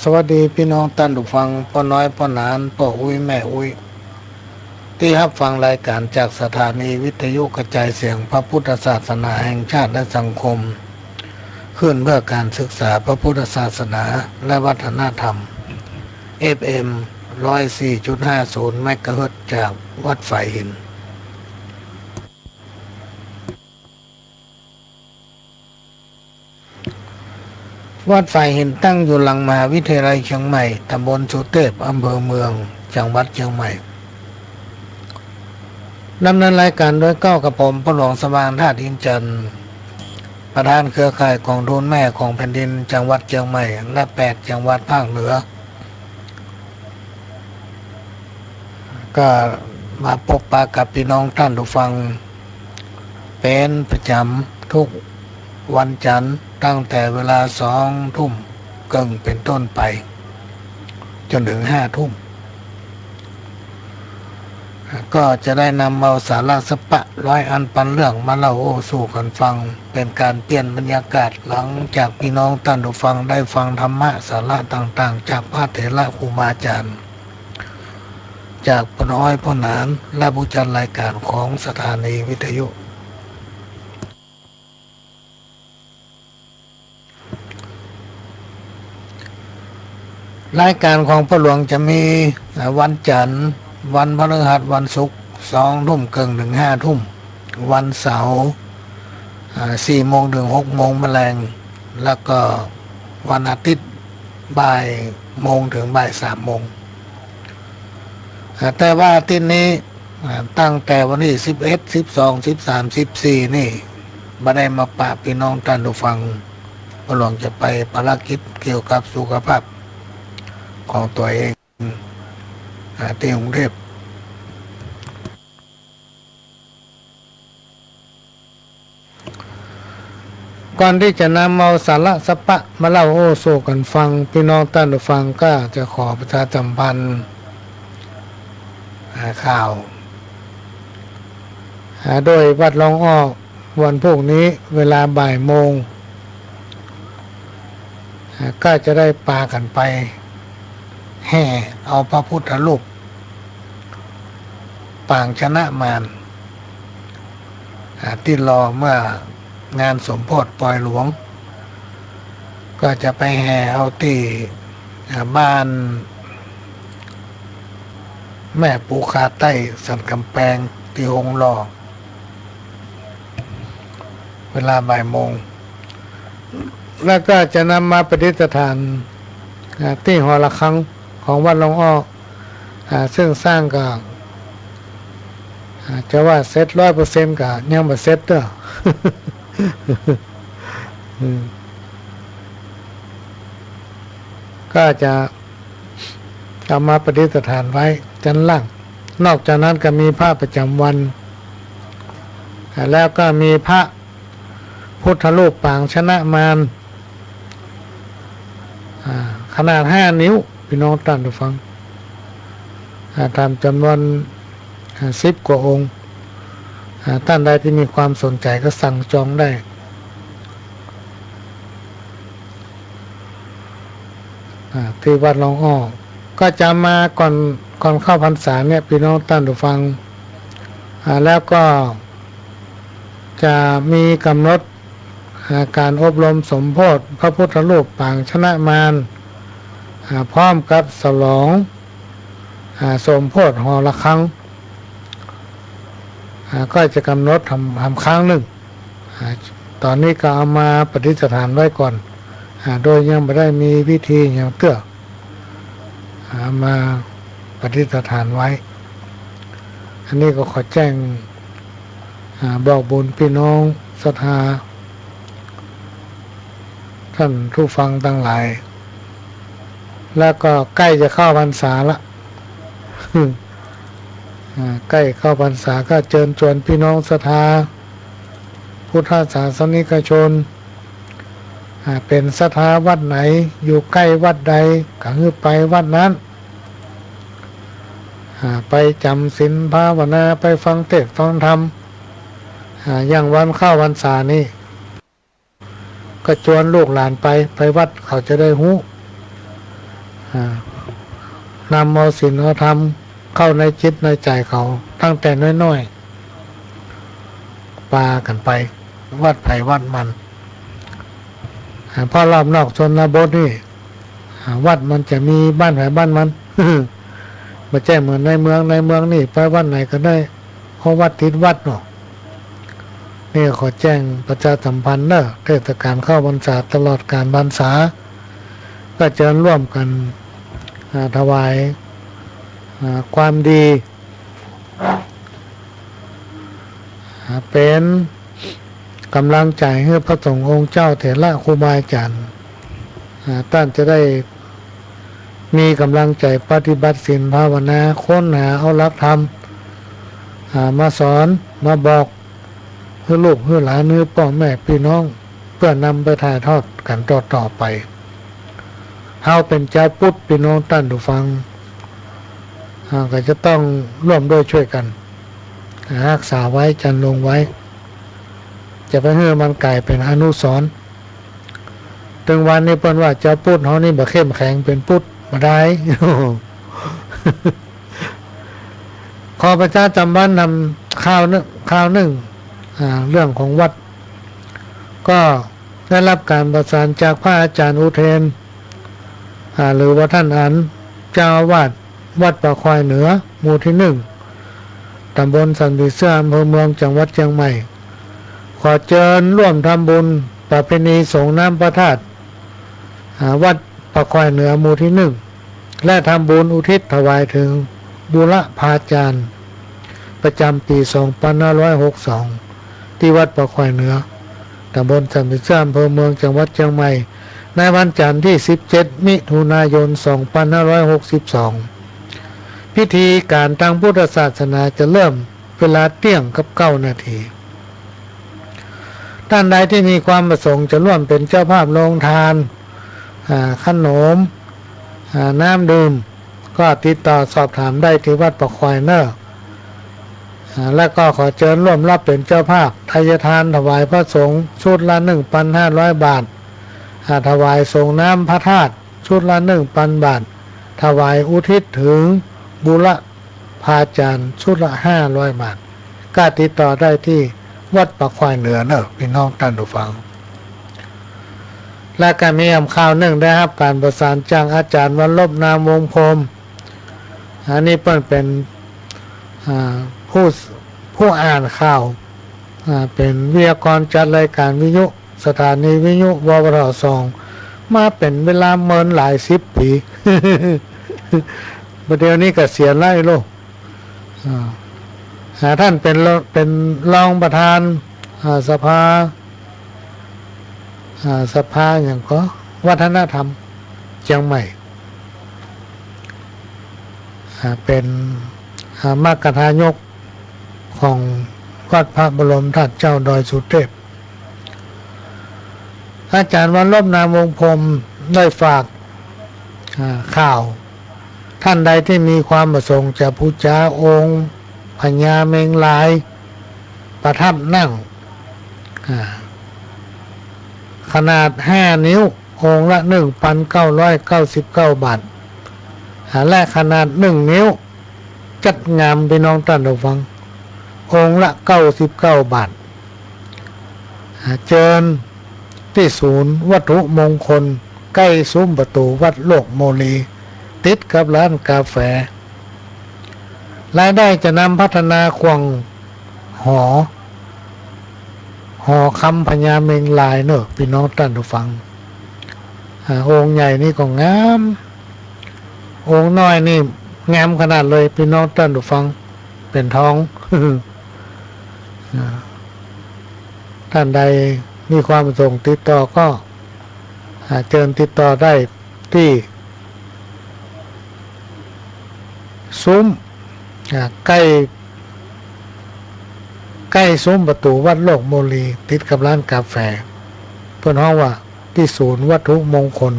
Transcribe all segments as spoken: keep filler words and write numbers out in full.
สวัสดีปี้น้องต้านผู้ฟัง ป้อน้อย ป้อหนาน ป้ออุ๊ย แม่อุ๊ย ตี้ฮับฟังรายก๋านจากสถานีวิทยุกระจายเสียงพระพุทธศาสนาแห่งชาติและสังคม คลื่นเพื่อการศึกษาพระพุทธศาสนาและวัฒนธรรม เอฟเอ็ม ร้อยสี่จุดห้าศูนย์ เมกะเฮิรตซ์ จากวัดฝายหิน วัดฝายหินตั้งอยู่หลังมหาวิทยาลัยเชียงใหม่ ตำบลสุเตพ อำเภอเมือง จังหวัดเชียงใหม่ ดำเนินรายก๋านโดยเกล้ากระผม พ่อหลวงสว่าง ธาตุอินทร์จันทร์ ประธานเครือข่ายก๋องทุนแม่ของแผ่นดินจังหวัดเชียงใหม่ และแปดจังหวัดภาคเหนือ ก็มาปบปะกับปี้น้องต้านผู้ฟัง เป๋นประจ๋ำทุกวันจันทร์ ตั้งแต่เวลาสองทุ่มเกิ่งเป๋นต้นไป จ๋นเถิงห้าทุ่ม ก็จะได้นำเอาสาระสัปปะร้อยอันปันเรื่องมาเล่าโอ้สู้กั๋นฟัง เป๋นก๋านเปลี่ยนบรรยากาศหลังจากปี้น้องต้านผู้ฟังได้ฟังธรรมะสาระต่างๆ จากพระเถระครูบาอาจ๋ารย์ จากป้อน้อย ป้อหนาน และผู้จัดรายก๋านของสถานีวิทยุ รายก๋านของป้อหลวงจะมี อ่า วันจันทร์ วันพฤหัส วันศุกร์ สองทุ่มเกิ่งเถิงห้าทุ่ม วันเสาร์ อ่า สี่โมงเถิงหกโมงแมลง แล้วก็วันอาทิตย์ บ่ายโมงเถิงบ่ายสามโมง อ่า แต่ว่าอาทิตย์นี้ อ่า ตั้งแต่วันตี้สิบเอ็ด สิบสอง สิบสาม สิบสี่ นี่ บ่ได้มาปะปี้น้องต้านผู้ฟัง ป้อหลวงจะไปภารกิจเกี่ยวกับสุขภาพของตั๋วเอง อ่า ตี้กรุงเทพฯ ก่อนตี้จะนำเอาสาระสัปปะมาเล่าโอ้สู้กั๋นฟัง ปี้น้องต้านผู้ฟังก็จะขอประชาสัมพันธ์ อ่า ข่าว อ่า โดยวัดร่องอ้อ วันพูกนี้เวลาบ่ายโมง อ่า ก็จะได้ปากั๋นไปแห่เอาพระพุทธรูปปางชนะมาร อ่า ตี้หล่อเมื่องานสมโภชปอยหลวง ก็จะไปแห่เอาตี้ อ่า บ้านแม่ปูคาใต้สันก๋ำแปง ตี้โฮงหล่อ เวลาบ่ายโมง แล้วก็จะนำมาประดิษฐาน อ่า ตี้หอระฆังของวัดร่องอ้อ อ่า ซึ่งสร้างก็ อ่า จะว่าเสร็จร้อยเปอร์เซ็นต์ก็ยังบ่เสร็จเด้อ อืม ก็จะเอามาประดิษฐานไว้จั้นล่าง นอกจากนั้นก็มีพระประจ๋ำวัน อ่า แล้วก็มีพระพุทธรูปปางชนะมาร อ่า ขนาดห้านิ้ว ปี้น้องต้านผู้ฟัง อ่า ต๋ามจ๋ำนวน อ่า สิบกว่าองค์ อ่า ต้านใดตี้มีความสนใจ๋ก็สั่งจองได้ อ่า ตี้วัดร่องอ้อ ก็จะมาก่อน ก่อนเข้าพรรษาเนี่ย ปี้น้องต้านผู้ฟัง อ่า แล้วก็จะมีก๋ำหนด อ่า ก๋านอบรมสมโภชพระพุทธรูปปางชนะมาร อ่า พร้อมกับฉลอง อ่า สมโภชหอระฆัง อ่า ก็จะก๋ำหนดทำ ทำครั้งนึ่ง อ่า ต๋อนนี้ก็เอามาประดิษฐานไว้ก่อน อ่า โดยยังบ่ได้มีพิธีหยังเตื้อ อ่า มาประดิษฐานไว้ อันนี้ก็ขอแจ้ง อ่า บอกบุญปี้น้องศรัทธา ต้านผู้ฟังตังหลาย แล้วก็ใก้จะเข้าพรรษาละ อ่า ใก้เข้าพรรษาก็เจิญจวนปี้น้องศรัทธา พุทธศาสนิกชน อ่า เป๋นศรัทธาวัดไหน อยู่ใก้วัดใด ก็หื้อไปวัดนั้น อ่า ไปจ๋ำศีลภาวนา ไปฟังเตสน์ฟังธรรม อ่า อย่างวันเข้าพรรษานี่ ก็จวนลูกหลานไป ไปวัดเขาจะได้ฮู้ อ่า นำเอาศีลเอาธรรมเข้าในจิตในใจ๋เขาตั้งแต่น้อยๆ ปากั๋นไป วัดใผวัดมัน อ่า เพราะรอบนอกชนบทนี่ อ่า วัดมันจะมีบ้านใผบ้านมัน บ่ใจ้เหมือนในเมือง ในเมืองนี่ไปวัดไหนก็ได้ เพราะวัดติดวัดเนาะ นี่ขอแจ้งประชาสัมพันธ์เนาะ เทศกาลเข้าพรรษาตลอดกาลพรรษา ก็เจิญร่วมกั๋น อ่า ถวาย อ่า ความดี อ่า เป๋นก๋ำลังใจ๋หื้อพระสงฆ์องค์เจ้าเถระครูบาอาจ๋ารย์ อ่า ต้านจะได้มีก๋ำลังใจ๋ปฏิบัติศีลภาวนา ค้นหาเอาหลักธรรม อ่า มาสอน มาบอก หื้อลูกหื้อหลาน หื้อป้อแม่ปี้น้อง เปื้อนำไปถ่ายทอดกั๋นต่อๆ ไป เฮาเป๋นจาวพุทธ ปี้น้องต้านผู้ฟัง อ่า ก็จะต้องร่วมด้วยช่วยกั๋น ฮักษาไว้ จรรโลงไว้ จะไปหื้อมันก๋ายเป๋นอนุสรณ์ ตึงวันนี้เปิ้นว่าจาวพุทธเฮานี่บ่เข้มแข็ง เป๋นพุทธบ่ได้ ขอประชาสัมพันธ์นำข่าวนึ่ง ข่าวนึ่ง อ่า เรื่องของวัด ก็ได้รับก๋านประสานจากพระอาจ๋ารย์อุเทน อ่า หรือว่าต้านอั๋น เจ้าอาวาสวัดป่าควายเหนือ หมู่ตี้นึ่ง ต๋ำบลสันผีเสื้อ อำเภอเมือง จังหวัดเจียงใหม่ ขอเจิญร่วมทำบุญประเพณีสรงน้ำพระธาตุ อ่า วัดป่าควายเหนือ หมู่ตี้นึ่ง และทำบุญอุทิศถวายเถิงบุรพาจารย์ ประจ๋ำปี๋สองปันห้าร้อยหกสอง ตี้วัดป่าควายเหนือ ต๋ำบลสันผีเสื้อ อำเภอเมือง จังหวัดเจียงใหม่ ในวันจั๋นทร์ตี้สิบเจ็ด มิถุนายน สองปันห้าร้อยหกสิบสอง พิธีก๋านตางพุทธศาสนาจะเริ่มเวลาเตี้ยงกับเก้านาที ต้านใดตี้มีความประสงค์จะร่วมเป๋นเจ้าภาพโฮงตาน อ่า ขนม อ่า น้ำดื่ม ก็ติดต่อสอบถามได้ตี้วัดป่าควายเน่อ อ่า และก็ขอเจิญร่วมรับเป๋นเจ้าภาพ ทายทานถวายพระสงฆ์ชุดละหนึ่งปันห้าร้อยบาท อ่า ถวายสรงน้ำพระธาตุชุดละหนึ่งปันบาท ถวายอุทิศเถิงบุรพาจารย์ชุดละห้าร้อยบาท ก็ติดต่อได้ตี้วัดป่าควายเหนือเน่อ ปี้น้องต้านผู้ฟัง และก็มีแหมข่าวนึ่งได้ฮับก๋านประสานจากอาจ๋ารย์วรรณรบ นามวงศ์พรหม อันนี้เปิ้นเป๋น อ่า ผู้ ผู้อ่านข่าว อ่า เป๋นวิทยากรจัดรายก๋านวิทยุ สถานีวิทยุ ววท สอง มาเป๋นเวลาเมินหลายสิบปี๋ บ่าเดี่ยวนี้เกษียณแล้วไอ้ลูก อ่า อ่า ต้านเป๋นร- เป๋นรองประธาน อ่า สภา อ่า สภาหยังก็ วัฒนธรรมเจียงใหม่ อ่า เป๋น อ่า มคทายกของวัดพระบรมธาตุเจ้าดอยสุเทพ อาจ๋ารย์วรรณรบ นามวงศ์พรหม ได้ฝาก อ่า ข่าว ต้านใดตี้มีความประสงค์จะปู๋จาองค์พญาเม็งลายประทับนั่ง อ่า ขนาดห้านิ้ว องค์ละหนึ่งปันเก้าร้อยเก้าสิบเก้าบาท อ่า และขนาดหนึ่งนิ้ว จัดงาม ปี้น้องต้านผู้ฟัง องค์ละเก้าสิบเก้าบาท อ่า เจิญตี้ศูนย์วัตถุมงคล ใก้ซุ้มประตู๋วัดโลกโมลี ติดกับร้านกาแฟ รายได้จะนำพัฒนาขว้างหอ หอคำพญาเม็งลายเน่อ ปี้น้องต้านผู้ฟัง อ่า องค์ใหญ่นี่ก็งาม องค์น้อยนี่งามขนาดเลย ปี้น้องต้านผู้ฟัง เป๋นทอง อ่า ต้านใดมีความประสงค์ติดต่อก็ อ่า เจิญติดต่อได้ตี้ซุ้ม อ่า ใก้ ใก้ซุ้มประตู๋วัดโลกโมลี ติดกับร้านกาแฟ เปิ้นฮ้องว่าตี้ศูนย์วัตถุมงคล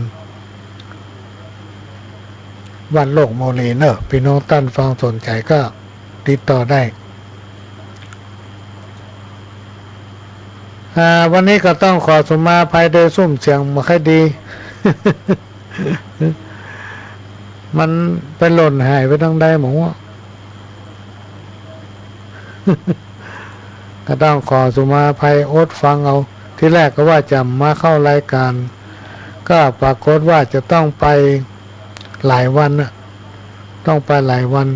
วัดโลกโมลีเน่อ ปี้น้องต้านฟังสนใจ๋ก็ติดต่อได้ อ่า วันนี้ก็ต้องขอสุมาอภัยโดยซุ่มเสียงบ่ค่อยดี มันไปหล่นหายไปตางใดบ่ฮู้ ก็ต้องขอสุมาอภัย อดฟังเอา ทีแรกก็ว่าจะมาเข้ารายการ ก็ปรากฏว่าจะต้องไปหลายวันน่ะ ต้องไปหลายวัน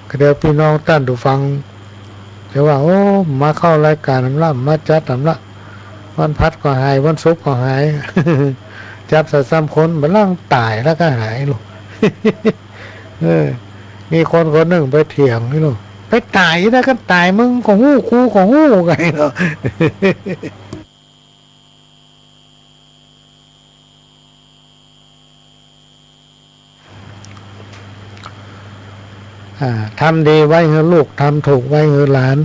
ก็เดี๋ยวพี่น้องต้านผู้ฟังจะว่า โอ้ มาเข้ารายการหนำละ มาจัดหนำละ วันพฤหัสก็หาย วันศุกร์ก็หาย จัดสองสามคน บ่าลางต๋ายแล้วก็หายลูก เออ มีคนคนนึ่งไปเถียงนี่ลูก ไปต๋ายแล้วก็ต๋าย มึงก็ฮู้ กูก็ฮู้ ไงเนาะ อ่า ทำดีไว้หื้อลูก ทำถูกไว้หื้อหลาน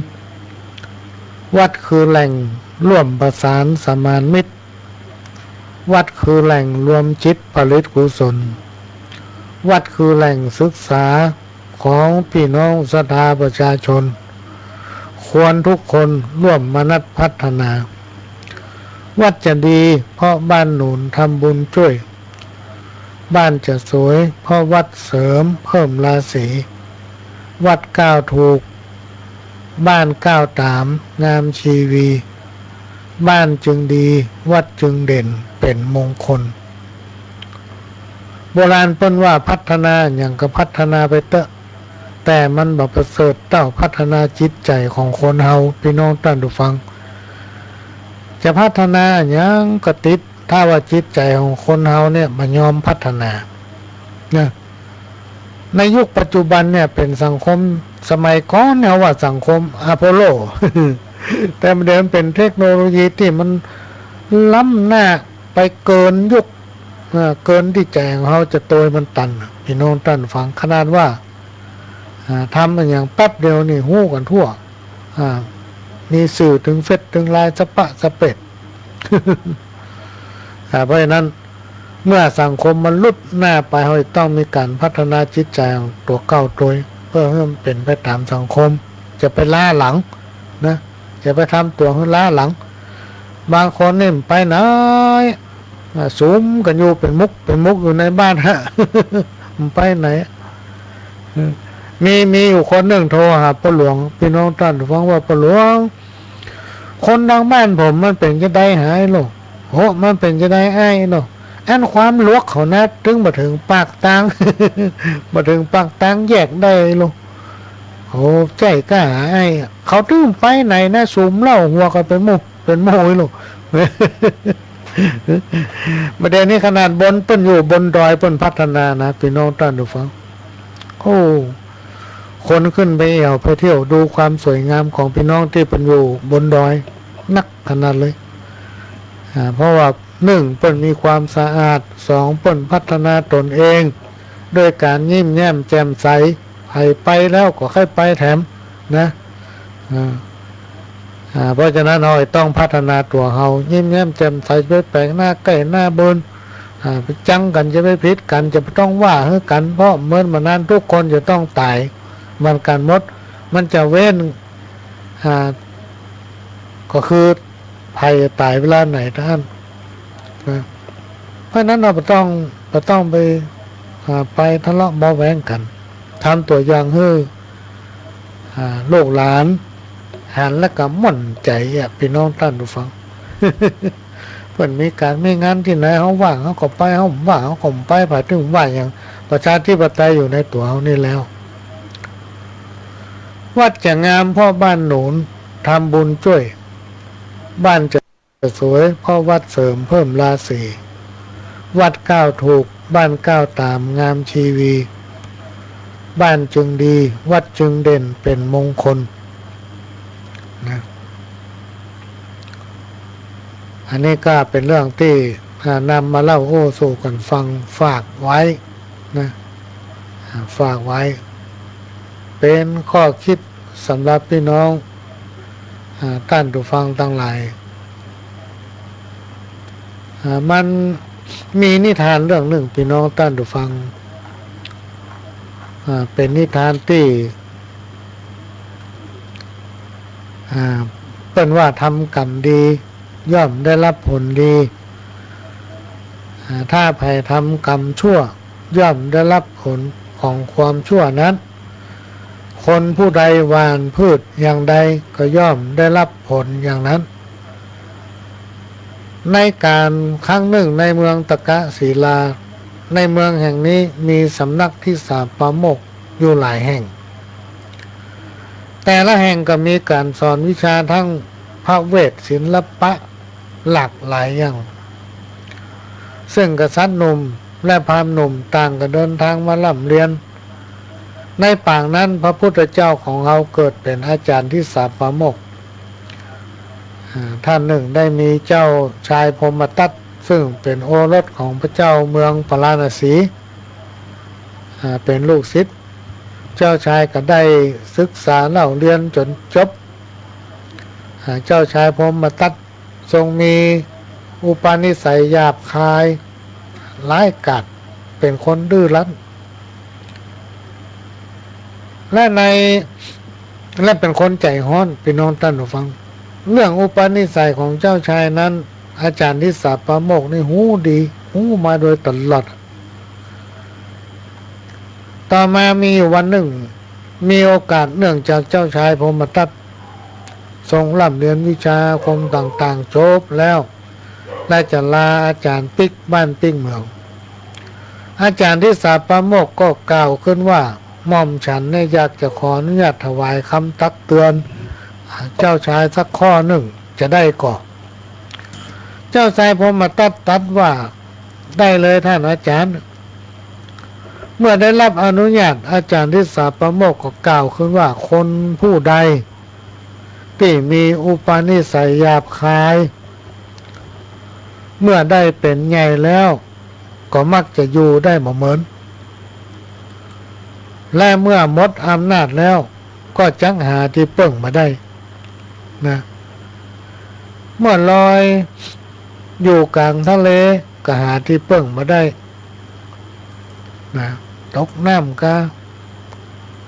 วัดคือแหล่งร่วมประสานสมานมิตร วัดคือแหล่งรวมจิตผลิตกุศล วัดคือแหล่งศึกษาของพี่น้องศรัทธาประชาชน ควรทุกคนร่วมมนัสพัฒนา วัดจะดีเพราะบ้านหนุนทำบุญช่วย บ้านจะสวยเพราะวัดเสริมเพิ่มราศี วัดก้าวถูก บ้านก้าวต๋ามงามชีวี บ้านจึงดี วัดจึงเด่นเป๋นมงคล โบราณเปิ้นว่าพัฒนาหยังก็พัฒนาไปเต๊อะ แต่มันบ่ประเสริฐเต้าพัฒนาจิตใจ๋ของคนเฮา พี่น้องต้านผู้ฟัง จะพัฒนาหยังก็ติด ถ้าว่าจิตใจ๋ของคนเฮาเนี่ยบ่ยอมพัฒนา นะ ในยุคปัจจุบันเนี่ยเป๋นสังคม สมัยก่อนเนี่ยว่าสังคมอโปโล แต่เดี๋ยวมันเป๋นเทคโนโลยีตี้มันล้ำหน้าไปเกินยุค อ่า เกินตี้ใจ๋ของเฮาจะโตยมันตันน่ะ พี่น้องต้านผู้ฟัง ขนาดว่า อ่า ทำอะหยังแป๊บเดียวนี่ฮู้กั๋นทั่ว อ่า มีสื่อเถิงเฟซเถิงไลน์สะปะสะเปด อ่า เพราะฉะนั้น เมื่อสังคมมันลุดหน้าไป เฮาจะต้องมีก๋านพัฒนาจิตใจ๋ของตั๋วเก่าโตย เพื่อหื้อมันเป๋นไปต๋ามสังคม จะไปล้าหลัง นะ จะไปทำตั๋วหื้อล้าหลัง บางคนนี่มันไปไหน อ่า สุมกั๋นอยู่เป๋นมุกเป๋นมุกอยู่ในบ้านฮะ มันไปไหน เออ มี มีอยู่คนนึ่งโทรหาป้อหลวง พี่น้องต้านผู้ฟังว่า ป้อหลวง คนตางบ้านผมมันเป๋นจาใดหายโล โห มันเป๋นจาใดอ้ายโล อันความหลวกเขานะ ตึงบ่เถิงปากตาง บ่เถิงปากตางแยกได้โล โห ใจ้ก้าอ้าย เขาตึงไปไหนนะ สุมเหล้าหัวกั๋นเป๋นหมู่ เป๋นหมู่โล บ่าเดี่ยวนี้ขนาดบนเปิ้นอยู่บนดอยเปิ้นพัฒนานะ พี่น้องต้านผู้ฟัง โอ้ คนขึ้นไปแอ่วไปเที่ยวดูความสวยงามของพี่น้องตี้เปิ้นอยู่บนดอยนักขนาดเลย อ่า เพราะว่า นึ่ง เปิ้นมีความสะอาด สอง เปิ้นพัฒนาตนเอง ด้วยก๋านยิ้มแย้มแจ่มใส ใผไปแล้วก็ใค่ไปแถมนะ อ่า อ่า เพราะฉะนั้นเฮาต้องพัฒนาตั๋วเฮา ยิ้มแย้มแจ่มใส จะไปแป๋งหน้าใก้หน้าเบิน อ่า ไปจังกั๋น จะไปผิดกั๋น จะบ่ต้องว่าหื้อกั๋น เพราะเมินบ่นานทุกคนจะต้องต๋ายเหมือนกั๋นหมด มันจะเว้น อ่า ก็คือใผจะต๋ายเวลาไหนต้าน นะ เพราะฉะนั้นเฮาบ่ต้อง บ่ต้องไป อ่า ไปทะเลาะเบาะแว้งกั๋น ทำตั๋วอย่างหื้อ อ่า ลูกหลานหันแล้วก็หม่นใจ๋อะ พี่น้องต้านผู้ฟัง เปิ้นมีก๋านมีงานตี้ไหน เฮาว่างเฮาก็ไป เฮาบ่ว่างเฮาก็บ่ไป ใผตึงว่าหยัง ประชาธิปไตยอยู่ในตั๋วเฮานี่แล้ว วัดจะงามเพราะบ้านหนุนทำบุญช่วย บ้านจะสวยเพราะวัดเสริมเพิ่มราศี วัดก้าวถูก บ้านก้าวต๋ามงามชีวี บ้านจึงดี วัดจึงเด่นเป๋นมงคล นะ อันนี้ก็เป๋นเรื่องตี้ อ่า นำมาเล่าโอ้สู่กั๋นฟัง ฝากไว้นะ อ่า ฝากไว้ เป๋นข้อคิดสำหรับพี่น้อง อ่า ต้านผู้ฟังตังหลาย อ่า มันมีนิทานเรื่องนึ่ง พี่น้องต้านผู้ฟัง อ่า เป๋นนิทานตี้ อ่า เปิ้นว่าทำกรรมดีย่อมได้รับผลดี อ่า ถ้าใผทำกรรมชั่ว ย่อมได้รับผลของความชั่วนั้น คนผู้ใดหว่านพืชอย่างใดก็ย่อมได้รับผลอย่างนั้น ในกาลครั้งหนึ่งในเมืองตกศิลา ในเมืองแห่งนี้มีสำนักทิสาปาโมกข์อยู่หลายแห่ง แต่ละแห่งก็มีการสอนวิชาทั้งพระเวทศิลปะหลากหลายอย่าง ซึ่งกษัตริย์หนุ่มและพราหมณ์หนุ่มต่างก็เดินทางมาร่ำเรียน ในปางนั้นพระพุทธเจ้าของเฮาเกิดเป๋นอาจารย์ทิสาปาโมกข์ อ่า ท่านหนึ่งได้มีเจ้าชายพรหมทัต ซึ่งเป๋นโอรสของพระเจ้าเมืองปาราณสี อ่า เป๋นลูกศิษย์ เจ้าชายก็ได้ศึกษาเล่าเรียนจ๋นจบ อ่า เจ้าชายพรหมทัตทรงมีอุปนิสัยหยาบคาย ร้ายกาจ เป๋นคนดื้อรั้น และใน และเป๋นคนใจ๋ฮ้อน พี่น้องต้านผู้ฟัง เรื่องอุปนิสัยของเจ้าชายนั้น อาจารย์ทิสาปาโมกข์นี่ฮู้ดี ฮู้มาโดยตลอด ต่อมามีอยู่วันหนึ่ง มีโอกาสเนื่องจากเจ้าชายพรหมทัตทรงร่ำเรียนวิชาอาคมต่างๆ จบแล้ว และจะลาอาจารย์ปิ๊กบ้านปิ๊กเมือง อาจารย์ทิสาปาโมกข์ก็กล่าวขึ้นว่า หม่อมฉันเนี่ยอยากจะขออนุญาตถวายกำตักเตือนเจ้าชายสักข้อหนึ่ง จะได้ก่อ เจ้าชายพรหมทัตตรัสว่า ได้เลยท่านอาจารย์ เมื่อได้รับอนุญาต อาจารย์ทิสาปาโมกข์ก็กล่าวขึ้นว่า คนผู้ใดตี้มีอุปนิสัยหยาบคาย เมื่อได้เป๋นใหญ่แล้ว ก็มักจะอยู่ได้บ่เหมิน และเมื่อหมดอำนาจแล้ว ก็จักหาตี้เปิ้งบ่ได้นะ เมื่อลอยอยู่ก๋างทะเลก็หาตี้เปิ้งบ่ได้นะ ตกน้ำกา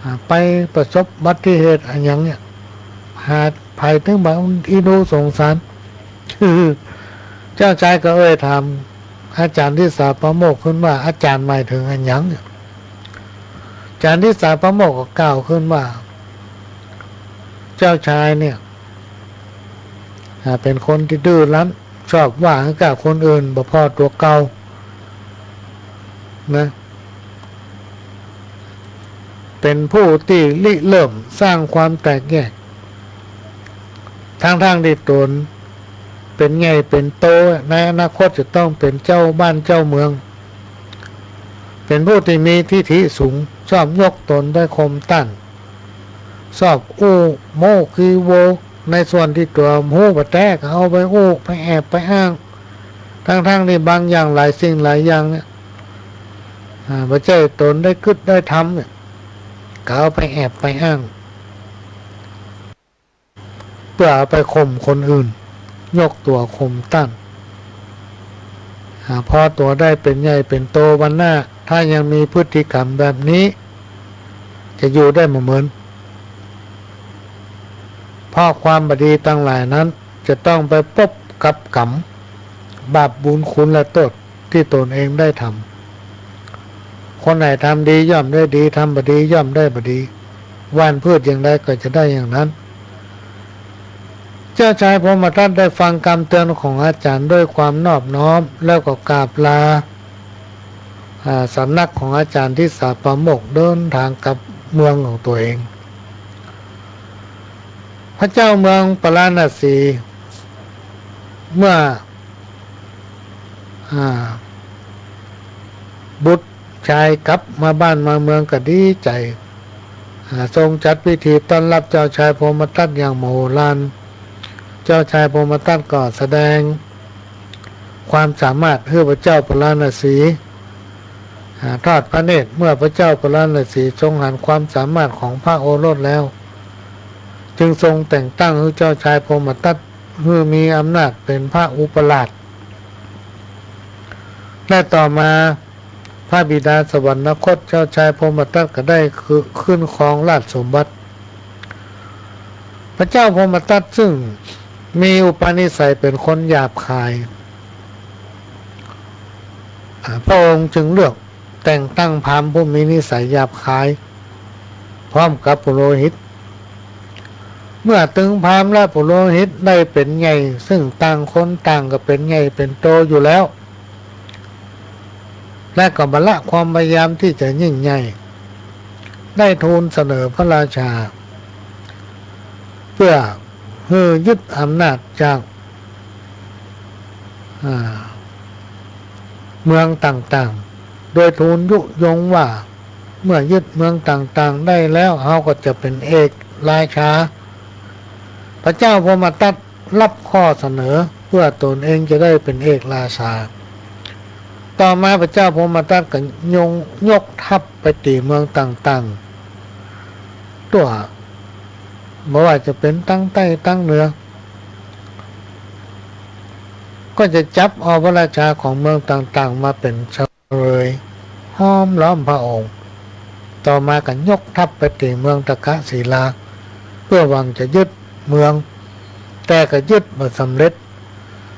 อ่า ไปประสบอุบัติเหตุอะหยังเนี่ย หาใผตึงบ่าอินดูสงสาร เจ้าชายก็เอ่ยถามอาจารย์ทิสาปาโมกข์ขึ้นว่า อาจารย์หมายถึงอะหยังเนี่ย อาจารย์ทิสาปาโมกข์ก็กล่าวขึ้นว่า เจ้าชายเนี่ย อ่า เป๋นคนตี้ดื้อรั้น ชอบว่าหื้อก้าคนอื่นบ่ผ่อตั๋วเก่านะ เป๋นผู้ตี้ริเริ่มสร้างความแตกแยก ทั้งๆ ตี้ตนเป๋นใหญ่เป๋นโต ในอนาคตจะต้องเป๋นเจ้าบ้านเจ้าเมือง เป๋นผู้ตี้มีทิฐิสูง ชอบยกตนได้ข่มต้าน ชอบอู้โม้ขี้โว้ ในส่วนตี้ตั๋วฮู้บ่แต๊ก็เอาไปอู้ ไปแอบไปอ้าง ทั้งๆ ตี้บางอย่างหลายสิ่งหลายอย่างเนี่ย อ่า บ่ใจ้ตนได้กึ๊ดได้ทำเนี่ย ก็เอาไปแอบไปอ้าง เปื้อเอาไปข่มคนอื่น ยกตั๋วข่มต้าน อ่า พอตั๋วได้เป๋นใหญ่เป๋นโตวันหน้า ถ้ายังมีพฤติกรรมแบบนี้ จะอยู่ได้บ่เหมิน เพราะความบ่ดีตังหลายนั้น จะต้องไปปบกับก๋รรม บาปบุญคุณและโต้ษตี้ตนเองได้ทำ คนไหนทำดีย่อมได้ดี ทำบ่ดีย่อมได้บ่ดี หว่านพืชอย่างใดก็จะได้อย่างนั้น เจ้าชายพรหมทัตได้ฟังกำเตือนของอาจารย์ด้วยความนอบน้อม แล้วก็กราบลา อ่า สำนักของอาจารย์ทิสาปาโมกข์ เดินทางกลับเมืองของตั๋วเอง พระเจ้าเมืองปาราณสี เมื่อ อ่า บุตรชายกลับมาบ้านมาเมืองก็ดีใจ๋ อ่า ทรงจัดพิธีต้อนรับเจ้าชายพรหมทัตอย่างมโหฬาร เจ้าชายพรหมทัตก็แสดงความสามารถหื้อพระเจ้าปาราณสี อ่า ทอดพระเนตร เมื่อพระเจ้าปาราณสีทรงหันความสามารถของพระโอรสแล้ว จึงทรงแต่งตั้งหื้อเจ้าชายพรหมทัตหื้อมีอำนาจเป๋นพระอุปราช และต่อมาพระบิดาสวรรคต เจ้าชายพรหมทัตก็ได้ขึ้นครองราชสมบัติ พระเจ้าพรหมทัตซึ่งมีอุปนิสัยเป๋นคนหยาบคาย อ่า พระองค์จึงเลือก แต่งตั้งพราหมณ์ผู้มีนิสัยหยาบคาย พร้อมกับปุโรหิต เมื่อตึงพราหมณ์และปุโรหิตได้เป๋นใหญ่ ซึ่งต่างคนต่างก็เป๋นใหญ่เป๋นโตอยู่แล้ว และก็บ่ละความพยายามตี้จะยิ่งใหญ่ ได้ทูลเสนอพระราชา เปื้อหื้อยึดอำนาจจาก อ่า เมืองต่างๆ โดยทูลยุยงว่า เมื่อยึดเมืองต่างๆ ได้แล้ว เฮาก็จะเป๋นเอกราชา พระเจ้าพรหมทัต รับข้อเสนอ เปื้อตนเองจะได้เป๋นเอกราชา ต่อมาพระเจ้าพรหมทัตก็ยง ยกทัพไปตี๋เมืองต่างๆ ตั่ว บ่ว่าจะเป๋นตังใต้ตังเหนือ ก็จะจับเอาพระราชาของเมืองต่างๆ มาเป๋นเฉลย ห้อมล้อมพระองค์ ต่อมาก็ยกทัพไปตี๋เมืองตะกะศิลา เปื้อหวังจะยึดเมือง แต่ก็ยึดบ่สำเร็จ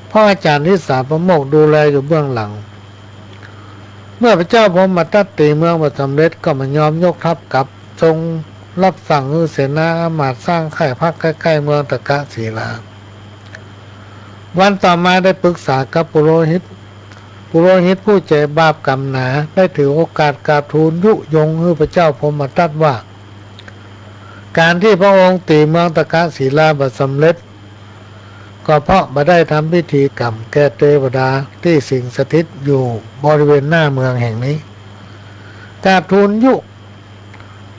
เพราะอาจารย์ทิสาปโมกข์ดูแลอยู่เบื้องหลัง เมื่อพระเจ้าพรหมทัตตี๋เมืองบ่สำเร็จ ก็บ่ยอมยกทัพกลับ ทรงรับสั่งหื้อเสนาอามาตย์สร้างค่ายพักใก้ๆ เมืองตะกะศิลา วันต่อมาได้ปรึกษากับปุโรหิต ปุโรหิตผู้ใจ๋บาปกรรมหนา ได้ถือโอกาสกราบทูลยุยงหื้อพระเจ้าพรหมทัตว่า ก๋านตี้พระองค์ตี๋เมืองตะกะศิลาบ่สำเร็จ ก็เพราะบ่ได้ทำพิธีกรรมแก่เตวดาตี้สิงสถิตอยู่บริเวณหน้าเมืองแห่งนี้ กราบทูลยุ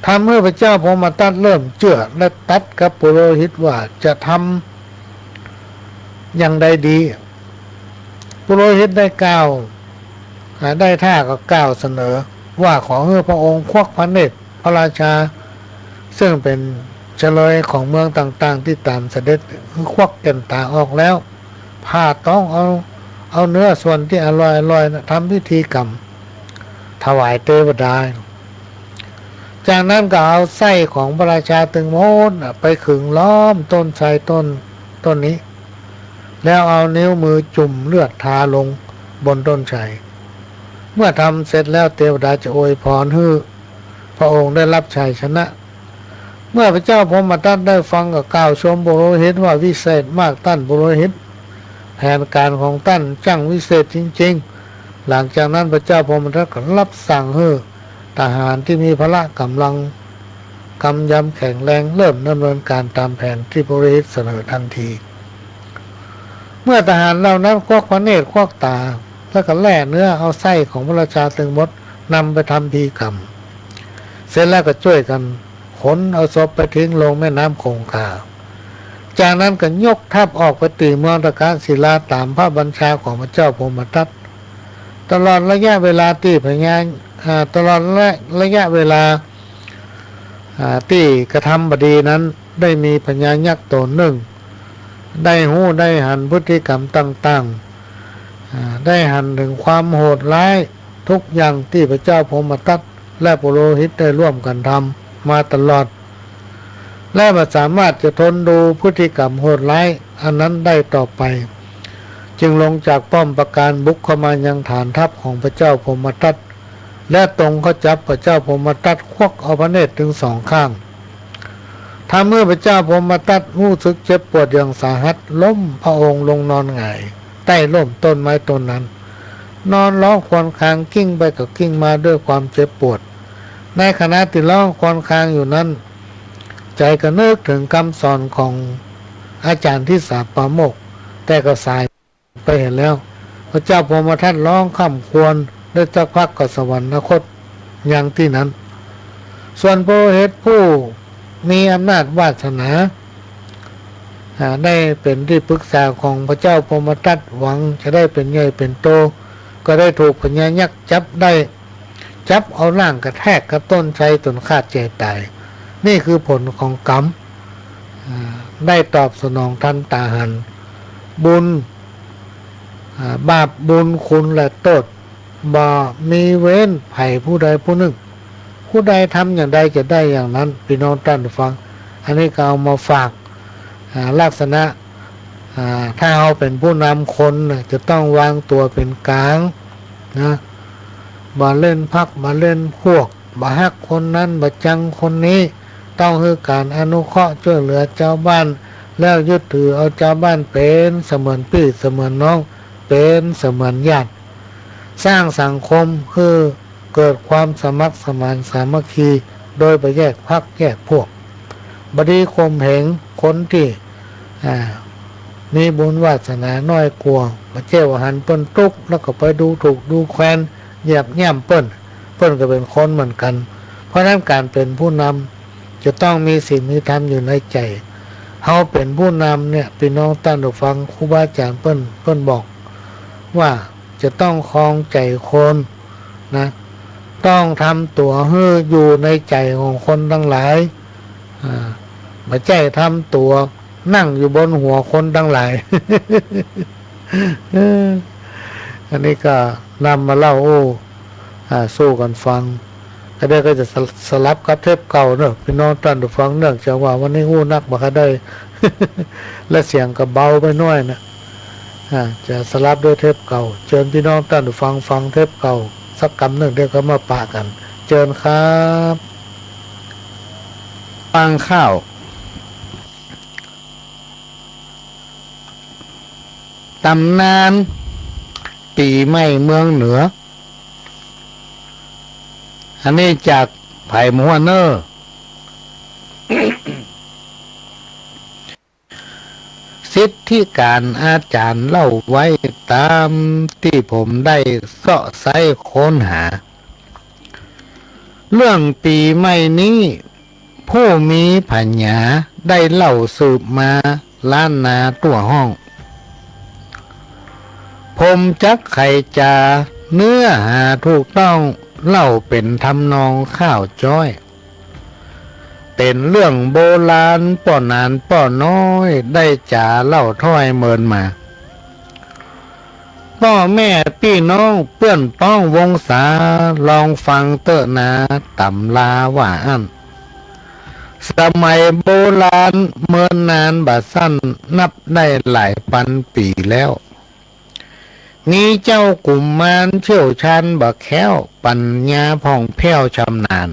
ทำหื้อพระเจ้าพรหมทัตเริ่มเจื้อและตรัสกับปุโรหิตว่าจะทำอย่างใดดี ปุโรหิตได้กล่าว อ่า ได้ถ้าก็กล่าวเสนอว่าขอหื้อพระองค์ควักพระเนตรพระราชา ซึ่งเป๋นเฉลยของเมืองต่างๆ ตี้ต๋ามเสด็จ หื้อควักแก่นต๋าออกแล้ว ผ่าต๊องเอา เอาเนื้อส่วนตี้อร่อยๆ น่ะ ทำพิธีกรรมถวายเตวดา จากนั้นก็เอาไส้ของพระราชาตึงหมดน่ะ ไปขึงล้อมต้นไทรต้น ต้นนี้ แล้วเอานิ้วมือจุ่มเลือดทาลงบนต้นไทร เมื่อทำเสร็จแล้วเตวดาจะอวยพรหื้อพระองค์ได้รับชัยชนะ เมื่อพระเจ้าพรหมทัตได้ฟังก็กล่าวชมปุโรหิตว่าวิเศษมากต้านปุโรหิต แผนก๋านของต้านจ้างวิเศษจริงๆ หลังจากนั้นพระเจ้าพรหมทัตก็รับสั่งหื้อทหารตี้มีพละก๋ำลังกำยำแข็งแรงเริ่มดำเนินก๋านต๋ามแผนตี้ปุโรหิตเสนอตันที เมื่อทหารเหล่านั้นควักพระเนตรควักต๋า แล้วก็แล่เนื้อเอาไส้ของพระราชาตึงหมดนำไปทำพิธีกรรม เสร็จแล้วก็จ้วยกั๋นขนเอาศพไปทิ้งลงแม่น้ำคงคา จากนั้นก็ยกทัพออกไปตี๋เมืองตะกะศิลาต๋ามพระบัญชาของพระเจ้าพรหมทัต ตลอดระยะเวลาตี้พญา อ่า ตลอดระ ระยะเวลา อ่า ตี้กระทำบ่ดีนั้น ได้มีพญายักษ์ต๋นนึ่ง ได้ฮู้ได้หันพฤติกรรมต่างๆ อ่า ได้หันเถิงความโหดร้ายทุกอย่างตี้พระเจ้าพรหมทัตและปุโรหิตได้ร่วมกั๋นทำมาตลอด และบ่สามารถจะทนดูพฤติกรรมโหดร้ายอันนั้นได้ต่อไป จึงลงจากป้อมปราการบุกเข้ามายังฐานทัพของพระเจ้าพรหมทัต และตรงเข้าจับพระเจ้าพรหมทัตควักเอาพระเนตรตึงสองข้าง ทำหื้อพระเจ้าพรหมทัตฮู้สึกเจ็บปวดอย่างสาหัส ล้มพระองค์ลงนอนหงายใต้ร่มต้นไม้ต้นนั้น นอนฮ้องครวญครางกลิ้งไปกับกลิ้งมาด้วยความเจ็บปวด ในขณะตี้ฮ้องครวญครางอยู่นั้น ใจ๋ก็นึกเถิงกำสอนของอาจารย์ทิสาปาโมกข์ แต่ก็สายไปเหียแล้ว พระเจ้าพรหมทัตฮ้องคร่ำครวญได้สักพักก็สวรรคตยังตี้นั้น ส่วนปุโรหิตผู้มีอำนาจวาสนา อ่า ได้เป๋นตี้ปรึกษาของพระเจ้าพรหมทัต หวังจะได้เป๋นใหญ่เป๋นโต ก็ได้ถูกพญายักษ์จับได้ จับเอาร่างกระแทกกับต้นไทรจ๋นขาดใจ๋ต๋าย นี่คือผลของกรรม อ่า ได้ตอบสนองทันต๋าหัน บุญ อ่า บาปบุญคุณและโต้ษ บ่มีเว้นใผผู้ใดผู้นึ่ง ผู้ใดทำอย่างใดจะได้อย่างนั้น ปี้น้องต้านฟัง อันนี้ก็เอามาฝาก อ่า ลักษณะ อ่า ถ้าเฮาเป๋นผู้นำคนน่ะ จะต้องวางตั๋วเป๋นก๋างนะ บ่เล่นพรรค บ่เล่นพวก บ่ฮักคนนั้น บ่จังคนนี้ ต้องหื้อก๋านอนุเคราะห์จ้วยเหลือจาวบ้าน แล้วยึดถือเอาจาวบ้านเป๋นเสมือนปี้เสมือนน้อง เป๋นเสมือนญาติ สร้างสังคมหื้อเกิดความสมัครสมานสามัคคี โดยบ่แยกพรรคแยกพวก บ่ดีข่มเหงคนตี้ อ่า มีบุญวาสนาน้อยกว่า บ่ใจ้ว่าหันเปิ้นตุ๊กข์แล้วก็ไปดูถูกดูแควน เหยียบย่ำเปิ้น เปิ้นก็เป๋นคนเหมือนกั๋น เพราะฉะนั้นก๋านเป๋นผู้นำจะต้องมีศีลมีธรรมอยู่ในใจ๋ เฮาเป๋นผู้นำเนี่ย ปี้น้องต้านผู้ฟัง ครูบาอาจ๋ารย์เปิ้น เปิ้นบอกว่าจะต้องครองใจ๋คนนะ ต้องทำตั๋วหื้ออยู่ในใจ๋ของคนตังหลาย อ่า บ่ใจ้ทำตั๋วนั่งอยู่บนหัวคนตังหลาย เออ อันนี้ก็นำมาเล่าอู้ อ่า สู่กั๋นฟัง ก็ได้ ก็จะสลับกับเทปเก่าเนาะ ปี้น้องต้านผู้ฟัง เนื่องจากว่าวันนี้อู้นักบ่ค่อยได้ และเสียงก็เบาไปหน้อยนะ อ่า จะสลับด้วยเทปเก่า เจิญปี้น้องต้านผู้ฟังฟังเทปเก่าสักกำนึ่ง เดี๋ยวก็มาปะกั๋น เจิญครับ ฟังข่าว ต๋ำนานปี๋ใหม่เมืองเหนือ อันนี้จากไผ่หมวเน่อ สิทธิการอาจ๋ารย์เล่าไว้ต๋ามตี้ผมได้เซาะไซ้ค้นหา เรื่องปี๋ใหม่นี้ ผู้มีผญาได้เล่าสืบมาล้านนาตั๋วห้อง ผมจักไขจ๋าเนื้อหาถูกต้อง เล่าเป๋นทำนองข่าวจ๊อย เป๋นเรื่องโบราณป้อหนานป้อน้อยได้จ๋าเล่าถ้อยเมินมา ป้อแม่ปี้น้องเปื้อนป๊องวงศา ลองฟังเต๊อะนา ต๋ำราว่าอั้น สมัยโบราณเมินนานบ่าสั้น นับได้หลายปันปี๋แล้ว มีเจ้ากุมมารเชี่ยวชาญบ่าแคล้ว ปั๋ญญาผ่องแผ้วชำนาญ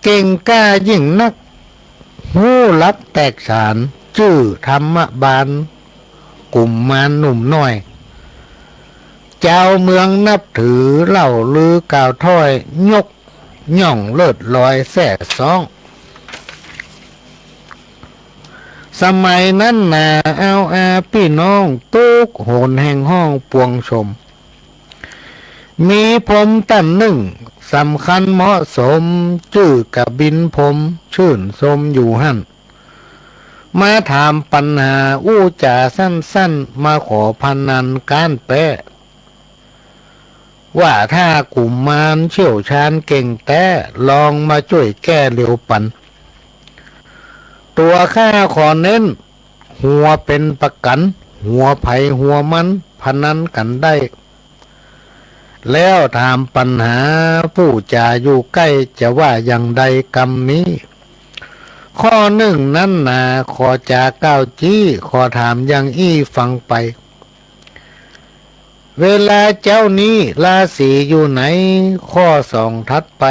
เก่งกล้ายิ่งนัก ฮู้ลักแตกฉาน จื้อธรรมบาล กุมมารหนุ่มน้อย จาวเมืองนับถือ เล่าลือกล่าวถ้อย ยกย่องเลิศลอยแซ่ซ้อง สมัยนั้นนา อาวอาปี้น้อง กู้หนแห่งห้องปวงชม มีพรหมต้านนึ่ง สำคัญเหมาะสม จื้อกบินพรหม ชื่นชมอยู่หั้น มาถามปัญหา อู้จ๋าสั้นๆ มาขอพนันก้านแป๊ ว่าถ้ากุมมารเชี่ยวชาญเก่งแต๊ ลองมาจ้วยแก้เร็วปัน ตั๋วข้าขอเน้น หัวเป๋นประกั๋น หัวใผหัวมัน พนันกั๋นได้ แล้วถามปัญหา ผู้จ๋าอยู่ใก้ จะว่าอย่างใดกำนี้ ข้อนึ่งนั้นนา ขอจ๋าก้าวจี้ ขอถามอย่างอี้ฟังไป เวลาเจ๊านี้ราศีอยู่ไหน ข้อสองถัดไป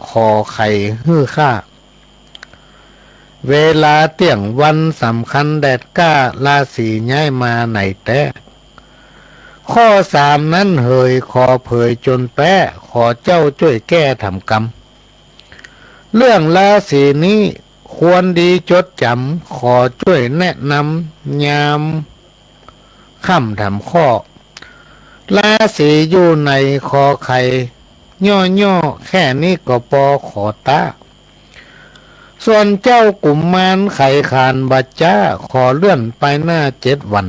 ขอไขหื้อข้า เวลาเตี้ยงวันสำคัญแดดกล้า ราศีย้ายมาไหนแต๊ ข้อสามนั้นเหย ขอเผยจนแป๊ ขอเจ้าจ้วยแก้ถามกำ เรื่องราศีนี้ควรดีจดจ๋ำ ขอจ้วยแนะนำยามค่ำถามข้อ ราศีอยู่ไหนขอไข ย่อๆ แค่นี้ก็ปอขอต๊า ส่วนเจ้ากุมมารไขขานบ่จ๊า ขอเลื่อนไปหน้าเจ็ดวัน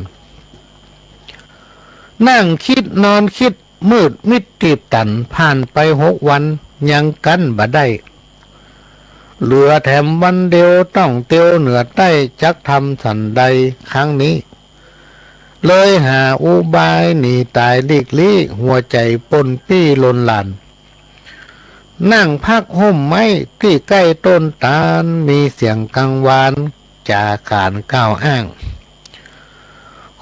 นั่งคิดนอนคิด มืดมิดตีบตัน ผ่านไปหกวันยังกั้นบ่ได้ เหลือแถมวันเดียวต้องเตียวเหนือใต้ จักทำสันใดครั้งนี้ เลยหาอุบายหนีต๋ายหลีกลี้ หัวใจ๋ปนปี้ลนลาน นั่งพักฮ่มไม้ตี้ใก้ต้นตาล มีเสียงกังวานจ๋าขานกล่าวอ้าง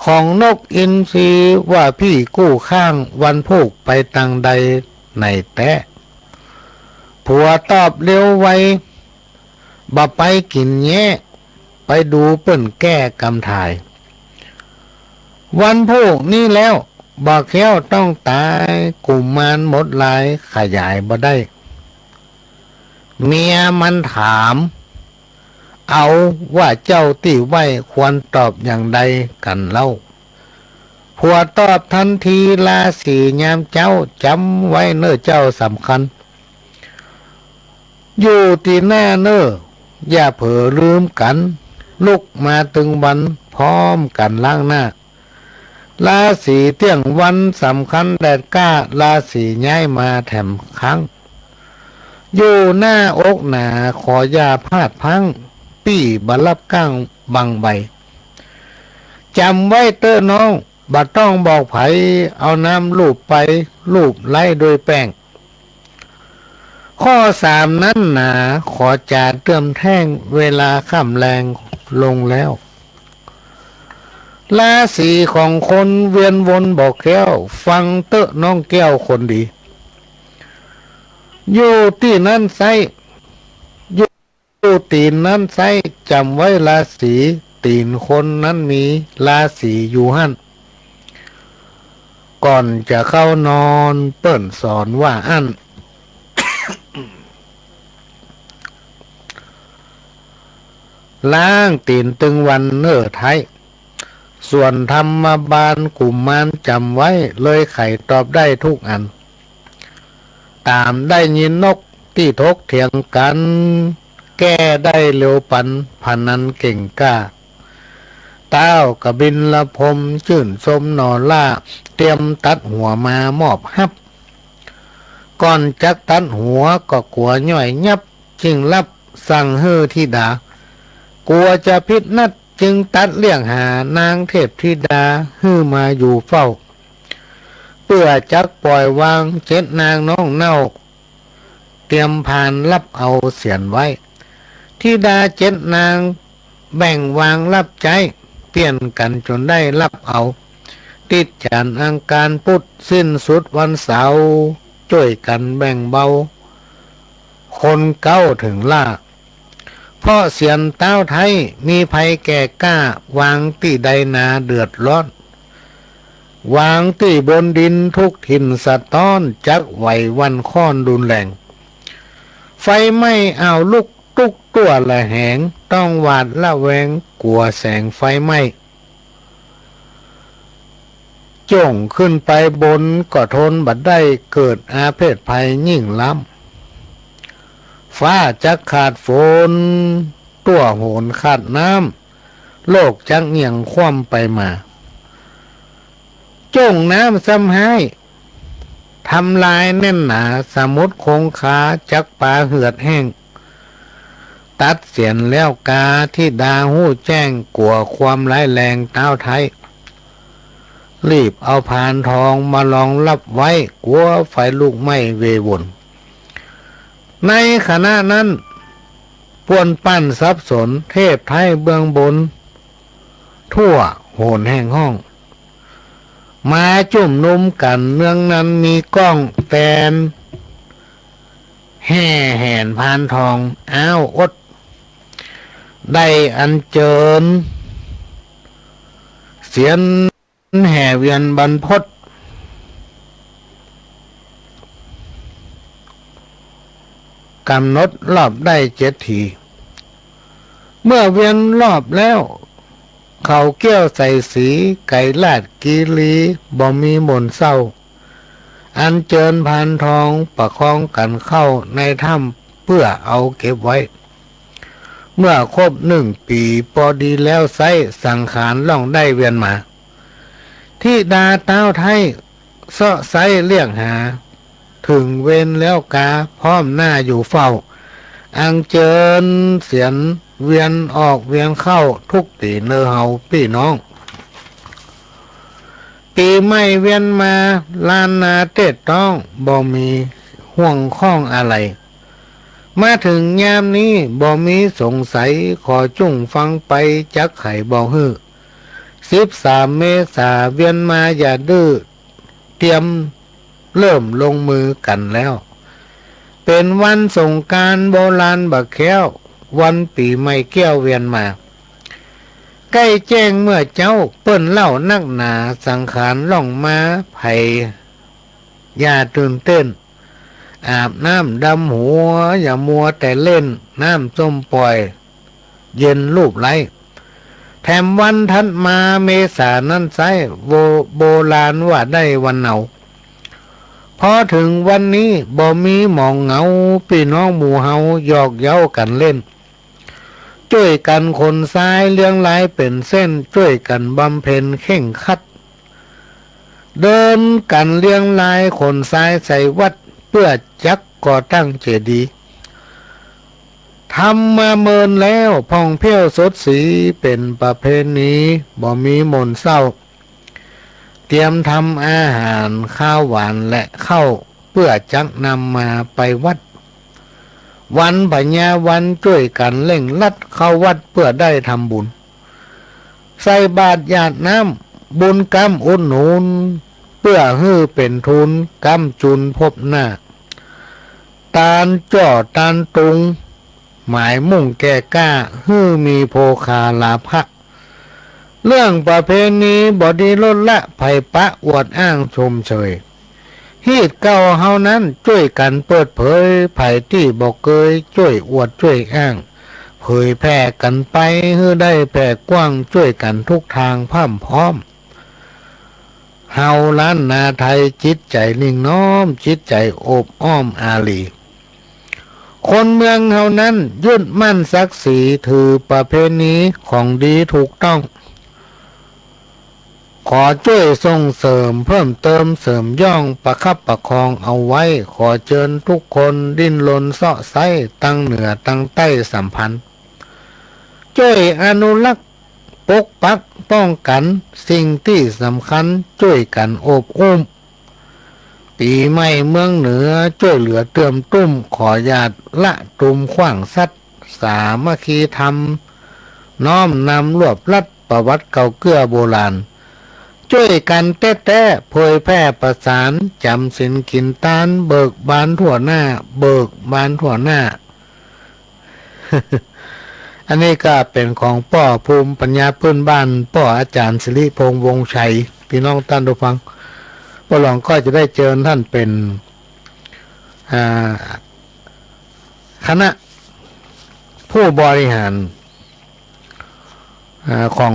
ข ของนกอินทรีว่า ปี้กู้ข้างวันพูกไปตังใดไหนแต๊ ผัวตอบเร็วไว บ่ไปกิ๋นแย้ ไปดูเปิ้นแก้กำถ่าย วันพูกนี้แล้ว บ่าแค้วต้องต๋าย กุมารหมดลาย ขยายบ่ได้ เมียมันถาม เอาว่าเจ้าตี้ไหว้ควรตอบอย่างใดกั๋นเล่า ผัวตอบตันที ราศียามเจ๊า จ๋ำไว้เน่อเจ้าสำคัญ อยู่ตี้หน้าเน่อ อย่าเผลอลืมกั๋น ลุกมาตึงวันพร้อมกั๋นล้างหน้า ราศีเตี้ยงวันสำคัญแดดกล้า ราศีย้ายมาแถมครั้ง อยู่หน้าอกหนาขออย่าพลาดพลั้ง ปี้บ่าฮับก้างบังใบ จ๋ำไว้เต๊อะน้อง บ่ต้องบอกใผ เอาน้ำลูบไป ลูบไล้ด้วยแป้ง ข้อสามนั้นหนา ขอจ๋าเตื้อมแท่ง เวลาค่ำแลงลงแล้ว ราศีของคนเวียนวนบ่าแค้ว ฟังเต๊อะน้องแก้วคนดี อยู่ตี้นั้นไซ้ อยู่ อยู่ตี๋นนั้นไซ้ จ๋ำไว้ราศี ตี๋นคนนั้นมีราศีอยู่หั้น ก่อนจะเข้านอนเปิ้นสอนว่าอั้น ล้างตี๋นตึงวันเน่อไท้ ส่วนธรรมบาลกุมารจ๋ำไว้ เลยไขตอบได้ทุกอัน ต๋ามได้ยินนกตี้ถกเถียงกั๋น แก้ได้เร็วปัน พนันเก่งกล้า ต้าวกบิลพรหมจื้นชมหน่อหล้า เตรียมตัดหัวมามอบฮับ ก่อนจักตัดหัวก็กั๋วย่อยยับ จึงฮับสั่งหื้อธิดา กั๋วจะผิดนัด จึงตัดเรียกหานางเทพธิดา หื้อมาอยู่เฝ้า เปื้อจักป่อยวางเจ็ดนางน้องเน่า เตรียมพานฮับเอาเสียรไว้ ธิดาเจ็ดนางแบ่งวางฮับใจ๊ เปลี่ยนกั๋นจ๋นได้ฮับเอา ติดจ๋านอังคารพุธ สิ้นสุดวันเสาร์ จ้วยกั๋นแบ่งเบา คนเก๊าเถิงหล้า เพราะเสียรต้าวไท้ มีภัยแก่กล้า วางตี้ใดนาเดือดร้อน วางตี้บนดินทุกถิ่นสะต๊อน จักไหวหวั่นค่อนรุนแรง ไฟไหม้อ้าวลุกทุกตั้วละแหง ต้องหวาดระแวงกั๋วแสงไฟไหม้ จ้งขึ้นไปบนก็ทนบ่ได้ เกิดอาเพศภัยยิ่งล้ำ ฟ้าจักขาดฝน ตั้วโหนขาดน้ำ โลกจักเงี่ยงคว่ำไปมา จ้งน้ำซ้ำฮ้าย ทำลายแน่นหนา สมุทรคงคาจักปาเหือดแห้ง ตัดเสียรแล้วกา ธิดาฮู้แจ้ง กั๋วความร้ายแรงต้าวไท้ รีบเอาพานทองมาลองฮับไว้ กั๋วไฟลุกไหม้เววน ในขณะนั้น ป้วนปั้นสับสน เทพไท้เบื้องบน ทั่วโหนแห่งห้อง มาจุมนุมกั๋น เนืองนั้นมีก้องแตน แห่แหนพานทอง อ้าวอด ได้อัญเจิญ เสียรแห่เวียนบรรพต ก๋ำหนดรอบได้เจ็ดที เมื่อเวียนรอบแล้ว เขาเกี้ยวใส่สี ไก๋ราชกิรี บ่มีหม่นเศร้า อัญเจิญพานทองประคองกั๋นเข้าในถ้ำ เปื้อเอาเก็บไว้ เมื่อครบหนึ่งปี๋ปอดีแล้วไซ้ สังขารล่องได้เวียนมา ธิดาต้าวไท้ เซาะไซ้เรียกหา เถิงเวรแล้วกา พร้อมหน้าอยู่เฝ้า อัญเจิญเสียรเวียนออกเวียนเข้า ทุกปี๋เน่อเฮาปี้น้อง ปี๋ใหม่เวียนมา ล้านนาเต๊ต้อง บ่มีห่วงข้องอะไร มาเถิงยามนี้ บ่มีสงสัย ขอจุ่งฟังไป จักไขบอกหื้อ สิบสาม เมษา เวียนมาอย่าดื้อ เตรียมเริ่มลงมือกั๋นแล้ว เป๋นวันสงกรานต์โบราณบ่าแค้ว วันปี๋ใหม่แก้วเวียนมา ใก้แจ้งเมื่อเจ๊า เปิ้นเล่านักหนา สังขารล่องมา ใผอย่าตื่นเต้น อาบน้ำดำหัว อย่ามัวแต่เล่น น้ำส้มป่อย เย็นลูบไล้ แถมวันถัดมา เมษานั้นไซร้ โบ- โบราณว่าได้วันเนา พอเถิงวันนี้ บ่มีหมองเหงา ปี้น้องหมู่เฮา หยอกเย้ากั๋นเล่น จ้วยกั๋นขนทรายเลี้ยงลายเป๋นเส้น จ้วยกั๋นบำเพ็ญเคร่งครัด เดินกั๋นเลี้ยงลายขนทรายใส่วัด เปื้อจักก่อตั้งเจดีย์ ทำมาเมินแล้ว ผ่องแผ้วสดสี เป๋นประเพณี บ่มีหม่นเศร้า เตรียมทำอาหารคาวหวานและข้าว เปื้อจักนำมาไปวัด วันพญาวัน จ้วยกั๋นเร่งรัด เข้าวัดเปื้อได้ทำบุญ ใส่บาตรหยาดน้ำ บุญก๊ำอุดหนุน เปื้อหื้อเป๋นทุน ก๊ำจุนพบหน้า ตานจ้อตานตุง หมายมุ่งแก่กล้า หื้อมีโภคาลาภะ เรื่องประเพณีบ่ดีลดละ ใผปะอวดอ้างชมเชย ฮีตเก่าเฮานั้น จ้วยกั๋นเปิดเผย ใผตี้บ่เกย จ้วยอวดจ้วยอ้าง เผยแผ่กั๋นไป หื้อได้แผ่กว้าง จ้วยกั๋นทุกตางพร่ำพร้อม เฮาล้านนาไทย จิตใจ๋นิ่งน้อม จิตใจ๋อบอ้อมอารี คนเมืองเฮานั้น ยึดมั่นศักดิ์ศรี ถือประเพณีของดีถูกต้อง ขอจ้วยส่งเสริม เพิ่มเติมเสริมย่อง ประคับประคองเอาไว้ ขอเจิญทุกคน ดิ้นรนเซาะไซ้ ตังเหนือตังใต้สัมพันธ์ จ้วยอนุรักษ์ ปกปักป้องกั๋น สิ่งตี้สำคัญ จ้วยกั๋นอบอุ้ม ปี๋ใหม่เมืองเหนือ จ้วยเหลือเตื้อมตุ้ม ขออย่าละตุมขว้างสัตว์ สามัคคีธรรม น้อมนำรวบรัด ประวัติเก่าเกื้อโบราณ จ้วยกั๋นแต๊ๆ เผยแผ่ประสาน จ๋ำศีลกิ๋นตาน เบิกบานทั่วหน้า เบิกบานทั่วหน้า อันนี้ก็เป๋นของป้อภูมิปัญญาพื้นบ้าน ป้ออาจ๋ารย์สิริพงษ์ วงศ์ชัย ปี้น้องต้านผู้ฟัง ป้อหลวงก็จะได้เจิญต้านเป๋น อ่า คณะผู้บริหาร อ่า ของ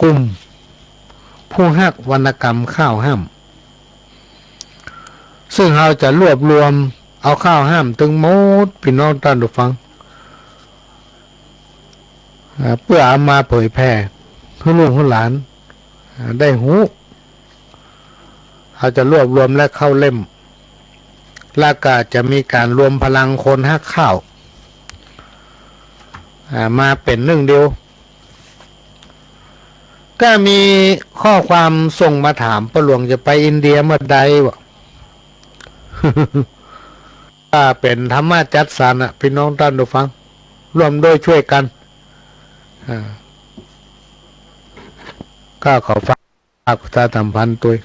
กลุ่มผู้ฮักวรรณกรรมข้าวห้าม ซึ่งเฮาจะรวบรวมเอาข้าวห้ามตึงหมด ปี้น้องต้านผู้ฟัง อ่า เปื้อเอามาเผยแผ่หื้อลูกหื้อหลาน อ่า ได้ฮู้ เฮาจะรวบรวมและเข้าเล่ม แล้วก็จะมีก๋านรวมพลังคนฮักข้าว อ่า มาเป๋นนึ่งเดียว ก็มีข้อความส่งมาถาม ป้อหลวงจะไปอินเดียเมื่อใดวะ ก็เป๋นธรรมะจัดสรรน่ะ ปี้น้องต้านผู้ฟัง ร่วมด้วยช่วยกัน อ่า ก็ขอฝากประชาสัมพันธ์ตวย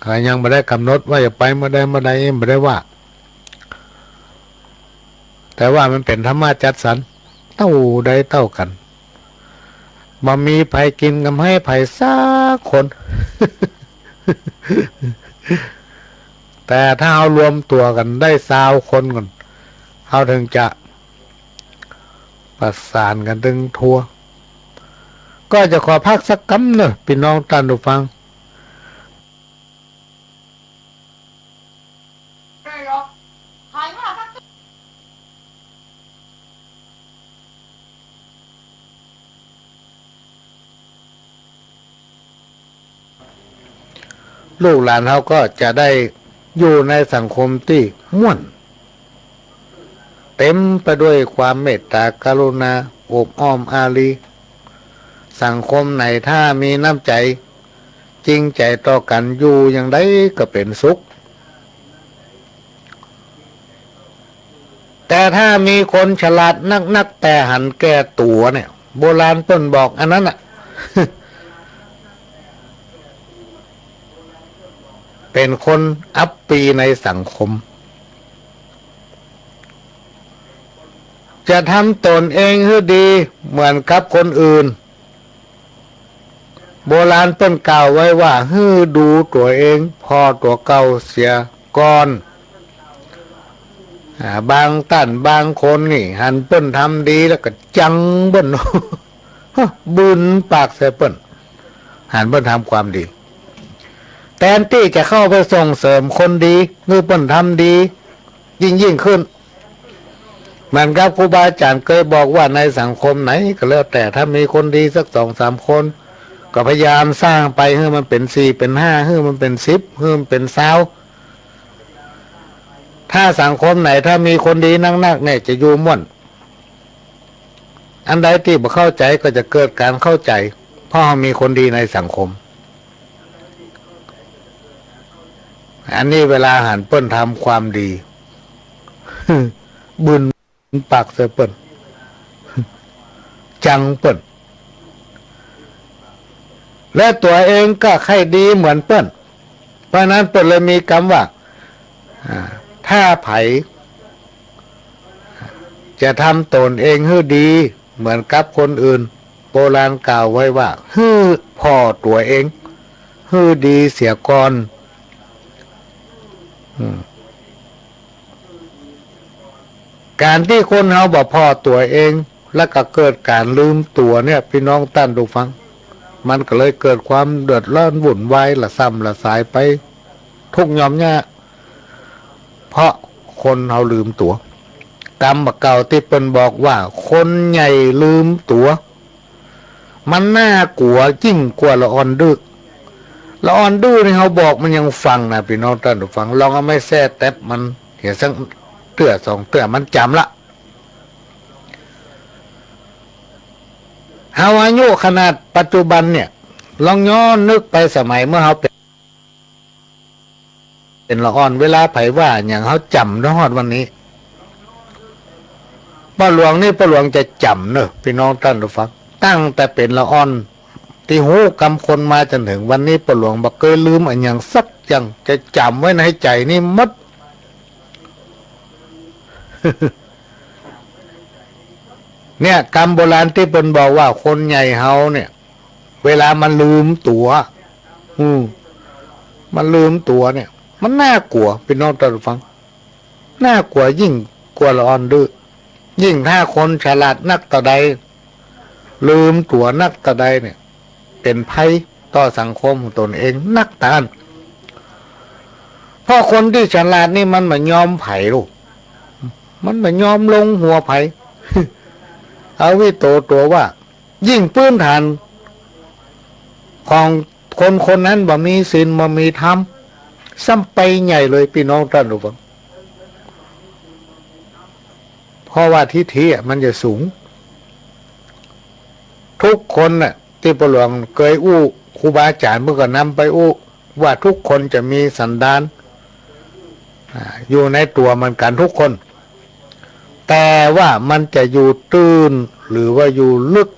อ่า ยังบ่ได้ก๋ำหนดว่าจะไปเมื่อใดเมื่อใด บ่ได้ว่า แต่ว่ามันเป๋นธรรมะจัดสรร เต้าใดเต้ากั๋น บ่มีใผกิ๋นกำไฮใผสักคน แต่ถ้าเฮารวมตั๋วกั๋นได้ซาวคนก่อน เฮาเถิงจะประสานกั๋นตึงทั่ว ก็จะขอพักสักกำเนาะ ปี้น้องต้านผู้ฟัง ลูกหลานเฮาก็จะได้อยู่ในสังคมตี้ม่วน เต็มไปด้วยความเมตตากรุณา อบอ้อมอารี สังคมไหนถ้ามีน้ำใจ๋ จริงใจ๋ต่อกั๋น อยู่อย่างใดก็เป๋นสุข แต่ถ้ามีคนฉลาดนักๆ แต่หันแก่ตั๋วเนี่ย โบราณเปิ้นบอกอันนั้นน่ะ เป๋นคนอับปรีในสังคม จะทำต๋นเองหื้อดีเหมือนกับคนอื่น โบราณเปิ้นกล่าวไว้ว่า หื้อดูตั๋วเองผ่อตั๋วเก่าเสียก่อน อ่า บางต้านบางคนนี่ หันเปิ้นทำดีแล้วก็จังเปิ้น บึนปากใส่เปิ้น หันเปิ้นทำความดี แตนตี้จะเข้าไปส่งเสริมคนดี หื้อเปิ้นทำดี ยิ่งๆ ขึ้น เหมือนกับครูบาอาจ๋ารย์เกยบอกว่า ในสังคมไหนก็แล้วแต่ ถ้ามีคนดีสักสองสามคน ก็พยายามสร้างไป หื้อมันเป๋นสี่เป๋นห้า หื้อมันเป๋นสิบ หื้อมันเป๋นซาว ถ้าสังคมไหนถ้ามีคนดีนักๆ เนี่ย จะอยู่ม่วน อันใดตี้บ่เข้าใจ๋ก็จะเกิดก๋านเข้าใจ๋ เพราะเฮามีคนดีในสังคม อันนี้เวลาหันเปิ้นทำความดี บึนปากใส่เปิ้น จังเปิ้น และตั๋วเองก็ใค่ดีเหมือนเปิ้น เพราะนั้นเปิ้นเลยมีกำว่า อ่า ถ้าใผ จะทำต๋นเองหื้อดีเหมือนกับคนอื่น โบราณกล่าวไว้ว่า หื้อผ่อตั๋วเองหื้อดีเสียก่อน อืม ก๋านตี้คนเฮาบ่ผ่อตั๋วเอง แล้วก็เกิดก๋านลืมตั๋วเนี่ย ปี้น้องต้านผู้ฟัง มันก็เลยเกิดความเดือดร้อนวุ่นวาย ละส่ำละสายไป ทุกข์ยอมยาก เพราะคนเฮาลืมตั๋ว กำบ่าเก่าตี้เปิ้นบอกว่า คนใหญ่ลืมตั๋ว มันน่ากั๋วยิ่งกว่าละอ่อนดื้อ ละอ่อนดื้อนี่เฮาบอกมันยังฟังนะ ปี้น้องต้านผู้ฟัง ลองเอาไม้แส้แต๊บมันเหียสักเตื้อสองเตื้อ มันจ๋ำละ เฮาอายุขนาดปัจจุบันเนี่ย ลองย้อนนึกไปสมัยเมื่อเฮาเป๋น เป๋นละอ่อน เวลาใผว่าหยังเฮาจ๋ำจนฮอดวันนี้ ป้อหลวงนี่ป้อหลวงจะจ๋ำเน่อ ปี้น้องต้านผู้ฟัง ตั้งแต่เป๋นละอ่อน ตี้ฮู้กำคนมาจ๋นเถิงวันนี้ ป้อหลวงบ่เกยลืมอะหยังสักอย่าง จะจ๋ำไว้ในใจ๋นี่หมด เนี่ย กำโบราณตี้เปิ้นบอกว่าคนใหญ่เฮาเนี่ย เวลามันลืมตั๋ว อืม มันลืมตั๋วเนี่ย มันน่ากั๋ว ปี้น้องต้านผู้ฟัง น่ากั๋วยิ่งกว่าละอ่อนดื้อ ยิ่งถ้าคนฉลาดนักเต้าใด ลืมตั๋วนักเต้าใดเนี่ย เป๋นภัยต่อสังคมของต๋นเองนักเต้าอั้น เพราะคนตี้ฉลาดนี่มันบ่ยอมใผลูก มันบ่ยอมลงหัวใผ อวิโต ตั๋วว่า ยิ่งพื้นฐานของคนคนนั้นบ่มีศีลบ่มีธรรม ซ้ำไปใหญ่เลย ปี้น้องต้านผู้ฟัง เพราะว่าทิฐิอะมันจะสูง ทุกคนน่ะ ตี้ป้อหลวงเกยอู้ ครูบาอาจ๋ารย์เปิ้นก็นำไปอู้ ว่าทุกคนจะมีสันดาน อ่า อยู่ในตั๋วเหมือนกั๋นทุกคน แต่ว่ามันจะอยู่ตื้นหรือว่าอยู่ลึก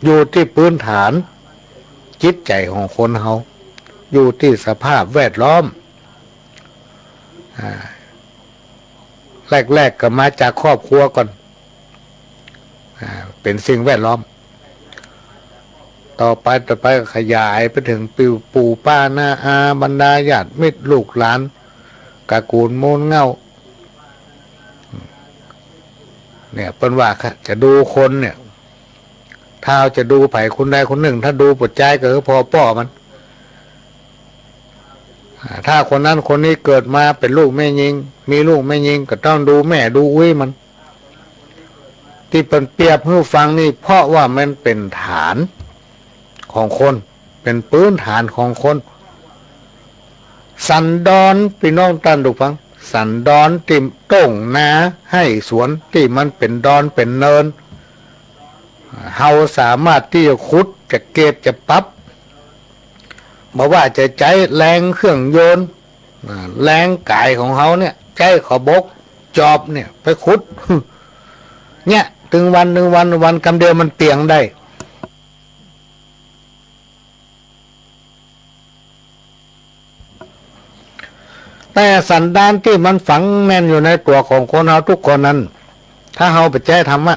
อยู่ตี้พื้นฐานจิตใจ๋ของคนเฮา อยู่ตี้สภาพแวดล้อม อ่า แรกๆ ก็มาจากครอบครัวก่อน อ่า เป๋นสิ่งแวดล้อม ต่อไป ต่อไปก็ขยายไปเถิงปู่ ปู่ป้าน้าอา บรรดาญาติมิตรลูกหลาน ตระกูลมูลเหง้า เนี่ย เปิ้นว่าจะดูคนเนี่ย ถ้าจะดูใผคนใดคนนึ่ง ถ้าดูป้อจายก็คือผ่อป้อมัน อ่า ถ้าคนนั้นคนนี้เกิดมาเป๋นลูกแม่ญิง มีลูกแม่ญิง ก็ต้องดูแม่ดูอุ๊ยมัน ตี้เปิ้นเปรียบหื้อฟังนี่ เพราะว่ามันเป๋นฐานของคน เป๋นพื้นฐานของคน สันดอน ปี้น้องต้านผู้ฟัง สันดอนตี้ต้งนาไฮ่สวน ตี้มันเป๋นดอนเป๋นเนิน เฮาสามารถตี้จะขุด จะเก็บ จะปับ บ่ว่าจะใจ๊แรงเครื่องยนต์ อ่า แรงก๋ายของเฮาเนี่ย ใจ๊ขบก จอบเนี่ย ไปขุด เนี่ย ตึงวัน ตึงวัน วันกำเดียวมันเปียงได้ แต่สันดานตี้มันฝังแน่นอยู่ในตั๋วของคนเฮากู้คนนั้น ถ้าเฮาบ่ใจ๊ธรรมะ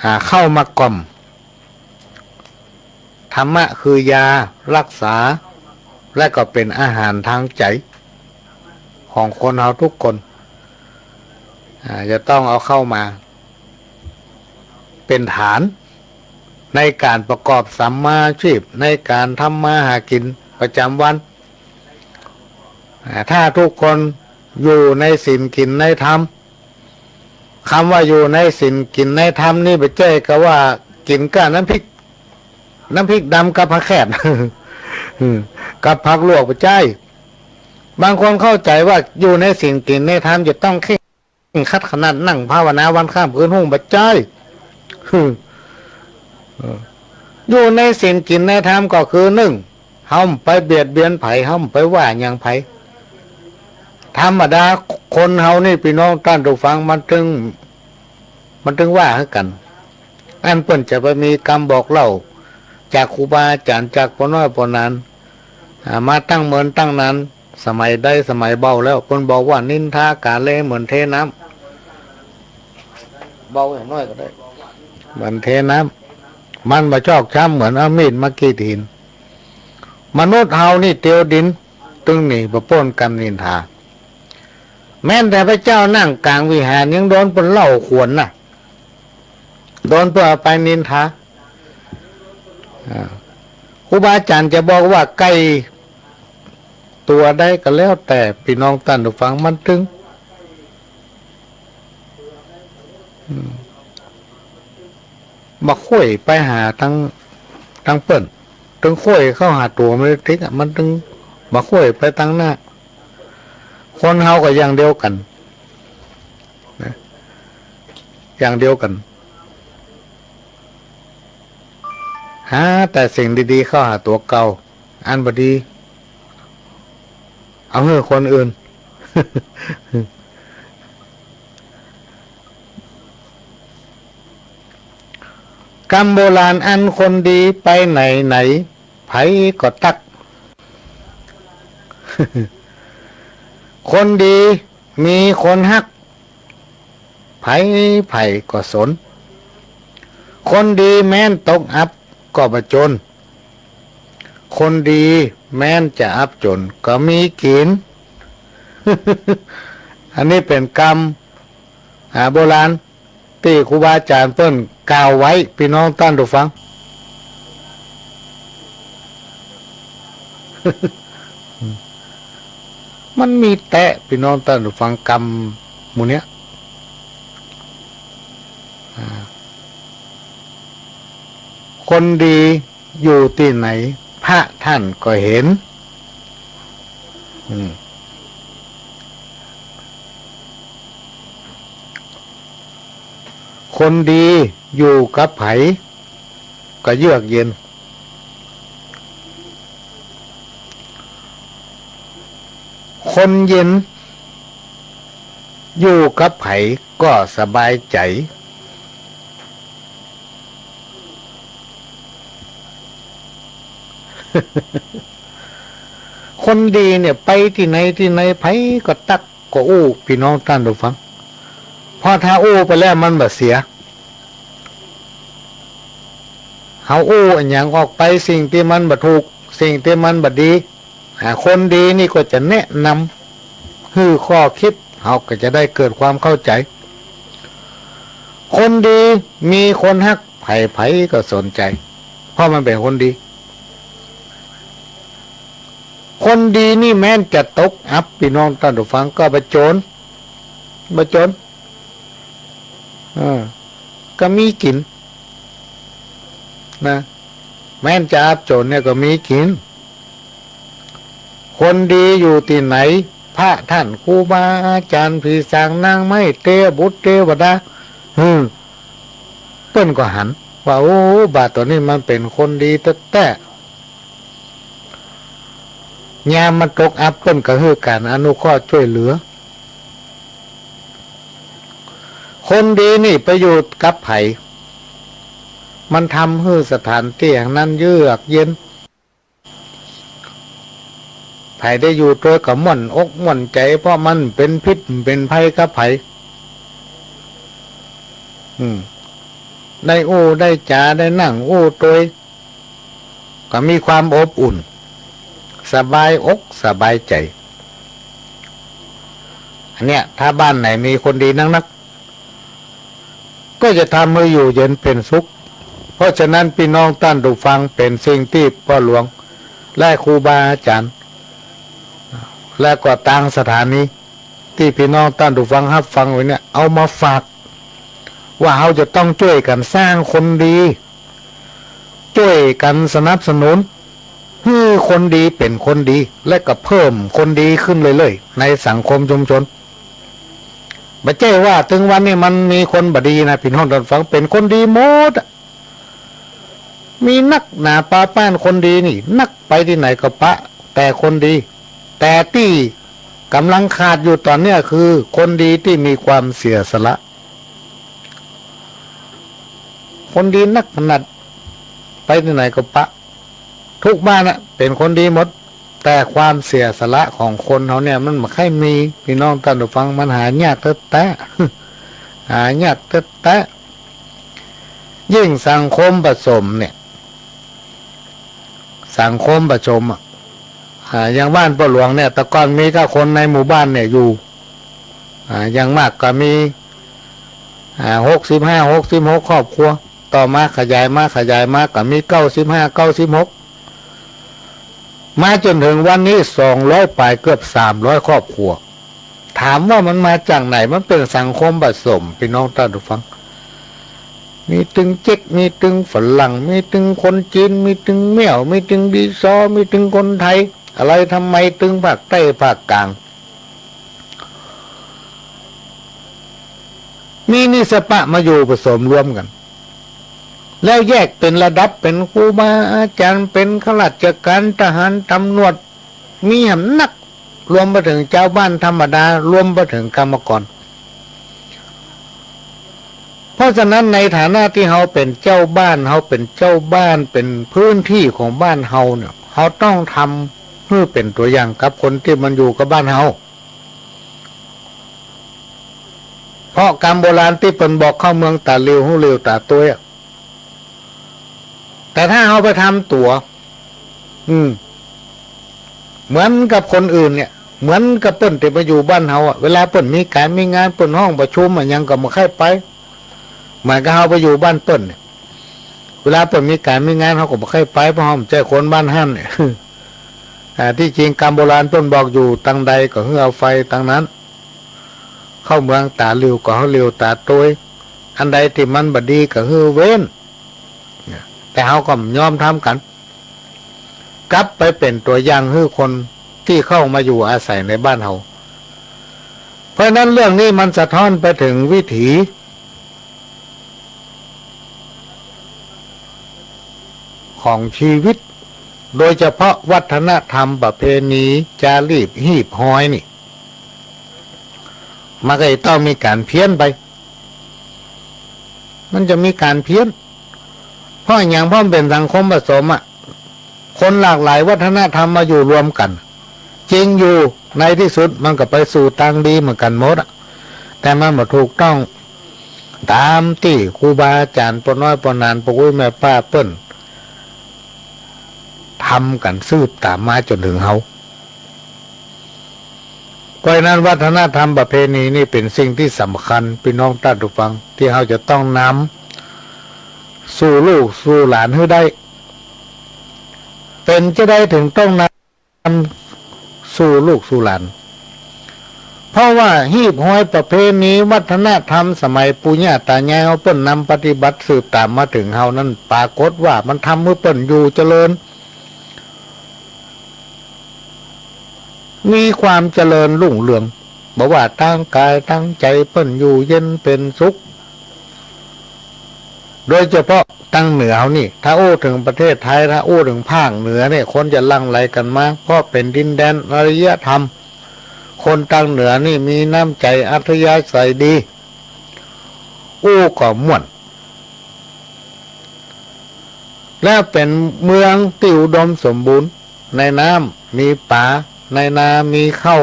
อ่า เข้ามาก่อม ธรรมะคือยาฮักษา และก็เป๋นอาหารตางใจ๋ของคนเฮากู้คน อ่า จะต้องเอาเข้ามาเป๋นฐานในก๋านประกอบสัมมาอาชีพ ในก๋านทำมาหากิ๋นประจ๋ำวัน อ่า ถ้ากู้คนอยู่ในศีลกิ๋นในธรรม กำว่าอยู่ในศีลกิ๋นในธรรมนี่บ่ใจ้กาว่ากิ๋นก้าน้ำพริก น้ำพริกดำกับผักแคด อืม กับผักลวก บ่ใจ้ บางคนเข้าใจ๋ว่าอยู่ในศีลกิ๋นในธรรมจะต้องเคร่งครัดขนาดนั่งภาวนาวันค่ำคืนฮุ่ง บ่ใจ้ อืม อยู่ในศีลกิ๋นในธรรมก็คือ นึ่ง เฮาบ่ไปเบียดเบียนใผ เฮาบ่ไปว่าหยังใผ ธรรมดาคนเฮานี่ ปี้น้องต้านผู้ฟัง มันตึง มันตึงว่าหื้อกั๋น อันเปิ้นจะไปมีกำบอกเล่าจากครูบาอาจ๋ารย์ จากป้อน้อยป้อหนาน อ่า มาตั้งเมินตั้งนาน สมัยใดสมัยเบาแล้ว เปิ้นบอกว่า นินทากาเลเหมือนเทน้ำ เบาอย่างน้อยก็ได้ เหมือนเทน้ำ มันบ่ชอกช้ำเหมือนเอามีดมากรีดหิน มนุษย์เฮานี่เตียวดิน ตึงหนีบ่ป๊นกำนินทา แม้แต่พระเจ้านั่งก๋างวิหารยังโดนเปิ้นเล่าขวัญน่ะ โดนเปิ้นเอาไปนินทา อ่า ครูบาอาจ๋ารย์จะบอกว่าไก่ตั๋วใดก็แล้วแต่ ปี้น้องต้านผู้ฟัง มันตึง อืม บ่ค่อยไปหาตัง ตังเปิ้น ตึงค่อยเข้าหาตั๋วมันติ๊กอะ มันตึงบ่ค่อยไปตังหน้า คนเฮาก็อย่างเดียวกั๋นนะ อย่างเดียวกั๋น หาแต่สิ่งดีๆ เข้าหาตั๋วเก่า อันบ่ดี เอาหื้อคนอื่น กำโบราณอันคนดีไปไหนไหน ใผก็ตัก คนดีมีคนฮัก ใผใผก็สน คนดีแม้นตกอับก็บ่จน คนดีแม้นจะอับจ๋นก็มีกิ๋น อันนี้เป๋นกำ อ่า โบราณตี้ครูบาอาจ๋ารย์เปิ้นกล่าวไว้ ปี้น้องต้านผู้ฟัง มันมีแต๊ ปี้น้องต้านผู้ฟัง กำหมู่เนี้ย อ่า คนดีอยู่ตี้ไหน พระต้านก็เห็น อืม คนดีอยู่กับใผก็เยือกเย็น คนเย็นอยู่กับใผก็สบายใจ๋ คนดีเนี่ยไปตี้ไหนตี้ไหน ใผก็ตักก็อู้ ปี้น้องต้านผู้ฟัง เพราะถ้าอู้ไปแล้วมันบ่เสีย เฮาอู้อะหยังออกไป สิ่งตี้มันบ่ถูก สิ่งตี้มันบ่ดี อ่า คนดีนี่ก็จะแนะนำ หื้อข้อคิด เฮาก็จะได้เกิดความเข้าใจ๋ คนดีมีคนฮัก ใผใผก็สนใจ๋ เพราะมันเป๋นคนดี คนดีนี่แม้นจะตกอับ ปี้น้องต้านผู้ฟัง ก็บ่จน บ่จน เออ ก็มีกิ๋น นะ แม้นจะอับจ๋นเนี่ยก็มีกิ๋น คนดีอยู่ตี้ไหน พระต้าน ครูบาอาจ๋ารย์ ผีสางนางไม้ เตวบุตรเตวดา อืม เปิ้นก็หันว่า โอ้ บ่าวตั๋วนี้มันเป๋นคนดีแต๊ๆ ยามมันตกอับ เปิ้นก็หื้อก๋านอนุเคราะห์จ้วยเหลือ คนดีนี่ไปอยู่กับใผ มันทำหื้อสถานตี้แห่งนั้นเยือกเย็น ใผได้อยู่ตวยก็ม่วนอกม่วนใจ๋ เพราะมันบ่เป๋นพิษบ่เป๋นภัยกับใผ อืม ได้อู้ได้จ๋า ได้นั่งอู้ตวย ก็มีความอบอุ่น สบายอกสบายใจ๋ อันเนี้ย ถ้าบ้านไหนมีคนดีนักๆ ก็จะทำหื้ออยู่เย็นเป๋นสุข เพราะฉะนั้นปี้น้องต้านผู้ฟัง เป๋นสิ่งตี้ป้อหลวง และครูบาอาจ๋ารย์ และก็ตางสถานี ตี้ปี้น้องต้านผู้ฟังฮับฟังอยู่เนี่ย เอามาฝาก ว่าเฮาจะต้องจ้วยกั๋นสร้างคนดี จ้วยกั๋นสนับสนุน หื้อคนดีเป๋นคนดี และก็เพิ่มคนดีขึ้นเรื่อยๆ ในสังคมชุมชน บ่ใจ้ว่าเถิงวันนี้มันมีคนบ่ดีนะ ปี้น้องต้านฟัง เป๋นคนดีหมดอะ มีนักหนาปาป๊านคนดีนี่นัก ไปตี้ไหนก็ปะแต่คนดี แต่ตี้ก่ำลังขาดอยู่ต๋อนเนี้ยคือคนดีตี้มีความเสียสละ คนดีนักขนาด ไปตี้ไหนก็ปะ ทุกบ้านอะเป๋นคนดีหมด แต่ความเสียสละของคนเฮาเนี่ยมันบ่ค่อยมี ปี้น้องต้านผู้ฟัง มันหายากแต๊ๆ หายากแต๊ๆ ยิ่งสังคมประสมเนี่ย สังคมประสมอะ อ่า อย่างบ้านป้อหลวงเนี่ย แต่ก่อนมีแค่คนในหมู่บ้านเนี่ยอยู่ อ่า อย่างมากก็มี อ่า หกสิบห้า หกสิบหกครอบครัว ต่อมาขยายมา ขยายมาก็มีเก้าสิบห้า เก้าสิบหก มาจ๋นเถิงวันนี้ สองร้อยป๋าย เกือบสามร้อยครอบครัว ถามว่ามันมาจากไหน มันเป๋นสังคมประสม ปี้น้องต้านผู้ฟัง มีตึงเจ๊ก มีตึงฝรั่ง มีตึงคนจีน มีตึงแมว มีตึงดีซอ มีตึงคนไทย อะไรทำไมตึงภาคใต้ภาคกลาง มีนี่สะปะมาอยู่ประสมรวมกั๋น แล้วแยกเป๋นระดับ เป๋นครูบาอาจ๋ารย์ เป๋นข้าราชก๋าน ทหาร ตำรวจ มีหำนัก รวมไปเถิงจาวบ้านธรรมดา รวมไปเถิงกรรมกร เพราะฉะนั้นในฐานะตี้เฮาเป๋นเจ้าบ้าน เฮาเป๋นเจ้าบ้าน เป๋นพื้นตี้ของบ้านเฮาเนี่ย เฮาต้องทำหื้อเป๋นตั๋วอย่างกับคนตี้มันอยู่กับบ้านเฮา เพราะกำโบราณตี้เปิ้นบอก เข้าเมืองต๋าหลิว ฮู้หลิวต๋าตวยอะ แต่ถ้าเฮาไปทำตั๋ว อืม เหมือนกับคนอื่นเนี่ย เหมือนกับเปิ้นตี้มาอยู่บ้านเฮาอะ เวลาเปิ้นมีก๋านมีงาน เปิ้นฮ้องประชุมอะหยังก็บ่ใค่ไป เหมือนกับเฮาไปอยู่บ้านเปิ้นเนี่ย เวลาเปิ้นมีก๋านมีงาน เฮาก็บ่ใค่ไป เพราะเฮาบ่ใจ้คนบ้านหั้นเนี่ย อ่า ตี้จริงกำโบราณเปิ้นบอกอยู่ตังใดก็หื้อเอาไฟตังนั้น เข้าเมืองต๋าหลิวก็หื้อหลิวต๋าตวย อันใดตี้มันบ่ดีก็หื้อเว้น แต่เฮาก็บ่ยอมทำกั๋น กลับไปเป๋นตั๋วอย่างหื้อคนตี้เข้ามาอยู่อาศัยในบ้านเฮา เพราะฉะนั้นเรื่องนี้มันสะท้อนไปเถิงวิถี ของชีวิต โดยเฉพาะวัฒนธรรมประเพณี จารีต ฮีบฮอยนี่ มันก็จะต้องมีก๋านเพี้ยนไป มันจะมีก๋านเพี้ยน เพราะหยัง เพราะมันเป๋นสังคมประสมอะ คนหลากหลายวัฒนธรรมมาอยู่รวมกั๋น จริงอยู่ ในตี้สุดมันก็ไปสู่ตางดีเหมือนกั๋นหมดอะ แต่มันบ่ถูกต้อง ต๋ามตี้ครูบาอาจ๋ารย์ ป้อน้อยป้อหนาน ป้ออุ๊ยแม่ป้าเปิ้น ทำกั๋นสืบต๋ามมาจ๋นเถิงเฮา เพราะฉะนั้นวัฒนธรรมประเพณีนี่เป๋นสิ่งตี้สำคัญ ปี้น้องต้านผู้ฟัง ตี้เฮาจะต้องนำสู่ลูกสู่หลานหื้อได้ เป๋นจาใดเถิงต้องนำ สู่ลูกสู่หลาน เพราะว่าฮีบฮอยประเพณีวัฒนธรรมสมัยปู่ย่าต๋ายายเฮาเปิ้นนำปฏิบัติสืบต๋ามมาเถิงเฮานั้น ปรากฏว่ามันทำหื้อเปิ้นอยู่เจริญ มีความเจริญรุ่งเรือง บ่ว่าตางก๋ายตางใจ๋เปิ้นอยู่เย็นเป๋นสุข โดยเฉพาะตางเหนือเฮานี่ ถ้าอู้เถิงประเทศไทย ถ้าอู้เถิงภาคเหนือเนี่ย คนจะหลั่งไหลกั๋นมา เพราะเป๋นดินแดนอารยธรรม คนตางเหนือนี่มีน้ำใจ๋อัธยาศัยดี อู้ก็ม่วน และเป๋นเมืองตี้อุดมสมบูรณ์ ในน้ำมีป๋า ในนามีข้าว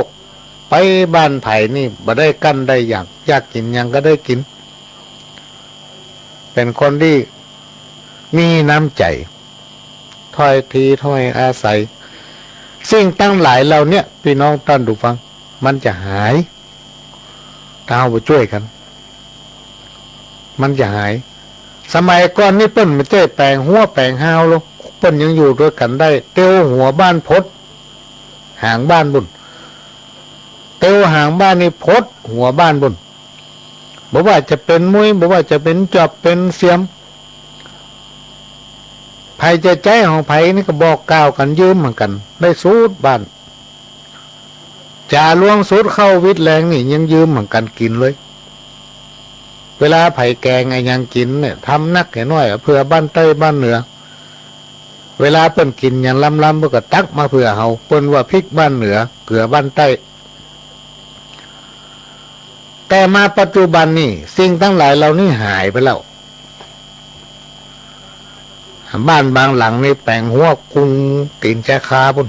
ไปบ้านใผนี่บ่ได้กั้นได้หยัง อยากกิ๋นหยังก็ได้กิ๋น เป๋นคนตี้มีน้ำใจ๋ ถ้อยทีถ้อยอาศัย สิ่งตังหลายเหล่าเนี้ย ปี้น้องต้านผู้ฟัง มันจะหาย ถ้าเฮาบ่จ้วยกั๋น มันจะหาย สมัยก่อนนี่เปิ้นบ่ใจ้แป๋งฮั้วแป๋งฮาวหรอก เปิ้นยังอยู่ตวยกั๋นได้ เตียวฮั้วบ้านพด หางบ้านปู้น เตียวหางบ้านนี่พดฮั้วบ้านปู้น บ่ว่าจะเป๋นมุ้ย บ่ว่าจะเป๋นจอบเป๋นเสียม ใผจะใจ๊ของใผนี่ก็บอกกล่าวกั๋นยืมเหมือนกั๋น ได้สุดบ้าน จ๋าหลวงสุดข้าววิดแลงนี่ยังยืมเหมือนกั๋นกิ๋นเลย เวลาใผแก๋งอะหยังกิ๋นเนี่ย ทำนักแก่น้อยอะ เผื่อบ้านใต้บ้านเหนือ เวลาเปิ้นกิ๋นหยังล้ำๆ เปิ้นก็ตักมาเผื่อเฮา เปิ้นว่าพริกบ้านเหนือ เกือบ้านใต้ แต่มาปัจจุบันนี่ สิ่งตังหลายเหล่านี้หายไปแล้ว บ้านบางหลังนี่แป๋งฮั้วกุงตี๋นแจ๊คาปู้น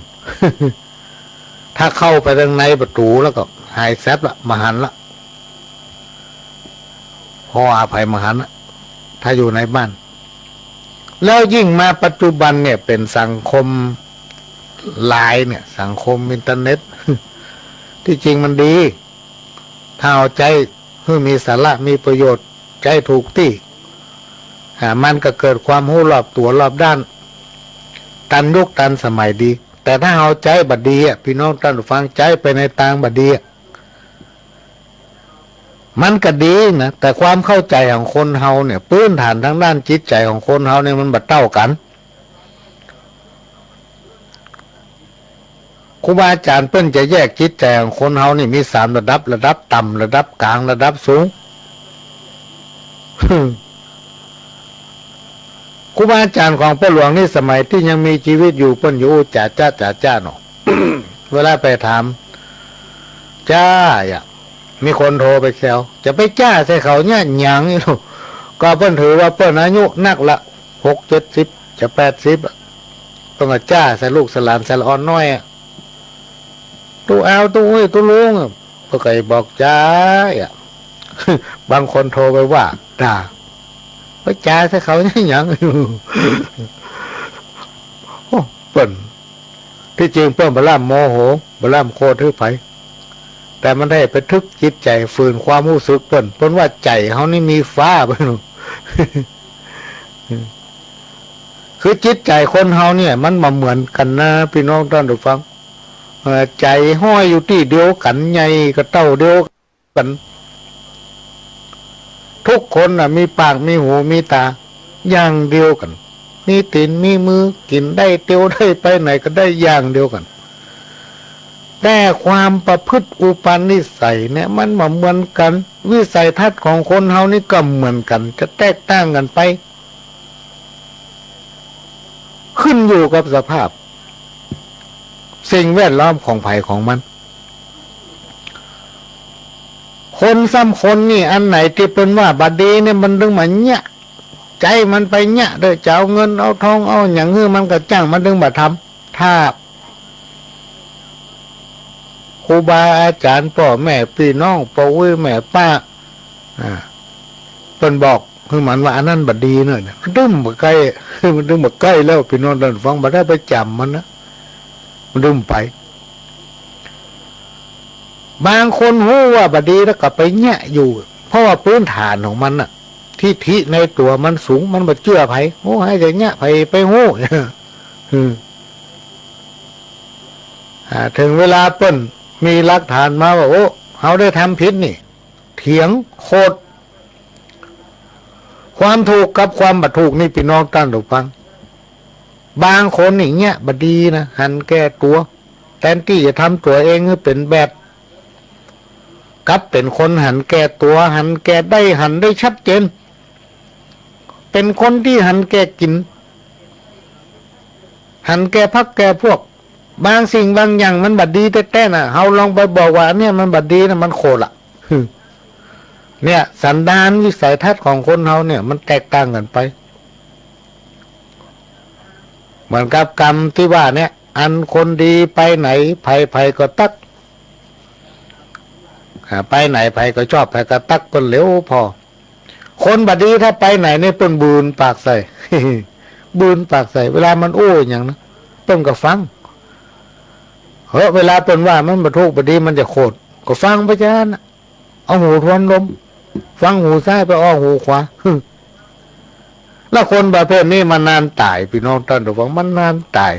ถ้าเข้าไปตางในประตู๋แล้วก็หายแซบละ บ่หันละ เพราะว่าใผบ่หันละ ถ้าอยู่ในบ้าน แล้วยิ่งมาปัจจุบันเนี่ยเป๋นสังคมไลน์เนี่ย สังคมอินเทอร์เน็ต ตี้จริงมันดี ถ้าเฮาใจ๊หื้อมีสาระมีประโยชน์ ใจ๊ถูกตี้ อ่า มันก็เกิดความฮู้รอบตั๋วรอบด้าน ตันยุคตันสมัยดี แต่ถ้าเฮาใจ๊บ่ดีอะ ปี้น้องต้านผู้ฟัง ใจ๊ไปในตางบ่ดีอะ มันก็ดีนะ แต่ความเข้าใจ๋ของคนเฮาเนี่ย พื้นฐานตางด้านจิตใจ๋ของคนเฮาเนี่ยมันบ่เต้ากั๋น ครูบาอาจ๋ารย์เปิ้นจะแยกจิตใจ๋ของคนเฮานี่มีสามระดับ ระดับต่ำ ระดับก๋าง ระดับสูง ครูบาอาจ๋ารย์ของป้อหลวงนี่สมัยตี้ยังมีจีวิตอยู่เปิ้นอยู่อู้จ๋าจ๊ะจ๋าจ๊ะเนาะ เวลาไปถาม จ้า อะ มีคนโทรไปแซว จะไปจ้าใส่เขาเนี่ยหยัง ก็เปิ้นถือว่าเปิ้นอายุนักละ หกเจ็ดสิบ จะแปดสิบอะ เปิ้นก็จ้าใส่ลูกใส่หลานใส่ละอ่อนน้อยอะ ตู้อาว ตู้อุ้ย ตู้ลุงอะ เปิ้นก็บอกจ้าอะ บางคนโทรไปว่าด่า ไปจ้าใส่เขาเนี่ยหยัง โอ้ เปิ้น ตี้จริงเปิ้นบ่ล้ำโมโห บ่ล้ำโขดหื้อใผ แต่มันได้ไปถึกจิตใจ๋ ฝืนความฮู้สึกเปิ้น เปิ้นว่าใจ๋เฮานี่มีฟ้าเปิ้น คือจิตใจ๋คนเฮาเนี่ยมันบ่เหมือนกั๋นนะ ปี้น้องต้านผู้ฟัง เอ่อ ใจ๋ห้อยอยู่ตี้เดียวกั๋น ใหญ่ก็เต้าเดียวกั๋น ทุกคนน่ะมีปากมีหูมีต๋าอย่างเดียวกั๋น มีตี๋นมีมือ กิ๋นได้ เตียวได้ ไปไหนก็ได้อย่างเดียวกั๋น แต่ความประพฤติอุปนิสัยเนี่ยมันบ่เหมือนกั๋น วิสัยทัศน์ของคนเฮานี่ก็เหมือนกั๋น จะแตกต่างกั๋นไป ขึ้นอยู่กับสภาพสิ่งแวดล้อมของใผของมัน คนซ้ำคนนี่ อันไหนตี้เปิ้นว่าบ่ดีเนี่ย มันตึงบ่าเยียะ ใจ๋มันไปเยียะ เด้อ จะเอาเงินเอาทองเอาหยังหื้อมันก็จ้าง มันตึงบ่าทำ ถ้าครูบาอาจ๋ารย์ ป้อแม่ปี้น้อง ป้ออุ๊ยแม่ป้า อ่า เปิ้นบอกหื้อมันว่าอันนั้นบ่ดีเนาะ มันตึงบ่ใก้ มันตึงบ่ใก้แล้ว ปี้น้องต้านฟัง บ่ได้ไปจ๋ำมันนะ มันตึงไป บางคนฮู้ว่าบ่ดีแล้วก็ไปเยียะอยู่ เพราะว่าพื้นฐานของมันน่ะ ทิฐิในตั๋วมันสูง มันบ่เจื้อใผ โอ้ ใค่จะเยียะใผไปฮู้ อืม อ่า เถิงเวลาเปิ้นมีหลักฐานมาว่า โอ้ เฮาได้ทำผิดนี่ เถียงโขด ความถูกกับความบ่ถูกนี่ ปี้น้องต้านผู้ฟัง บางคนนี่เยียะบ่ดีนะ หันแก่ตั๋ว แตนตี้จะทำตั๋วเองหื้อเป๋นแบบ กลับเป๋นคนหันแก่ตั๋ว หันแก่ได้ หันได้ชัดเจน เป๋นคนตี้หันแก่กิ๋น หันแก่พรรคแก่พวก บางสิ่งบางอย่างมันบ่ดีแต๊ๆ น่ะ เฮาลองไปบอกว่าอันเนี้ยมันบ่ดีนะ มันโขดละ เนี่ย สันดานวิสัยทัศน์ของคนเฮาเนี่ยมันแตกต่างกั๋นไป เหมือนกับกำตี้ว่าเนี่ย อันคนดีไปไหนใผๆก็ตั๊ก อ่า ไปไหนใผก็ชอบ ใผก็ตั๊กเปิ้นเหลียวผ่อ คนบ่ดีถ้าไปไหนนี่เปิ้นบืนปากใส่ บืนปากใส่ เวลามันอู้หยังนะ เปิ้นก็ฟัง เหอะ เวลาเปิ้นว่ามันบ่ถูกบ่ดี มันจะโขด ก็ฟังไปจานั้นน่ะ เอาหูทวนลม ฟังหูซ้ายไปออกหูขวา แล้วคนประเภทนี้มันนานต๋าย ปี้น้องต้านผู้ฟัง มันนานต๋าย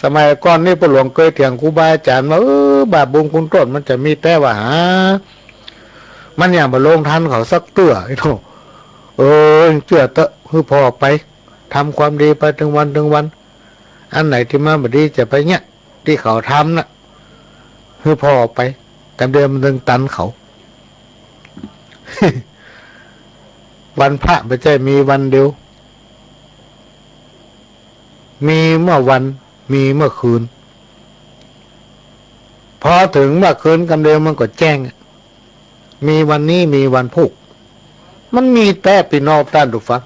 สมัยก่อนนี่ป้อหลวงเกยเถียงครูบาอาจ๋ารย์ว่า เออ บาปบุญคุณโต้ษมันจะมีแต๊ว่าหา มันยังบ่ลงทันเขาสักเตื้อ ไอ้โน่ เออ เจื้อเต๊อะ หื้อผ่อไป ทำความดีไปตึงวันตึงวัน อันไหนตี้มันบ่ดีจะไปเยียะตี้เขาทำน่ะ หื้อผ่อไป กำเดียวมันตึงตันเขา วันพระบ่ใจ้มีวันเดียว มีเมื่อวัน มีเมื่อคืน พอเถิงเมื่อคืนกำเดียวมันก็แจ้งอะ มีวันนี้ มีวันพูก มันมีแต๊ ปี้น้องต้านผู้ฟัง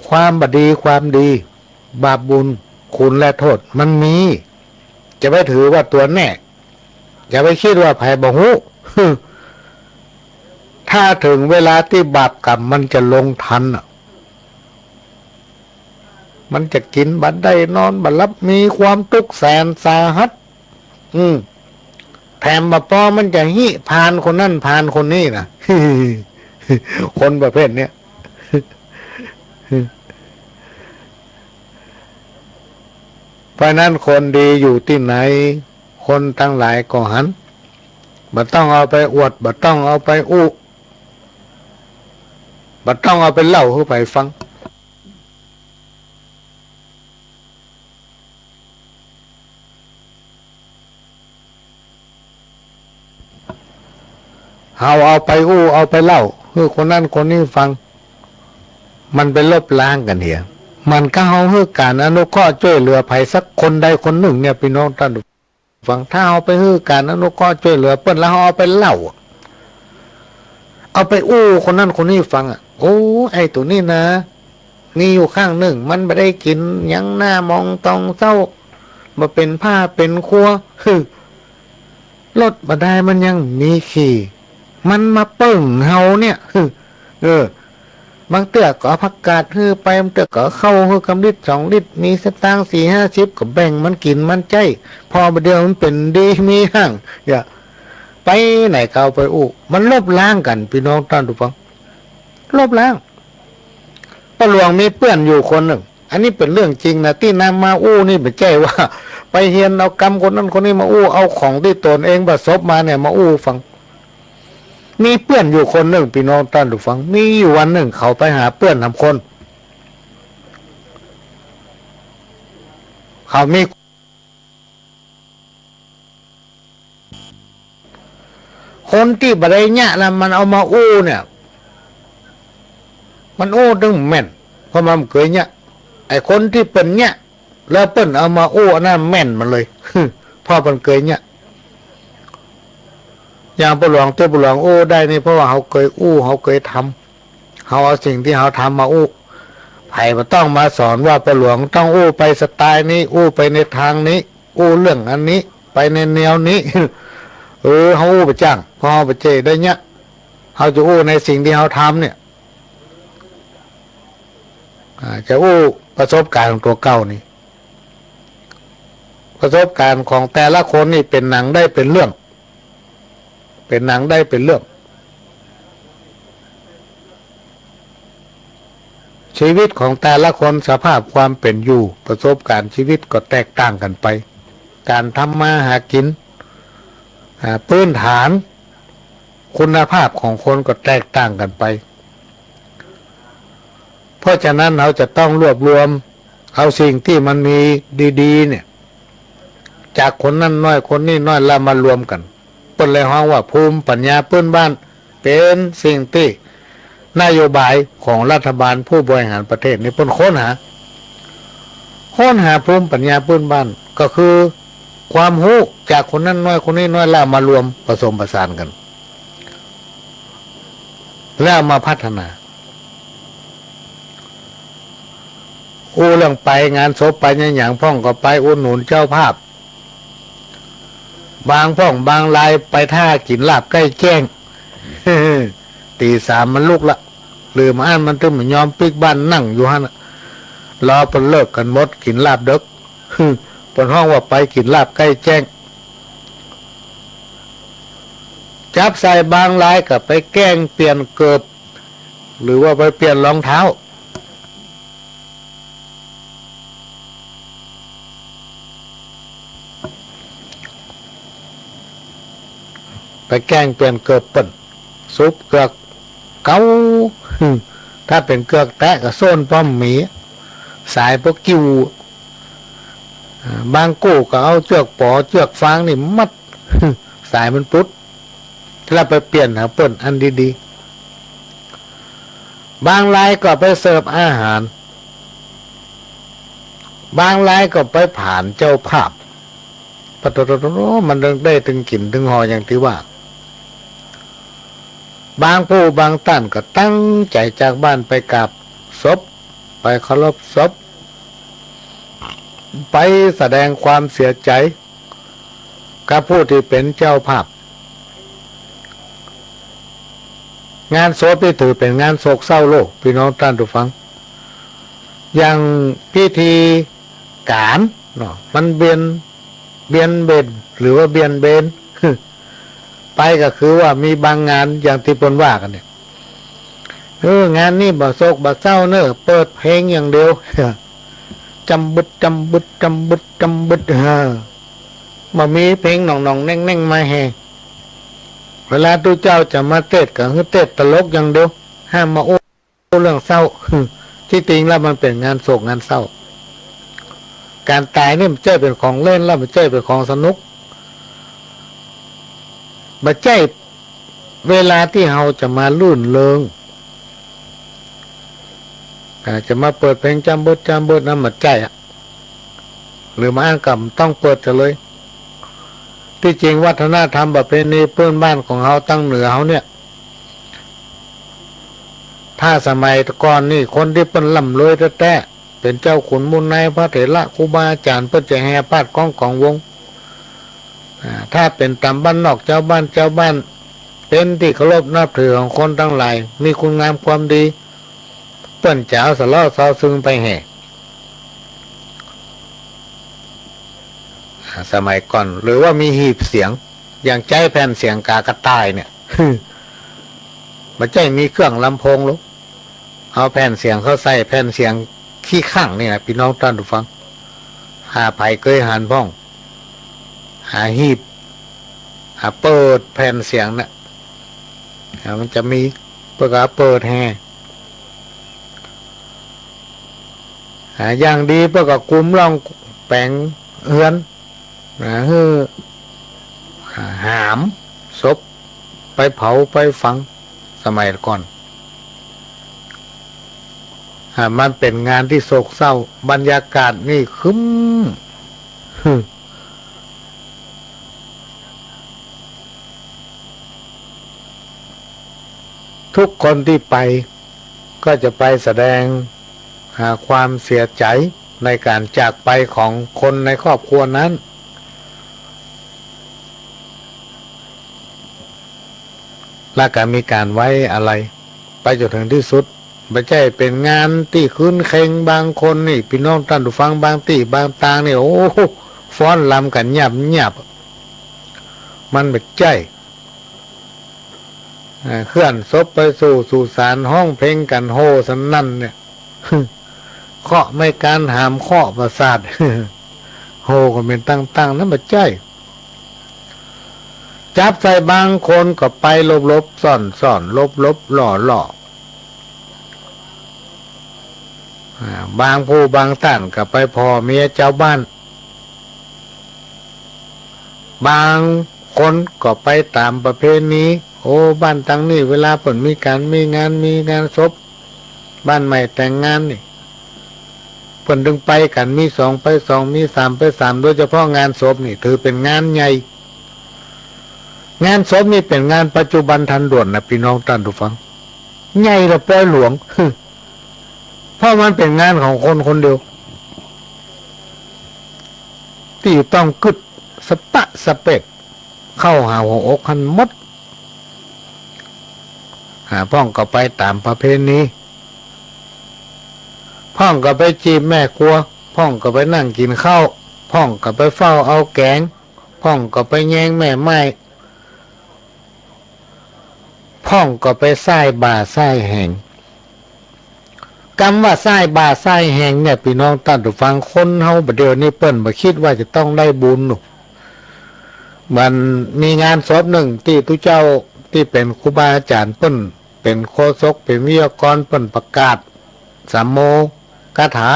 ความบ่ดี ความดี บาปบุญ คุณและโทษ มันมี จะไปถือว่าตั๋วแน่ อย่าไปกึ๊ดว่าใผบ่ฮู้ ถ้าเถิงเวลาตี้บาปกรรมมันจะลงทันน่ะ มันจะกิ๋นบ่ได้ นอนบ่หลับ มีความตุ๊กข์แสนสาหัส อืม แถมบ่ปอ มันจะหิพาลคนนั้นพาลคนนี้น่ะ คนประเภทเนี้ย เพราะนั้นคนดีอยู่ตี้ไหน คนตังหลายก็หัน บ่ต้องเอาไปอวด บ่ต้องเอาไปอู้ บ่ต้องเอาไปเล่าหื้อใผฟัง เฮาเอาไปอู้เอาไปเล่าหื้อคนนั้นคนนี้ฟัง มันไปลบล้างกั๋นเหีย มันก็เฮาหื้อก๋านอนุเคราะห์จ้วยเหลือใผสักคนใดคนนึ่งเนี่ย ปี้น้องต้านผู้ฟัง ถ้าเฮาไปหื้อก๋านอนุเคราะห์จ้วยเหลือเปิ้น แล้วเฮาเอาไปเล่า เอาไปอู้คนนั้นคนนี้ฟังอะ โอ้ ไอ้ตั๋วนี้นะ มีอยู่ครั้งนึ่ง มันบ่ได้กิ๋นหยังหน้ามองตองเซ้า บ่เป๋นผ้าเป๋นครัว หือ รถบ่ได้มันยังมีขี่ มันมาเปิ้งเฮาเนี่ย หือ เออ บางเตื้อก็เอาผักกาดหื้อไป บางเตื้อก็เอาข้าวหื้อกำลิดสองลิด มีสตางค์สี่ห้าสิบก็แบ่งมันกิ๋นมันใจ๊ ผ่อบ่าเดี่ยวมันเป๋นดีมีห้าง อย่า ไปไหนก็เอาไปอู้ มันลบล้างกั๋น ปี้น้องต้านผู้ฟัง ลบล้าง ป้อหลวงมีเปื้อนอยู่คนนึ่ง อันนี้เป๋นเรื่องจริงนะ ตี้นำมาอู้นี่บ่ใจ้ว่า ไปเฮียนเอากำคนนั้นคนนี้มาอู้ เอาของตี้ตนเองประสบมาเนี่ยมาอู้ฟัง มีเปื้อนอยู่คนนึ่ง ปี้น้องต้านผู้ฟัง มีอยู่วันนึ่งเขาไปหาเปื้อนสามคน เขามี คนตี้บ่ได้เยียะแล้วมันเอามาอู้เนี่ย มันอู้ตึงแม่น เพราะมันบ่เกยเยียะ ไอ้คนตี้เปิ้นเยียะ แล้วเปิ้นเอามาอู้อันนั้นแม่นมันเลย เพราะมันเกยเยียะ อย่างป้อหลวง ตี้ป้อหลวงอู้ได้นี่ เพราะว่าเฮาเกยอู้ เฮาเกยทำ เฮาเอาสิ่งตี้เฮาทำมาอู้ ใผบ่ต้องมาสอนว่าป้อหลวงต้องอู้ไปสไตล์นี้ อู้ไปในตางนี้ อู้เรื่องอันนี้ ไปในแนวนี้ เออ เฮาอู้บ่จ้าง เพราะเฮาบ่ใจ้ได้เยียะ เฮาจะอู้ในสิ่งตี้เฮาทำเนี่ย อ่า จะอู้ประสบก๋ารณ์ของตั๋วเก่านี่ ประสบก๋ารณ์ของแต่ละคนนี่เป๋นหนังได้เป๋นเรื่อง เป๋นหนังได้เป๋นเรื่อง ชีวิตของแต่ละคน สภาพความเป๋นอยู่ ประสบก๋ารณ์ชีวิตก็แตกต่างกั๋นไป ก๋านทำมาหากิ๋น อ่า พื้นฐาน คุณภาพของคนก็แตกต่างกั๋นไป เพราะฉะนั้นเฮาจะต้องรวบรวมเอาสิ่งตี้มันมีดีๆ เนี่ย จากคนนั้นน้อยคนนี้น้อย แล้วมารวมกั๋น เปิ้นเลยฮ้องว่าภูมิปัญญาพื้นบ้าน เป๋นสิ่งตี้นโยบายของรัฐบาลผู้บริหารประเทศนี่เปิ้นค้นหา ค้นหาภูมิปัญญาพื้นบ้าน ก็คือความฮู้จากคนนั้นน้อยคนนี้น้อย แล้วมารวมผสมประสานกั๋น แล้วมาพัฒนา อู้เรื่องไปงานศพไปเนี่ยหยังพ่องก็ไปอุดหนุนเจ้าภาพ บางพ่องบางรายไปถ้ากิ๋นลาบใก้แจ้ง ตี๋สามมันลุกละ หรือบ่อั้นมันตึงบ่ยอมปิ๊กบ้านนั่งอยู่หั้นน่ะ รอเปิ้นเลิกกั๋นหมดกิ๋นลาบเดิ็ก เปิ้นฮ้องว่าไปกิ๋นลาบใก้แจ้ง จับใส่บางรายก็ไปแกล้งเปลี่ยนเกิบ หรือว่าไปเปลี่ยนรองเท้า ไปแกล้งเปลี่ยนเกิบเปิ้น สุบเกือกเก๋า ถ้าเป๋นเกือกแต๊ก็ส้นป้อมหมี สายปะกิ่ว อ่า บางกู้ก็เอาเจื้อกป๋อเจื้อกฟางนี่มัด สายมันปุด แล้วไปเปลี่ยนหาเปิ้นอันดีๆ บางรายก็ไปเสิร์ฟอาหาร บางรายก็ไปผานเจ้าภาพ ปะโถ มันได้ตึงกิ๋นตึงห่ออย่างตี้ว่า บางผู้บางต้านก็ตั้งใจ๋จากบ้านไปกราบศพ ไปเคารพศพ ไปแสดงความเสียใจ๋กับผู้ตี้เป๋นเจ้าภาพ งานศพนี่ถือเป๋นงานโศกเศร้าโลก ปี้น้องต้านผู้ฟัง อย่างพิธีก๋านเนาะ มันเบียน เบียนเบน หรือว่าเบียนเบน ไปก็คือว่ามีบางงานอย่างตี้เปิ้นว่ากั๋นเนี่ย เออ งานนี้บ่โศกบ่เศร้าเน่อ เปิดเพลงอย่างเดียว จำบึด จำบึด จำบึด จำบึด เออ บ่มีเพลงหน่องๆ แน่งๆ มาแห่ เวลาตุ๊เจ้าจะมาเตศน์ก็หื้อเตศน์ตลกอย่างเดียว ห้ามมาอู้เรื่องเศร้า ตี้จริงแล้วมันเป๋นงานโศกงานเศร้า ก๋านต๋ายนี่บ่ใจ้เป๋นของเล่นแล้ว บ่ใจ้เป๋นของสนุก บ่ใจ้เวลาตี้เฮาจะมารื่นเริง อ่า จะมาเปิดเพลงจำบึดจำบึดนั้นบ่ใจ้อะ หรือบ่อั้นก็บ่ต้องเปิดเสียเลย ตี้จริงวัฒนธรรมประเพณีพื้นบ้านของเฮาตังเหนือเฮาเนี่ย ถ้าสมัยก่อนนี่คนตี้เปิ้นร่ำรวยแต๊ๆ เป๋นเจ้าขุนมูลนายพระเถระครูบาอาจ๋ารย์ เปิ้นจะแห่พาดกองกองวง อ่า ถ้าเป๋นต๋ามบ้านนอกจาวบ้าน จาวบ้าน เป๋นตี้เคารพนับถือของคนตังหลาย มีคุณงามความดี เปิ้นจะเอาสะเลาะซอซึงไปแห่ อ่า สมัยก่อน หรือว่ามีหีบเสียง อย่างใจ๊แผ่นเสียงก๋ากระต่ายเนี่ย บ่ใจ้มีเครื่องลำโพงหรอก เอาแผ่นเสียงเข้าใส่ แผ่นเสียงขี้ข้างนี่นะ ปี้น้องต้านผู้ฟัง หาใผเกยหันพ่อง หาหีบ หาเปิดแผ่นเสียงน่ะ อ่า มันจะมี เปิ้นก็เปิดแห่ อ่า อย่างดีเปิ้นก็กุมร่องแป๋งเฮือน นะ หื้อ อ่า หามศพ ไปเผาไปฝัง สมัยก่อน อ่า มันเป๋นงานตี้โศกเศร้า บรรยากาศนี่ครึ้ม ทุกคนตี้ไปก็จะไปแสดง อ่า ความเสียใจ๋ในก๋านจากไปของคนในครอบครัวนั้น แล้วก็มีก๋านไว้อาลัยไปจ๋นเถิงตี้สุด บ่ใจ้เป๋นงานตี้ครื้นเครง บางคนนี่ ปี้น้องต้านผู้ฟัง บางตี้บางตางนี่ โอ้ ฟ้อนรำกั๋นหยาบๆ มันบ่ใจ้ อ่า เคลื่อนศพไปสู่สุสาน ฮ้องเพลงกั๋นโห่สนั่นเนี่ย เคาะไม้กานหามเคาะประสาท โห่กั๋นเป๋นตั้งๆ นั้นบ่ใจ้ จับใส่บางคนก็ไปหลบๆ ซ่อนๆ หลบๆ ล่อๆ อ่า บางผู้บางต้านก็ไปผ่อเมียจาวบ้าน บางคนก็ไปต๋ามประเพณี โอ้ บ้านตังนี้เวลาเปิ้นมีก๋านมีงาน มีงานศพ บ้านใหม่แต่งงานนี่ เปิ้นตึงไปกั๋น มีสองไปสอง มีสามไปสาม โดยเฉพาะงานศพนี่ถือเป๋นงานใหญ่ งานศพนี่เป๋นงานปัจจุบันทันด่วนนะ ปี้น้องต้านผู้ฟัง ใหญ่กว่าปอยหลวง เพราะมันเป๋นงานของคนคนเดียว ตี้ต้องกึ๊ดสะปะสะเปะเข้าหาหัวอกหั้นหมด หาพ่องก็ไปต๋ามประเพณี พ่องก็ไปจีบแม่ครัว พ่องก็ไปนั่งกิ๋นข้าว พ่องก็ไปเฝ้าเอาแก๋ง พ่องก็ไปแยงแม่ไม้ พ่องก็ไปซ้ายบ่าซ้ายแหง กำว่าซ้ายบ่าซ้ายแหงเนี่ย ปี้น้องต้านผู้ฟัง คนเฮาบ่าเดี่ยวนี้เปิ้นบ่คิดว่าจะต้องได้บุญหรอก มันมีงานศพนึ่งตี้ตุ๊เจ้าตี้เป๋นครูบาอาจ๋ารย์เปิ้นเป๋นโฆษกเป๋นวิทยากรเปิ้นประกาศสามโมคาถา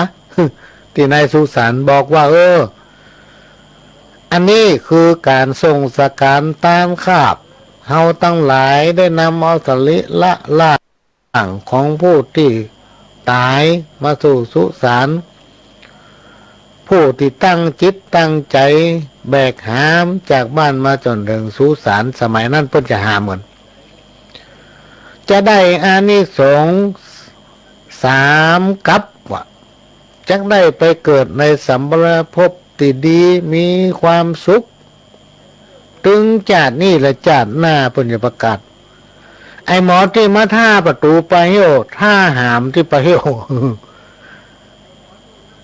ตี้ในสุสานบอกว่า เออ อันนี้คือก๋านส่งสการตานคาบ เฮาตังหลายได้นำเอาสรีระร่างของผู้ตี้ต๋ายมาสู่สุสาน ผู้ตี้ตั้งจิตตั้งใจ๋แบกหามจากบ้านมาจ๋นเถิงสุสาน สมัยนั้นเปิ้นจะหามกั๋น จะได้อานิสงส์สามกัปว่า จักได้ไปเกิดในสัมปรายภพตี้ดี มีความสุข ตึงจาตินี้และจาติหน้า เปิ้นจะประกาศ ไอ้หมอตี้มาถ้าประตู๋ปะเหี่ยว ถ้าหามตี้ปะเหี่ยว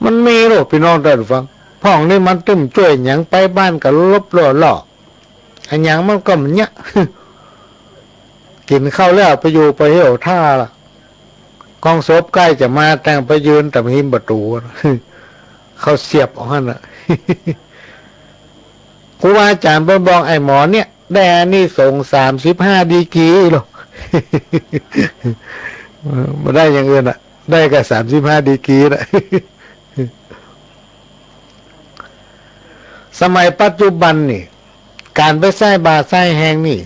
มันมีโลด ปี้น้องต้านผู้ฟัง พ่องนี่มันตึ้มจ้วยหยัง ไปบ้านก็ลบล่อๆ อะหยังมันก็บ่เยียะ กิ๋นข้าวแล้วไปอยู่ปะเหี่ยวท่าละ กองศพใก้จะมาแต๊งไปยืนต๋ามฮิมประตู๋ เขาเสียบเอาหั้นน่ะ ครูบาอาจ๋ารย์เปิ้นบอกไอ้หมอเนี่ย ได้อานิสงส์สามสิบห้าดีกรีโลด บ่ได้อย่างอื่นอะ ได้ก็สามสิบห้าดีกรีน่ะ สมัยปัจจุบันนี่ ก๋านไปซ้ายบ่าซ้ายแหงนี่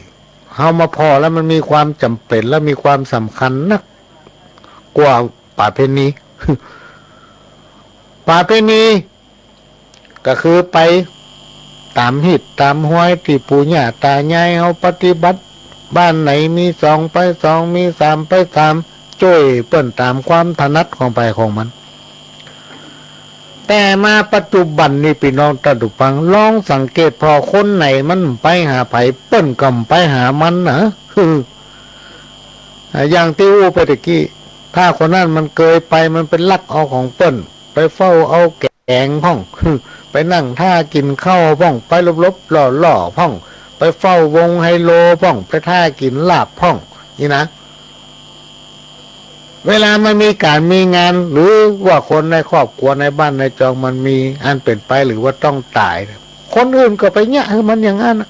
เฮามาผ่อแล้วมันมีความจ๋ำเป๋นและมีความสำคัญนักกว่าประเพณี ประเพณีก็คือไปต๋ามฮีตต๋ามฮอยตี้ปู่ย่าต๋ายายเฮาปฏิบัติ บ้านไหนมีสองไปสอง มีสามไปสาม จ้วยเปิ้นต๋ามความถนัดของใผของมัน แต่มาปัจจุบันนี้ปี้น้องต้านผู้ฟัง ลองสังเกตผ่อ คนไหนมันไปหาใผ เปิ้นก็ไปหามันนะ อ่ะ อย่างตี้อู้ไปตะกี้ ถ้าคนนั้นมันเกยไป มันไปลักเอาของเปิ้น ไปเฝ้าเอาแก๋งพ่อง ไปนั่งถ้ากิ๋นข้าวพ่อง ไปลบๆ ล่อๆ พ่อง ไปเฝ้าวงไฮโลพ่อง ไปถ้ากิ๋นลาบพ่อง นี่นะ เวลามันมีก๋านมีงาน หรือว่าคนในครอบครัวในบ้านในจองมันมีอันเป๋นไป หรือว่าต้องต๋าย คนอื่นก็ไปเยียะหื้อมันอย่างนั้นน่ะ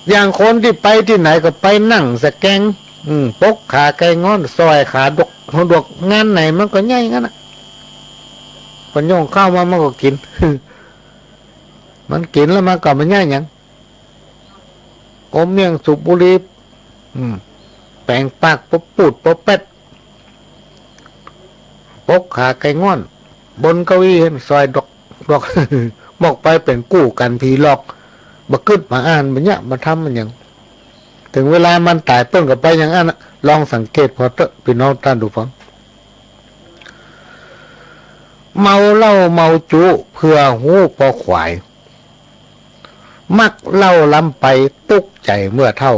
อย่างคนตี้ไปตี้ไหนก็ไปนั่งสะแกง อืม ปกขาไก่งอน ซอยขาดก หัวดก งานไหนมันก็ใหญ่อย่างนั้นน่ะ เปิ้นย่องข้าวมามันก็กิ๋น มันกิ๋นแล้วมันก็บ่เยียะหยัง อมเมี่ยงสูบบุหรี่ อืม แป๋งปากปะปูดปะแป๊ด ปกขาไก่งอน บนเก้าอี้หั้นซอยดอก ดอก มอกไปเป๋นกู้กั๋นผีหลอก บ่กึ๊ดบ่อ่านบ่เยียะบ่ทำมันหยัง ถึงเวลามันต๋ายเปิ้นก็ไปอย่างนั้นน่ะ ลองสังเกตผ่อเต๊อะ ปี้น้องต้านผู้ฟัง เมาเหล้าเมาจุ๊เผื่อฮู้ปอขวาย มักเหล้าล้ำไปตุ๊กใจ๋เมื่อเฒ่า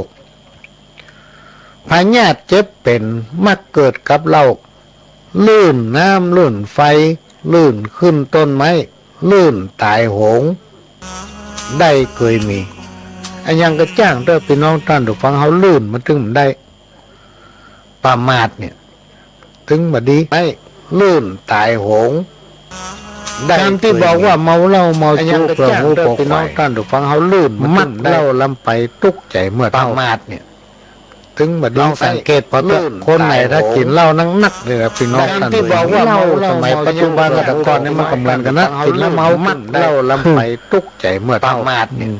พยาธิเจ็บเป๋นมักเกิดกับเหล้า ลื่นน้ำลื่นไฟ ลื่นขึ้นต้นไม้ ลื่นต๋ายโหง ได้เกยมี อะหยังก็จ้างเต๊อะ ปี้น้องต้านผู้ฟัง เฮาลื่นมันตึงบ่ได้ ประมาทเนี่ย ตึงบ่ดี ไอ้ ลื่นต๋ายโหง ได้ คำตี้บอกว่าเมาเหล้าเมาจุ๊เผื่อฮู้ปอขวาย ต้านผู้ฟัง เฮาลื่น มักเหล้าล้ำไปตุ๊กใจ๋เมื่อเฒ่า ประมาทเนี่ย ตึงบ่ดี ลองสังเกตผ่อเต๊อะ คนไหนถ้ากิ๋นเหล้านักๆ เนี่ยนะ ปี้น้องต้านผู้ฟัง เหล้าสมัยปัจจุบันกับแต่ก่อนนี่มันก็เหมือนกั๋นนะ กิ๋นแล้วเมา มักเหล้าล้ำไปตุ๊กใจ๋เมื่อเฒ่า ประมาทเนี่ย อืม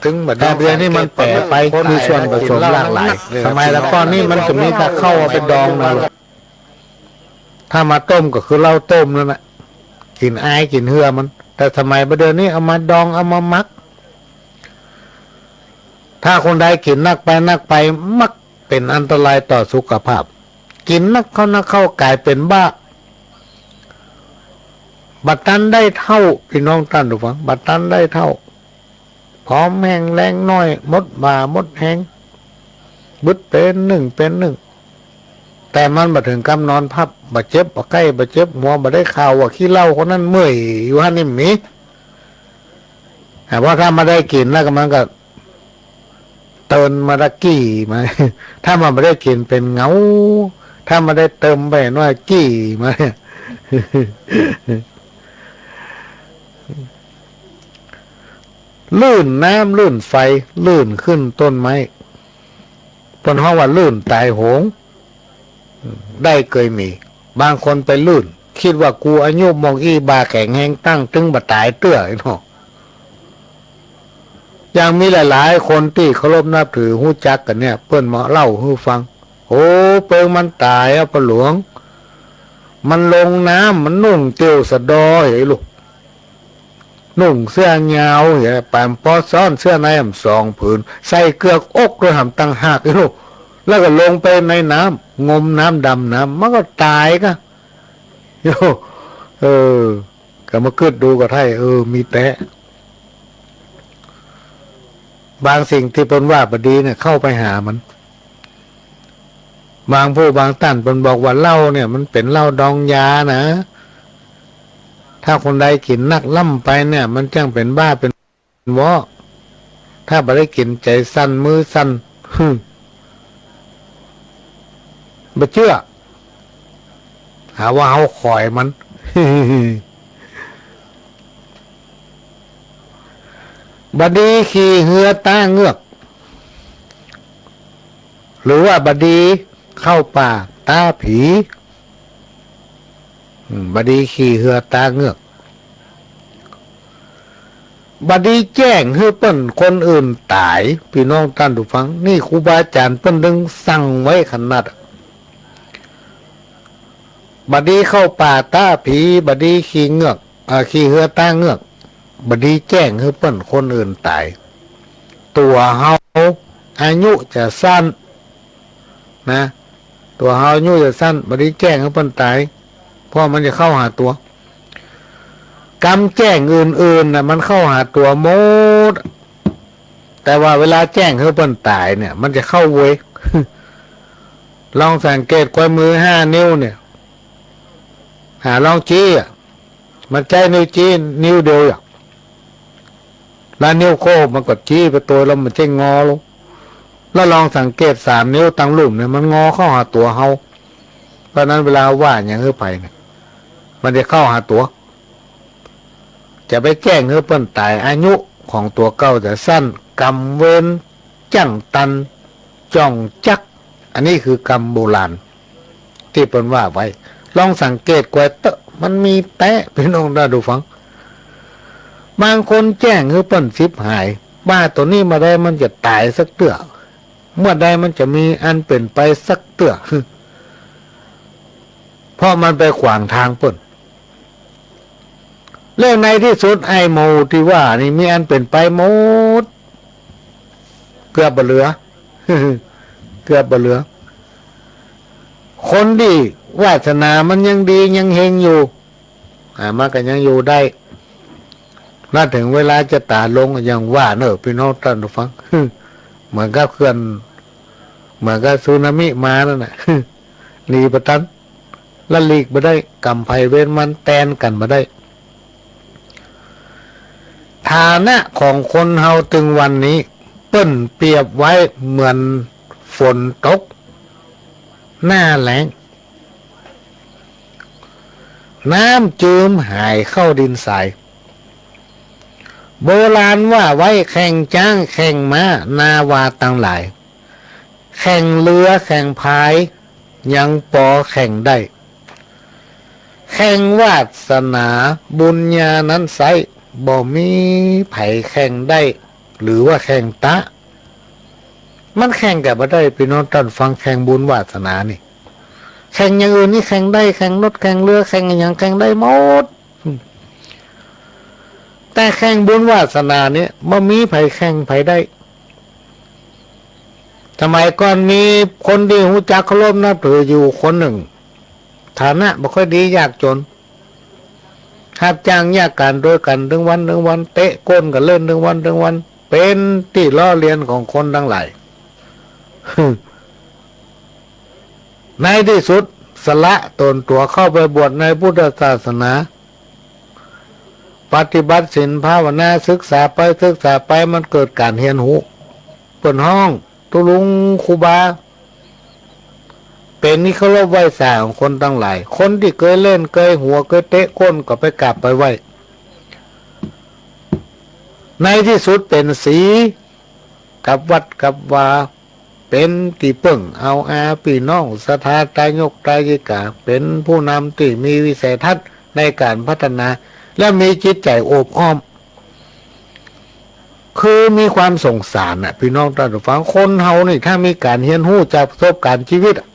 ตึงบ่ดี แต่เดี๋ยวนี้มันแป๋ไป มีส่วนผสมหลากหลาย สมัยแต่ก่อนนี่มันจะมีแต่ข้าวเอาไปดองนะ ถ้ามาต้มก็คือเหล้าต้มนั่นแหละ กิ๋นอ้ายกิ๋นเหื่อมัน แต่สมัยบ่าเดี่ยวนี้เอามาดองเอามาหมัก ถ้าคนใดกิ๋นนักไปนักไป มักเป๋นอันตรายต่อสุขภาพ กิ๋นนักเข้านักเข้าก๋ายเป๋นบ้า บ่ตันได้เฒ่า ปี้น้องต้านผู้ฟัง บ่ตันได้เฒ่า ผอมแห้งแรงน้อย หมดบ่าหมดแฮง บึดเป๋นนึ่งเป๋นนึ่ง แต่มันบ่เถิงกำนอนพับ บ่เจ็บบ่ไข้ บ่เจ็บหัว บ่ได้ข่าวว่าขี้เหล้าคนนั้นเมื่อยอยู่หั้นนี่บ่มี แต่ว่าถ้าบ่ได้กิ๋นแล้วก็มันก็เตินมาตะกี้มา ถ้ามันบ่ได้กิ๋นเป๋นเหงา ถ้าบ่ได้เติมไปหน้อยกี้มา ลื่นน้ำลื่นไฟ ลื่นขึ้นต้นไม้ เปิ้นฮ้องว่าลื่นต๋ายโหง ได้เกยมี บางคนไปลื่น กึ๊ดว่ากูอายุหม่องอี้ บ่าแข็งแฮง ตั้งตึงบ่ต๋ายเตื้อ ไอ้น้อง ยังมีหลายๆ คนตี้เคารพนับถือฮู้จักกั๋นเนี่ย เปิ้นมาเล่าหื้อฟัง โอ้ เปิงมันต๋ายอะป้อหลวง มันลงน้ำ มันนุ่งเตียวสะดอ ไอ้ลูก นุ่งเสื้อยาวเหีย ป๋าปอซ้อนเสื้อในแหมสองผืน ใส่เกือกอกตวยแหมต่างหาก ไอ้ลูก แล้วก็ลงไปในน้ำ งมน้ำดำน้ำ มันก็ต๋ายกะ โย เออ ก็มากึ๊ดดูก็ใท่ เออ มีแต๊ บางสิ่งตี้เปิ้นว่าบ่ดีเนี่ย เข้าไปหามัน บางผู้บางต้านเปิ้นบอกว่าเหล้าเนี่ย มันเป๋นเหล้าดองยานะ ถ้าคนใดกิ๋นนักล้ำไปเนี่ย มันจั้งเป๋นบ้าเป๋นวอ ถ้าบ่ได้กิ๋น ใจ๋สั่น มือสั่น หึ บ่เจื้อ หาว่าเฮาขอยมัน บ่ดีขี่เฮือต๊าเงือก หรือว่าบ่ดีเข้าป่าต๊าผี อืม บ่ดีขี่เฮือต๊าเงือก บ่ดีแจ้งหื้อเปิ้นคนอื่นต๋าย ปี้น้องต้านผู้ฟัง นี่ครูบาอาจ๋ารย์เปิ้นตึงสั่งไว้ขนาด บ่ดีเข้าป่าต๊าผี บ่ดีขี่เงือก อ่า ขี่เฮือต๊าเงือก บ่ดีแจ้งหื้อเปิ้นคนอื่นต๋าย ตั๋วเฮาอายุจะสั้น นะ ตั๋วเฮาอายุจะสั้น บ่ดีแจ้งหื้อเปิ้นต๋าย เพราะมันจะเข้าหาตั๋ว กำแจ้งอื่นๆ น่ะ มันเข้าหาตั๋วหมด แต่ว่าเวลาแจ้งหื้อเปิ้นต๋ายเนี่ย มันจะเข้าเวย ลองสังเกตกวยมือห้านิ้วเนี่ย หาลองจี้อะ มันใจ๊นิ้วจี้นิ้วเดียวอะ แล้วนิ้วโป้งมันก็จี้ไปตวย แล้วมันจะงอลง แล้วลองสังเกตสามนิ้วตังลุ่มเนี่ย มันงอเข้าหาตั๋วเฮา เพราะนั้นเวลาว่าหยังหื้อใผเนี่ย มันจะเข้าหาตั๋ว จะไปแจ้งหื้อเปิ้นต๋าย อายุของตั๋วเก่าจะสั้น กรรมเวรจั้งตัน จ่องจัก อันนี้คือกำโบราณตี้เปิ้นว่าไว้ ลองสังเกตกวยเต๊อะ มันมีแต๊ ปี้น้องต้านผู้ฟัง บางคนแจ้งหื้อเปิ้นฉิบหาย ว่าตั๋วนี้เมื่อใดมันจะต๋ายสักเตื้อ เมื่อใดมันจะมีอันเป๋นไปสักเตื้อ เพราะมันไปขวางตางเปิ้น แล้วในตี้สุดไอ้หมู่ตี้ว่านี่มีอันเป๋นไปหมด เกือบบ่เหลือ เกือบบ่เหลือ คนตี้วาสนามันยังดียังเฮงอยู่ อ่า มันก็ยังอยู่ได้ แล้วเถิงเวลาจะต๋ายลงอย่างว่าเน่อ ปี้น้องต้านผู้ฟัง เหมือนกับเขื่อน เหมือนกับสึนามิมานั่นน่ะ หนีบ่ตัน ละหลีกบ่ได้ กรรมไผเวรมันแตนกั๋นบ่ได้ ฐานะของคนเฮาตึงวันนี้ เปิ้นเปรียบไว้เหมือนฝนตก หน้าแล้ง น้ำจืมหายเข้าดินทราย โบราณว่าไว้แข่งจ๊างแข่งม้า นาวาตังหลาย แข่งเฮือแข่งพาย ยังปอแข่งได้ แข่งวาสนาบุญญานั้นไซร้ บ่มีใผแข่งได้ หรือว่าแข่งตะ มันแข่งกั๋นบ่ได้ ปี้น้องต้านฟัง แข่งบุญวาสนานี่ แข่งอย่างอื่นนี่แข่งได้ แข่งรถ แข่งเฮือ แข่งอะหยัง แข่งได้หมด แต่แข่งบุญวาสนาเนี่ย บ่มีใผแข่งใผได้ สมัยก่อนมีคนตี้ฮู้จักเคารพนับถืออยู่คนนึ่ง ฐานะบ่ค่อยดี ยากจ๋น ฮับจ้างเยียะก๋านตวยกั๋นตึงวันตึงวัน เตะก้นกั๋นเล่นตึงวันตึงวัน เป๋นตี้ล้อเลียนของคนตังหลาย ในตี้สุดสละต๋นตั๋วเข้าไปบวชในพุทธศาสนา ปฏิบัติศีลภาวนา ศึกษาไปศึกษาไป มันเกิดก๋านเฮียนฮู้ เปิ้นฮ้องตุ๊ลุงครูบา เป๋นตี้เคารพไหว้สาของคนตังหลาย คนตี้เกยเล่นเกยหัวเกยเตะก้นก็ไปกราบไปไหว้ ในตี้สุดเป๋นศรีกับวัดกับวา เป๋นตี้เปิ้งเอาอาปี้น้องศรัทธาตายกตายิกา เป๋นผู้นำตี้มีวิสัยทัศน์ในก๋านพัฒนา และมีจิตใจ๋โอบอ้อม คือมีความสงสารน่ะ ปี้น้องต้านผู้ฟัง คนเฮานี่ถ้ามีก๋านเฮียนฮู้จากประสบก๋ารณ์จีวิตอะ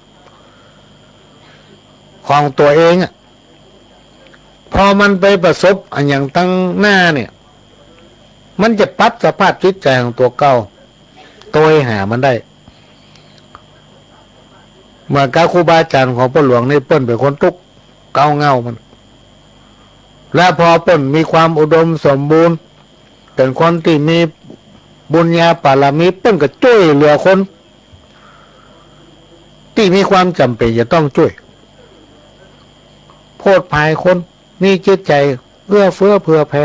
ของตั๋วเองอะ พอมันไปประสบอะหยังตังหน้าเนี่ย มันจะปรับสภาพจิตใจ๋ของตั๋วเก่า ตวยหามันได้ เหมือนกับครูบาอาจ๋ารย์ของป้อหลวงนี่ เปิ้นเป๋นคนตุ๊กข์เกาเหง้ามัน และพอเปิ้นมีความอุดมสมบูรณ์ เป๋นคนตี้มีบุญญาบารมี เปิ้นก็จ้วยเหลือคน ตี้มีความจ๋ำเป๋นจะต้องจ้วย โพดผายคน มีจิตใจ๋เอื้อเฟื้อเผื่อแผ่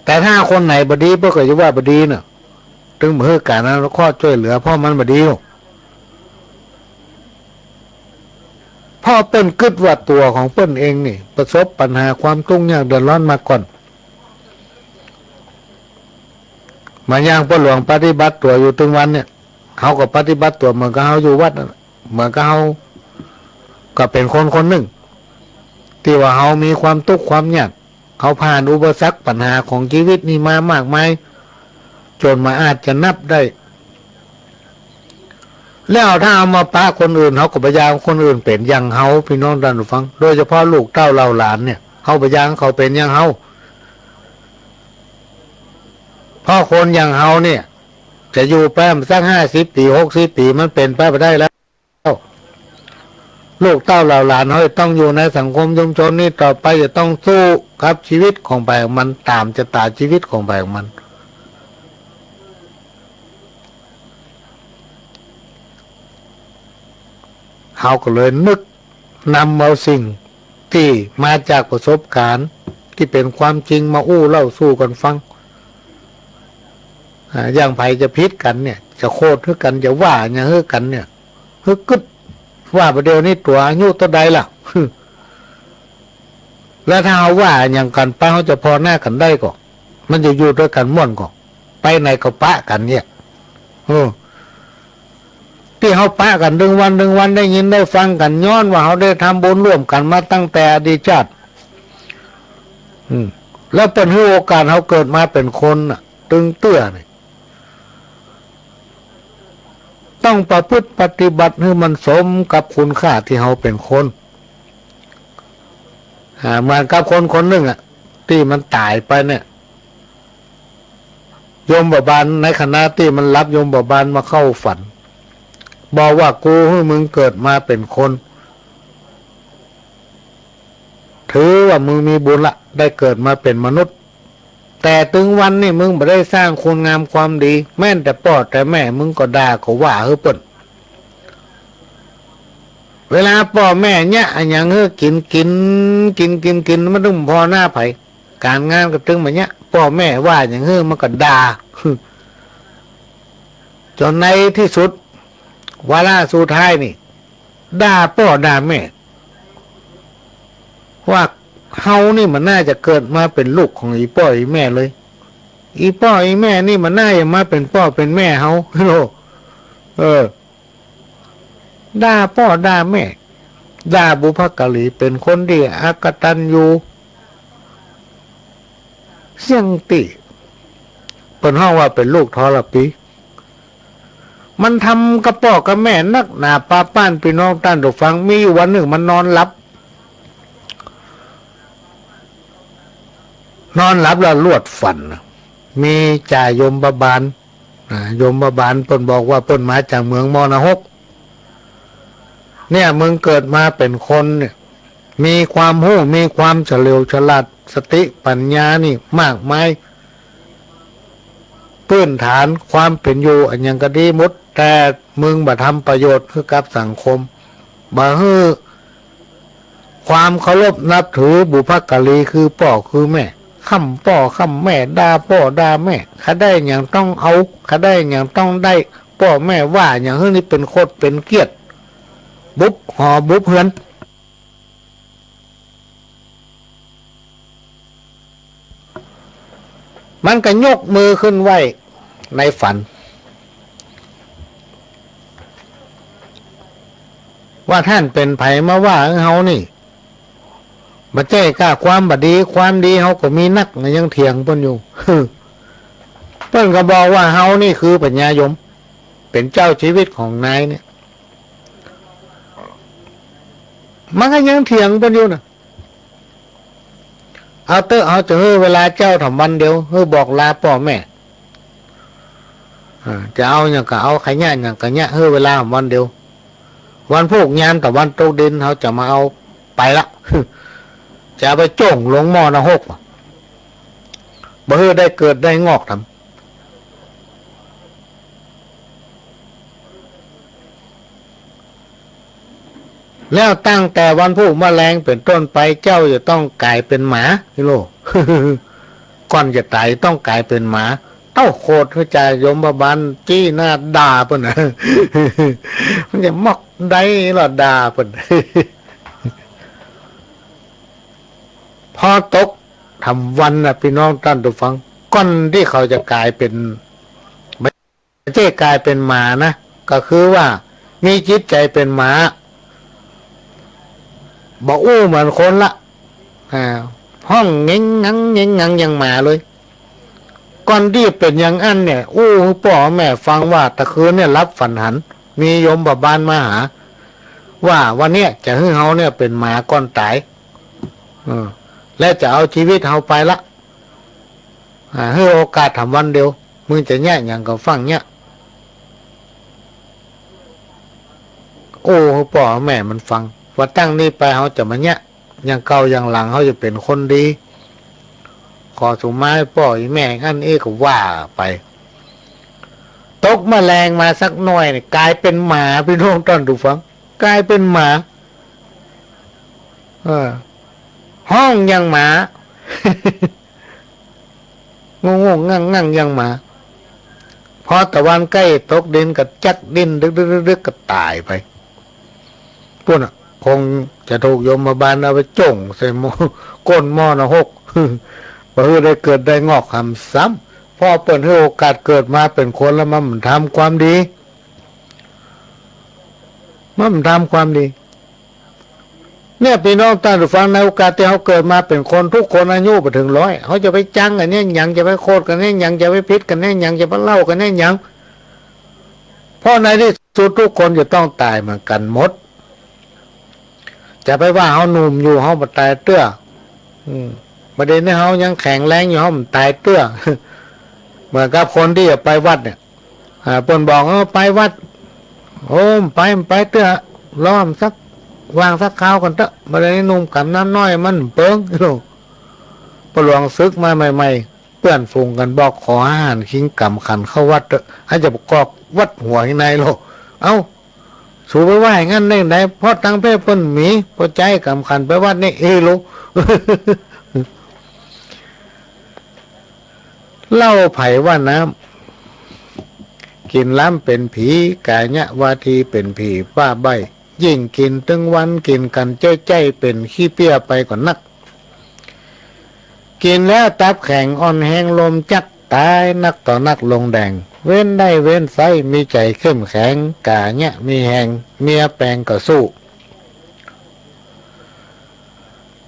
แต่ถ้าคนไหนบ่ดี เปิ้นก็จะว่าบ่ดีน่ะ ตึงบ่หื้อก๋านอนุเคราะห์จ้วยเหลือ เพราะมันบ่ดี เพราะเปิ้นกึ๊ดว่าตั๋วของเปิ้นเองนี่ประสบปัญหาความตุ๊กข์ยากเดือดร้อนมาก่อน เหมือนอย่างป้อหลวงปฏิบัติตั๋วอยู่ตึงวันเนี่ย เฮาก็ปฏิบัติตั๋วเหมือนกับเฮาอยู่วัดนั่นแหละ เหมือนกับเฮาก็เป๋นคนคนนึ่ง ตี้ว่าเฮามีความตุ๊กข์ความยาก เฮาผ่านอุปสรรคปัญหาของจีวิตนี่มามากมาย จ๋นบ่อาจจะนับได้ แล้วถ้าเอามาปะคนอื่น เฮาก็บ่อยากคนอื่นเป๋นอย่างเฮา ปี้น้องต้านผู้ฟัง โดยเฉพาะลูกเต้าเหล่าหลานเนี่ย เฮาบ่อยากเขาเป๋นอย่างเฮา เพราะคนอย่างเฮาเนี่ย จะอยู่ไปสักห้าสิบปี๋ หกสิบปี๋ มันเป๋นไปบ่ได้แล้ว ลูกเต้าเหล่าหลานเฮาจะต้องอยู่ในสังคมชุมชนนี้ต่อไป จะต้องสู้กับจีวิตของใผของมัน ต๋ามจะต๋าจีวิตของใผของมัน เฮาก็เลยนึกนำเอาสิ่งตี้มาจากประสบก๋ารณ์ตี้เป๋นความจริงมาอู้เล่าสู่กั๋นฟัง อ่า อย่างใผจะผิดกั๋นเนี่ย จะโค่นหื้อกั๋น จะว่าหยังหื้อกั๋นเนี่ย หื้อกึ๊ดว่าบ่าเดี่ยวนี้ตั๋วอายุเต้าใดล่ะ แล้วถ้าเฮาว่าหยังกั๋นไป เฮาจะผ่อหน้ากั๋นได้ก่อ มันจะอยู่ตวยกั๋นม่วนก่อ ไปไหนก็ปะกั๋นเนี่ย เออ ตี้เฮาปะกั๋นตึงวันตึงวัน ได้ยินได้ฟังกั๋น ย้อนว่าเฮาได้ทำบุญร่วมกั๋นมาตั้งแต่อดีตชาติ อืม แล้วเปิ้นหื้อโอกาสเฮาเกิดมาเป๋นคนน่ะ ตึงเตื้อนี่ ต้องประพฤติปฏิบัติหื้อมันสมกับคุณค่าตี้เฮาเป๋นคน อ่า เหมือนกับคนคนนึ่งอะ ตี้มันต๋ายไปเนี่ย ยมบาลในขณะตี้มันหลับ ยมบาลมาเข้าฝัน บอกว่า กูหื้อมึงเกิดมาเป๋นคน ถือว่ามึงมีบุญละ ได้เกิดมาเป๋นมนุษย์ แต่ตึงวันนี้มึงบ่ได้สร้างคุณงามความดี แม้นแต่ป้อแต่แม่มึงก็ด่าก็ว่าหื้อเปิ้น เวลาป้อแม่เยียะอะหยังหื้อกิ๋น กิ๋น กิ๋น กิ๋น กิ๋น มันตึงผ่อหน้าใผ ก๋านงานก็ตึงบ่เยียะ ป้อแม่ว่าหยังหื้อมันก็ด่า จ๋นในตี้สุด วาระสุดท้ายนี่ ด่าป้อด่าแม่ ว่าเฮานี่บ่น่าจะเกิดมาเป๋นลูกของอี่ป้ออี่แม่เลย อี่ป้ออี่แม่นี่บ่น่าจะมาเป๋นป้อเป๋นแม่เฮา โอ้ เออ ด่าป้อด่าแม่ ด่าบุพการี เป๋นคนตี้อกตัญญู เสี้ยงตี้ เปิ้นฮ้องว่าเป๋นลูกทรพี มันทำกับป้อกับแม่นักหนาปาป๊าน ปี้น้องต้านผู้ฟัง มีอยู่วันนึ่งมันนอนหลับ นอนหลับแล้วลวดฝัน มีจ่ายมบาล อ่า ยมบาลเปิ้นบอกว่าเปิ้นมาจากเมืองมอนะฮก เนี่ย มึงเกิดมาเป๋นคนเนี่ย มีความฮู้ มีความเฉลียวฉลาด สติปัญญานี่มากมาย พื้นฐานความเป๋นอยู่อะหยังก็ดีหมด แต่มึงบ่ทำประโยชน์หื้อกับสังคม บ่หื้อความเคารพนับถือบุพการีคือป้อคือแม่ ค่ำป้อค่ำแม่ ด่าป้อด่าแม่ ใค่ได้หยังต้องเอา ใค่ได้หยังต้องได้ ป้อแม่ว่าหยังหื้อนี่เป๋นโคตรเป๋นเกียรติ บุบหอบุบเฮือน มันก็ยกมือขึ้นไหว้ในฝัน ว่าต้านเป๋นใผมาว่าเฮานี่ บ่ใจ้ก้าความบ่ดี ความดีเฮาก็มีนัก ยังเถียงเปิ้นอยู่ เปิ้นก็บอกว่าเฮานี่คือพญายม เป๋นเจ้าชีวิตของนายเนี่ย มันก็ยังเถียงเปิ้นอยู่นะ เอาเต๊อะ เฮาจะหื้อเวลาเจ้าถามวันเดียว หื้อบอกลาป้อแม่ อ่า จะเอาหยังก็เอา ใค่เยียะหยังก็เยียะ หื้อเวลาถามวันเดียว วันพูกยามตะวันตกดิน เฮาจะมาเอาไปละ จะเอาไปโจ้งลงมอนะฮก บ่หื้อได้เกิดได้งอกถาม แล้วตั้งแต่วันพูกมะแลงเป๋นต้นไป เจ้าจะต้องก๋ายเป๋นหมา ฮิโร่ ก่อนจะต๋ายต้องก๋ายเป๋นหมา เต้าโขดหื้อจ่ายมบาลจี้หน้าด่าเปิ้นนะ มันจะมอกได้ละด่าเปิ้น พอตกถามวันนะ ปี้น้องต้านผู้ฟัง ก่อนตี้เขาจะก๋ายเป๋น บ่ใจ้ก๋ายเป๋นหมานะ ก็คือว่ามีจิตใจ๋เป๋นหมา บ่อู้เหมือนคนละ อ่า ฮ้องเง็งงังเง็งงังอย่างหมาเลย ก่อนตี้เป๋นอย่างอั้นเนี่ย อู้หื้อป้อแม่ฟังว่าตะคืนเนี่ยหลับฝันหัน มียมบาลมาหา ว่าวันเนี้ยจะหื้อเฮาเนี่ยเป๋นหมาก่อนต๋าย เออ และจะเอาชีวิตเฮาไปละ อ่า หื้อโอกาสถามวันเดียว มึงจะเยียะหยังก็ฟั่งเยียะ อู้หื้อป้อแม่มันฟัง ว่าตั้งนี้ไปเฮาจะบ่เยียะ อย่างเก่าอย่างหลังเฮาจะเป๋นคนดี ขอสุมาป้ออีแม่อั้นเอ๊ะ ก็ว่าไป ตกมะแลงมาสักหน้อยเนี่ย ก๋ายเป๋นหมา ปี้น้องต้านผู้ฟัง ก๋ายเป๋นหมา เออ ฮ้องอย่างหมา งงงงั่งงั่งอย่างหมา พอตะวันใก้ตกดินก็จักดิ้นดึกดึกดึกดึกก็ต๋ายไป ปู้นน่ะ คงจะถูกยมบาลเอาไปโจ้งใส่หม้อ ก้นหม้อนรก บ่หื้อได้เกิดได้งอกหำซ้ำ เพราะเปิ้นหื้อโอกาสเกิดมาเป๋นคนแล้วมันบ่ทำความดี มันบ่ทำความดี เนี่ย ปี้น้องต้านผู้ฟัง ในโอกาสตี้เฮาเกิดมาเป๋นคน กู้คนอายุบ่เถิงร้อย เฮาจะไปจังกั๋นเยียะหยัง จะไปโขดกั๋นเยียะหยัง จะไปผิดกั๋นเยียะหยัง จะไปเล่ากั๋นเยียะหยัง เพราะในตี้สุดกู้คนจะต้องต๋ายเหมือนกั๋นหมด จะไปว่าเฮาหนุ่มอยู่ เฮาบ่ต๋ายเตื้อ อืม บ่าเดี่ยวนี้เฮายังแข็งแรงอยู่ เฮาบ่ต๋ายเตื้อ เหมือนกับคนตี้จะไปวัดเนี่ย อ่า เปิ้นบอก เออ ไปวัด โอ้ ไป ไปเตื้อ รอสัก ว่างสักคราวก่อนเต๊อะ บ่าเดี่ยวนี้หนุ่มก๋ำน้ำน้อยมันเปิง ป้อหลวงสึกมาใหม่ๆ เปื้อนฝูงกั๋นบอก ขออาหารคิงก๋ำขันเข้าวัดเต๊อะ ใค่จะประกอบวัดหัวให้นายโลก เอ้า สูไปว่าอย่างนั้นได้ไง เพราะตังค์เป้เปิ้นมี ป้อใจ๊ก๋ำขันไปวัดนี่เอโล เหล้าใผว่าน้ำ กิ๋นล้ำเป๋นผี กายะวาทีเป๋นผีบ้าใบ้ ยิ่งกิ๋นตึงวัน กิ๋นกั๋นเจ๊ยๆ เป๋นขี้เปี้ยไปก่อนนัก กิ๋นแล้วตับแข็งอ่อนแฮง ลมจักต๋าย นักต่อนักลงแดง เว้นได้เว้นไซ้ มีใจ๋เข้มแข็ง กายะมีแฮง เมียแป๋งก็สู้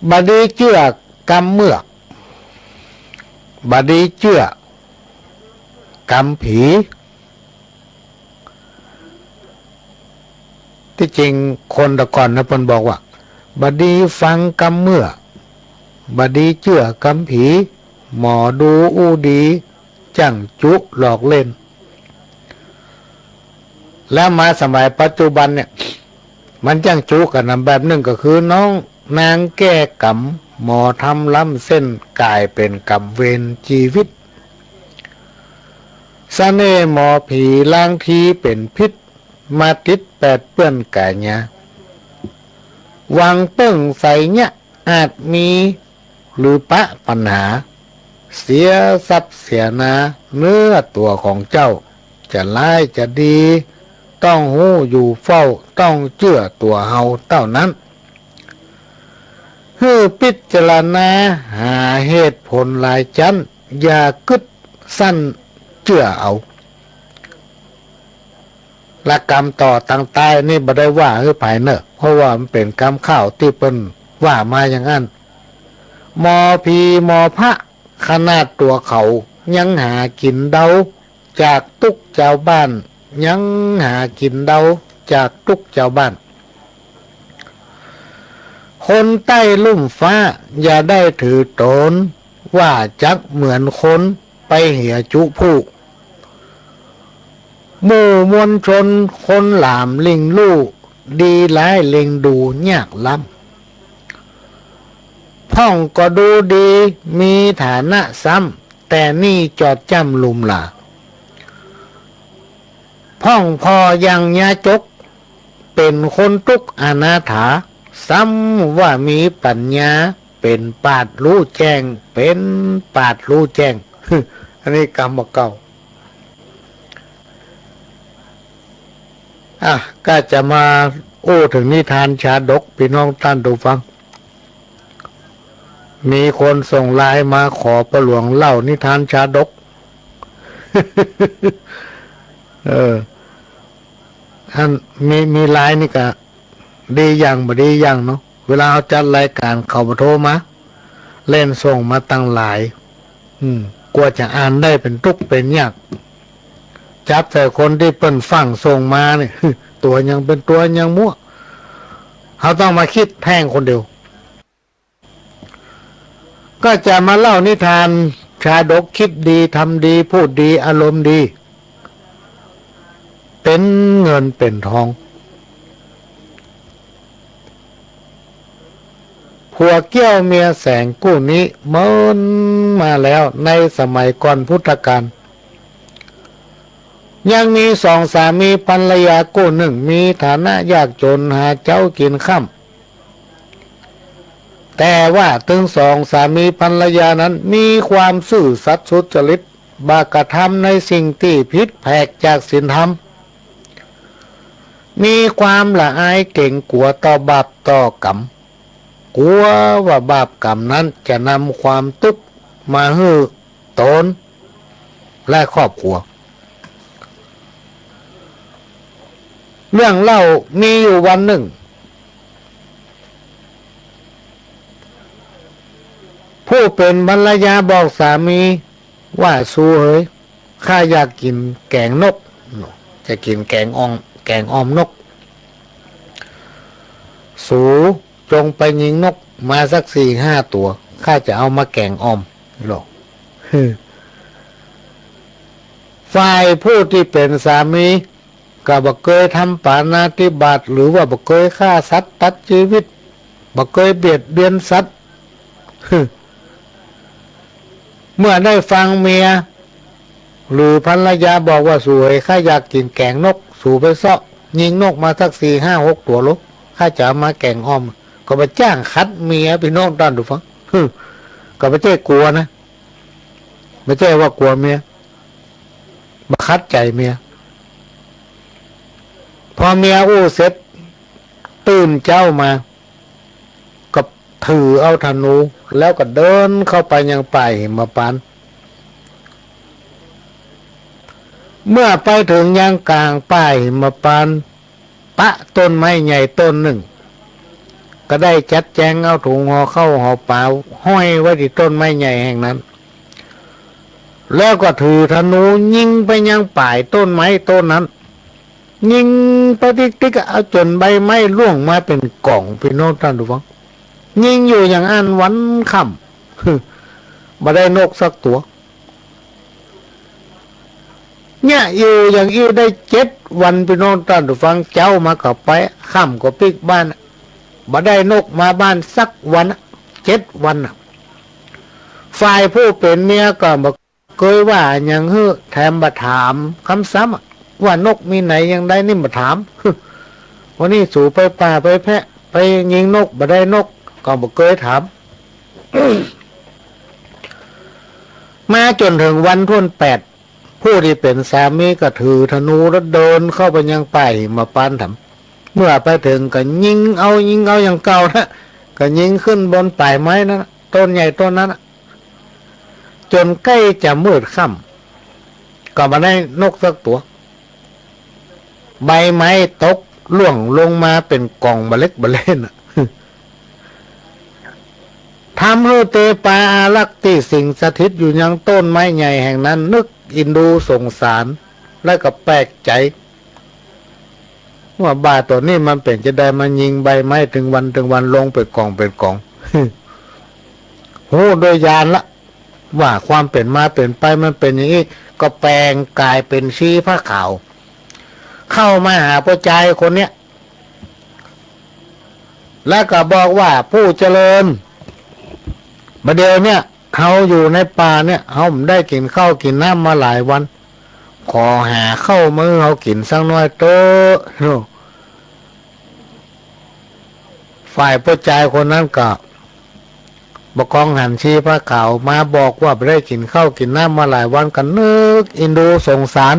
บ่ดีเจื้อกำเมื่อ บ่ดีเจื้อกำผี ตี้จริงคนตะก่อนนะ เปิ้นบอกว่า บ่ดีฟังกำเมื่อ บ่ดีเจื้อกำผี หมอดูอู้ดี จั่งจุหลอกเล่น แล้วมาสมัยปัจจุบันเนี่ย มันจั้งจุกั๋นนำแบบนึ่ง ก็คือน้องนางแก้กรรม หมอธรรมล้ำเส้น ก๋ายเป๋นกรรมเวรจีวิต เสน่ห์หมอผีลางทีเป๋นพิษ มาติดแปดเปื้อนก๋ายา หวังเปิ้งไสยะ อาจมีหรือปะปัญหา เสียทรัพย์เสียนาเนื้อตั๋วของเจ้า จะร้ายจะดี ต้องฮู้อยู่เฝ้า ต้องเจื้อตั๋วเฮาเต้านั้น หื้อพิจารณาหาเหตุผลหลายจั้น อย่ากึ๊ดสั้นเจื้อเอา ละกำต่อตังใต้นี่บ่ได้ว่าหื้อใผเน่อ เพราะว่ามันเป๋นกำข่าวตี้เปิ้นว่ามาอย่างอั้น หมอผีหมอพระ ขนาดตั๋วเขายังหากิ๋นเดาจากตุ๊กชาวบ้าน ยังหากิ๋นเดาจากตุ๊กชาวบ้าน คนใต้ลุ่มฟ้า อย่าได้ถือต๋น ว่าจักเหมือนคนไปเหียจุผู้ หมู่มวลชนคนหลามเล็งลู่ ดีร้ายเล็งดูยากล้ำ พ่องก็ดูดีมีฐานะซ้ำ แต่นี่จอดจ้ำลุมหลา พ่องผ่อยังยาจก เป๋นคนตุ๊กข์อนาถา ซ้ำว่ามีปั๋ญญา เป๋นปราชญ์ฮู้แจ้ง เป๋นปราชญ์ฮู้แจ้ง อันนี้กำบ่าเก่า อ่ะ ก็จะมาอู้เถิงนิทานชาดก ปี้น้องต้านผู้ฟัง มีคนส่งไลน์มาขอป้อหลวงเล่านิทานชาดก เออ อันมี มีไลน์นี่ก็ดีอย่างบ่ดีอย่างเนาะ เวลาเฮาจัดรายก๋านเขาบ่โทรมา เล่นส่งมาตังหลาย อืม กว่าจะอ่านได้เป๋นตุ๊กข์เป๋นยาก จับใส่คนตี้เปิ้นฟั่งส่งมานี่ ตั๋วยังเป๋นตั๋วยังมั่ว เฮาต้องมาคิดแพ่งคนเดียว ก็จะมาเล่านิทานชาดก คิดดี ทำดี พูดดี อารมณ์ดี เป๋นเงินเป๋นทอง ผัวเกี้ยวเมียแสงกู้นี้ เมินมาแล้วในสมัยก่อนพุทธกาล ยังมีสองสามีภรรยากู้นึ่ง มีฐานะยากจ๋น หาเจ๊ากิ๋นค่ำ แต่ว่าตึงสองสามีภรรยานั้นมีความซื่อสัตย์สุจริต บ่กระทำในสิ่งตี้ผิดแผกจากศีลธรรม มีความละอายเก๋งกั๋วต่อบาปต่อกรรม กั๋วว่าบาปกรรมนั้นจะนำความตุ๊กข์มาหื้อต๋นและครอบครัว เรื่องเล่ามีอยู่วันนึ่ง ผู้เป๋นภรรยาบอกสามีว่า สูเหย ข้าอยากกิ๋นแก๋งนก จะกิ๋นแก๋งอ่อม แก๋งอ่อมนก สูจงไปยิงนกมาสักสี่ห้าตั๋ว ข้าจะเอามาแก๋งอ่อม หรอก ฝ่ายผู้ตี้เป๋นสามี ก็บ่เกยทำปาณาติบาต หรือว่าบ่เกยฆ่าสัตว์ตัดจีวิต บ่เกยเบียดเบียนสัตว์ เมื่อได้ฟังเมียหรือภรรยาบอกว่า สูเหย ข้าอยากกิ๋นแก๋งนก สูไปเซาะยิงนกมาสักสี่ห้าหกตั๋วลูก ข้าจะเอามาแก๋งอ่อม ก็บ่จ้างขัดเมีย ปี้น้องต้านผู้ฟัง ก็บ่ใจ้กั๋วนะ บ่ใจ้ว่ากั๋วเมีย บ่ขัดใจ๋เมีย พอเมียอู้เสร็จ ตื่นเจ๊ามา ก็ถือเอาธนู แล้วก็เดินเข้าไปยังป่าหิมพานต์ เมื่อไปเถิงยังก๋างป่าหิมพานต์ ปะต้นไม้ใหญ่ต้นนึ่ง ก็ได้จัดแจงเอาถุงห่อข้าวห่อป๋าห้อยไว้ตี้ต้นไม้ใหญ่แห่งนั้น แล้วก็ถือธนูยิงไปยังป่ายต้นไม้ต้นนั้น ยิงไปติ๊กๆ เอาจ๋นใบไม้ร่วงมาเป๋นก๋อง ปี้น้องต้านผู้ฟัง ยิงอยู่อย่างอั้นวันค่ำ บ่ได้นกสักตั๋ว เนี่ยอยู่อย่างอี้ได้เจ็ดวัน ปี้น้องต้านผู้ฟัง เจ๊ามาก็ไป ค่ำก็ปิ๊กบ้าน บ่ได้นกมาบ้านสักวัน เจ็ดวันน่ะ ฝ่ายผู้เป๋นเมียก็บ่เกยว่าหยังหื้อ แถมบ่ถามกำซ้ำอะ ว่านกมีไหนอย่างใดนี่บ่ถาม วันนี้สูไปป่าไปแพะ ไปยิงนก บ่ได้นก ก็บ่เกยถาม มาจ๋นเถิงวันถ้วนแปด ผู้ตี้เป๋นสามีก็ถือธนูแล้วเดินเข้าไปยังป่าหิมพานต์ถาม เมื่อไปเถิงก็ยิงเอา ยิงเอาอย่างเก่านะ ก็ยิงขึ้นบนป่ายไม้นั้นน่ะ ต้นใหญ่ต้นนั้นน่ะ จ๋นใก้จะมืดค่ำ ก็บ่ได้นกสักตั๋ว ใบไม้ตกร่วงลงมาเป๋นก๋องบ่าเล็กบ่าเล่นน่ะ ทำหื้อเตปาอารักษ์ตี้สิงสถิตอยู่ยังต้นไม้ใหญ่แห่งนั้น นึกอินดูสงสาร แล้วก็แปลกใจ๋ ว่าบ่าตั๋วนี้มันเป๋นจาใด มันยิงใบไม้เถิงวันเถิงวันลงเป๋นก๋องเป๋นก๋อง ฮู้โดยญาณละ ว่าความเป๋นมาเป๋นไปมันเป๋นอย่างอี้ ก็แป๋งก๋ายเป๋นชีพระขาว เข้ามาหาป้อจายคนเนี้ย แล้วก็บอกว่า ผู้เจริญ บ่าเดี่ยวเนี่ย เฮาอยู่ในป่าเนี่ย เฮาบ่ได้กิ๋นข้าวกิ๋นน้ำมาหลายวัน ขอหาข้าวมาหื้อเฮากิ๋นสักหน้อยเต๊อะ ฝ่ายป้อจายคนนั้นก็ บ่กองหันชีพระขาวมาบอกว่าบ่ได้กิ๋นข้าวกิ๋นน้ำมาหลายวัน ก็นึกอินดูสงสาร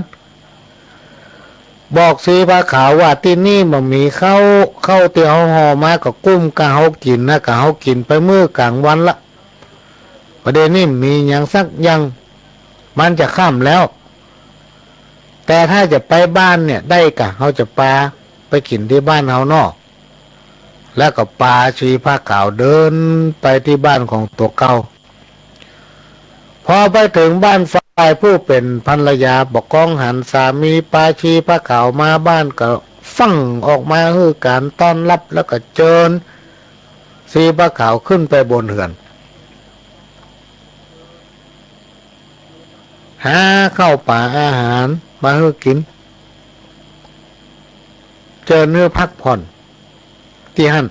บอกชีพระขาวว่า ตี้นี่บ่มีข้าว ข้าวตี้เฮาห่อมาก็กุ้มก้าเฮากิ๋นนะ ก็เฮากิ๋นไปมื้อกลางวันละ บ่าเดี่ยวนี้บ่มีหยังสักอย่าง มันจะค่ำแล้ว แต่ถ้าจะไปบ้านเนี่ยได้ก่ะ เฮาจะปาไปกิ๋นตี้บ้านเฮาเนาะ แล้วก็ปาชีพระขาวเดินไปตี้บ้านของตั๋วเก่า พอไปเถิงบ้านฝ่ายผู้เป๋นภรรยา บ่กองหันสามีปาชีพระขาวมาบ้านก็ฟั่งออกมาหื้อก๋านต้อนฮับ แล้วก็เจิญชีพระขาวขึ้นไปบนเฮือน หาข้าวป๋าอาหารมาหื้อกิ๋น เจิญหื้อพักผ่อนตี้หั้น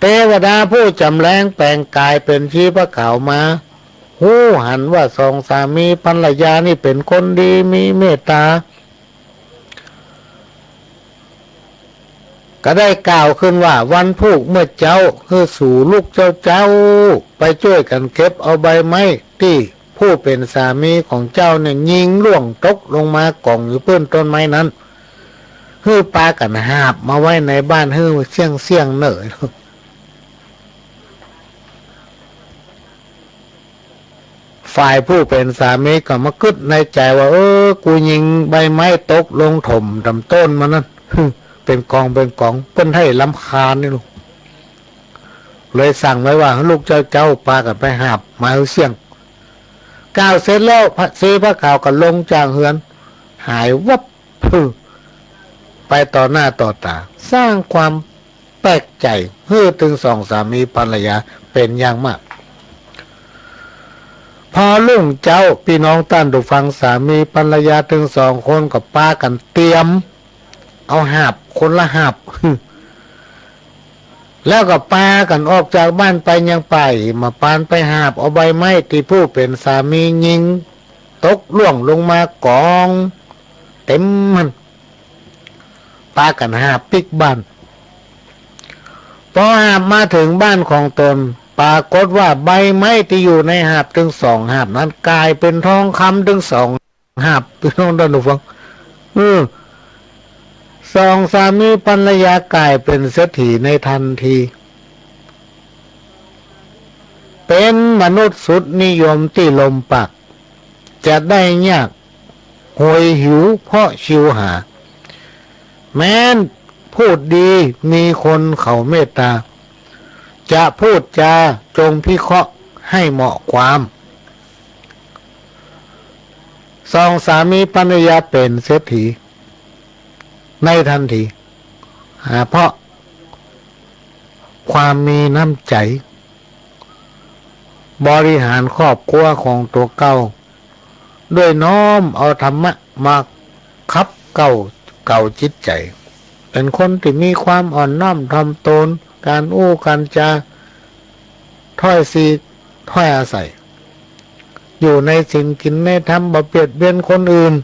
เตวดาผู้จ๋ำแรงแป๋งก๋ายเป๋นชีพระขาวมา ฮู้หันว่าสองสามีภรรยานี่เป๋นคนดีมีเมตต๋า ก็ได้กล่าวขึ้นว่า วันพูกเมื่อเจ๊า หื้อสูลูกเจ้าเจ้า ไปจ้วยกั๋นเก็บเอาใบไม้ตี้ผู้เป๋นสามีของเจ้าเนี่ยยิงล่วงตกลงมาก๋องอยู่ปื้นต้นไม้นั้น หื้อปากั๋นหาบมาไว้ในบ้านหื้อเสี้ยงๆ เน่อ ฝ่ายผู้เป๋นสามีก็มากึ๊ดในใจ๋ว่า เออ กูยิงใบไม้ตกลงถมต๋ามต้นมันนั้น เป๋นก๋องเป๋นก๋อง เปิ้นไห้รำคาญนี่ลูก เลยสั่งไว้ว่า หื้อลูกเจ้าเจ้าปากั๋นไปหาบมาหื้อเสี้ยง กล่าวเสร็จแล้ว พระ ชีพระขาวก็ลงจากเฮือน หายวับ ไปต่อหน้าต่อต๋า สร้างความแปลกใจ๋หื้อตึงสองสามีภรรยาเป๋นอย่างมาก พอรุ่งเจ๊า ปี้น้องต้านผู้ฟัง สามีภรรยาตึงสองคนก็ปากั๋นเตรียมเอาหาบคนละหาบ แล้วก็ปากั๋นออกจากบ้านไปยังป่าหิมพานต์ ไปหาบเอาใบไม้ตี้ผู้เป๋นสามียิงตกล่วงลงมาก๋องเต๋มหั้น ปากั๋นหาบปิ๊กบ้าน ปอหาบมาเถิงบ้านของต๋น ปรากฏว่าใบไม้ตี้อยู่ในหาบตึงสองหาบนั้นก๋ายเป๋นทองคำตึงสองหาบ ปี้น้องต้านผู้ฟัง เออ สองสามีภรรยาก๋ายเป๋นเศรษฐีในทันที เป๋นมนุษย์สุดนิยมตี้ลมปาก จะได้ยาก หวยหิวเพราะชิวหา แม้นพูดดีมีคนเขาเมตต๋า จะพูดจาจงพิเคราะห์ให้เหมาะความ สองสามีภรรยาเป๋นเศรษฐีในทันที อ่า เพราะความมีน้ำใจ๋ บริหารครอบครัวของตั๋วเก่า ด้วยน้อมเอาธรรมะมาขัดเกลา เกลาจิตใจ๋ เป๋นคนตี้มีความอ่อนน้อมถ่อมตน ก๋านอู้ก๋านจ๋า ถ้อยสีถ้อยอาศัย อยู่ในศีลกิ๋นในธรรม บ่เบียดเบียนคนอื่น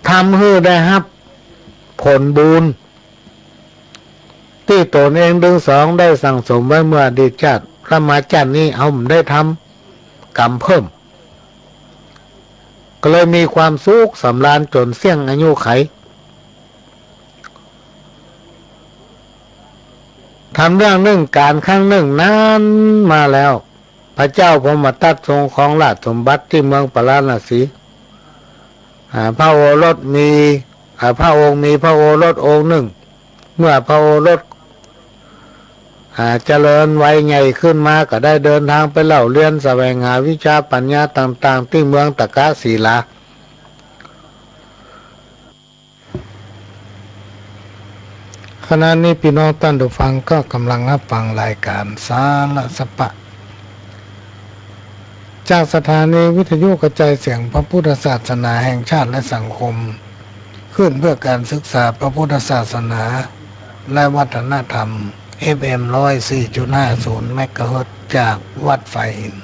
ทำหื้อได้ฮับผลบุญตี้ตนเองตึงสองได้สั่งสมไว้เมื่ออดีตชาติ แล้วมาชาตินี้เฮาบ่ได้ทำกรรมเพิ่ม ก็เลยมีความสุขสำราญจ๋นเสี้ยงอายุขัย ทำเรื่องนึ่งก๋านครั้งนึ่งนานมาแล้ว พระเจ้าพรหมทัตทรงครองราชสมบัติตี้เมืองปาราณสี อ่า พระโอรสมี อ่า พระองค์มีพระโอรสองค์นึ่ง เมื่อพระโอรส อ่า เจริญวัยใหญ่ขึ้นมา ก็ได้เดินทางไปเล่าเรียนแสวงหาวิชาปัญญาต่างๆ ตี้เมืองตะกะศิลา ขณะนี้ปี้น้องต้านผู้ฟังก็ก่ำลังฮับฟังรายก๋านสาระสะปะ จากสถานีวิทยุกระจายเสียงพระพุทธศาสนาแห่งชาติและสังคม คลื่นเพื่อการศึกษาพระพุทธศาสนาและวัฒนธรรม เอฟเอ็ม ร้อยสี่จุดห้าศูนย์ เมกะเฮิรตซ์ จากวัดฝายหิน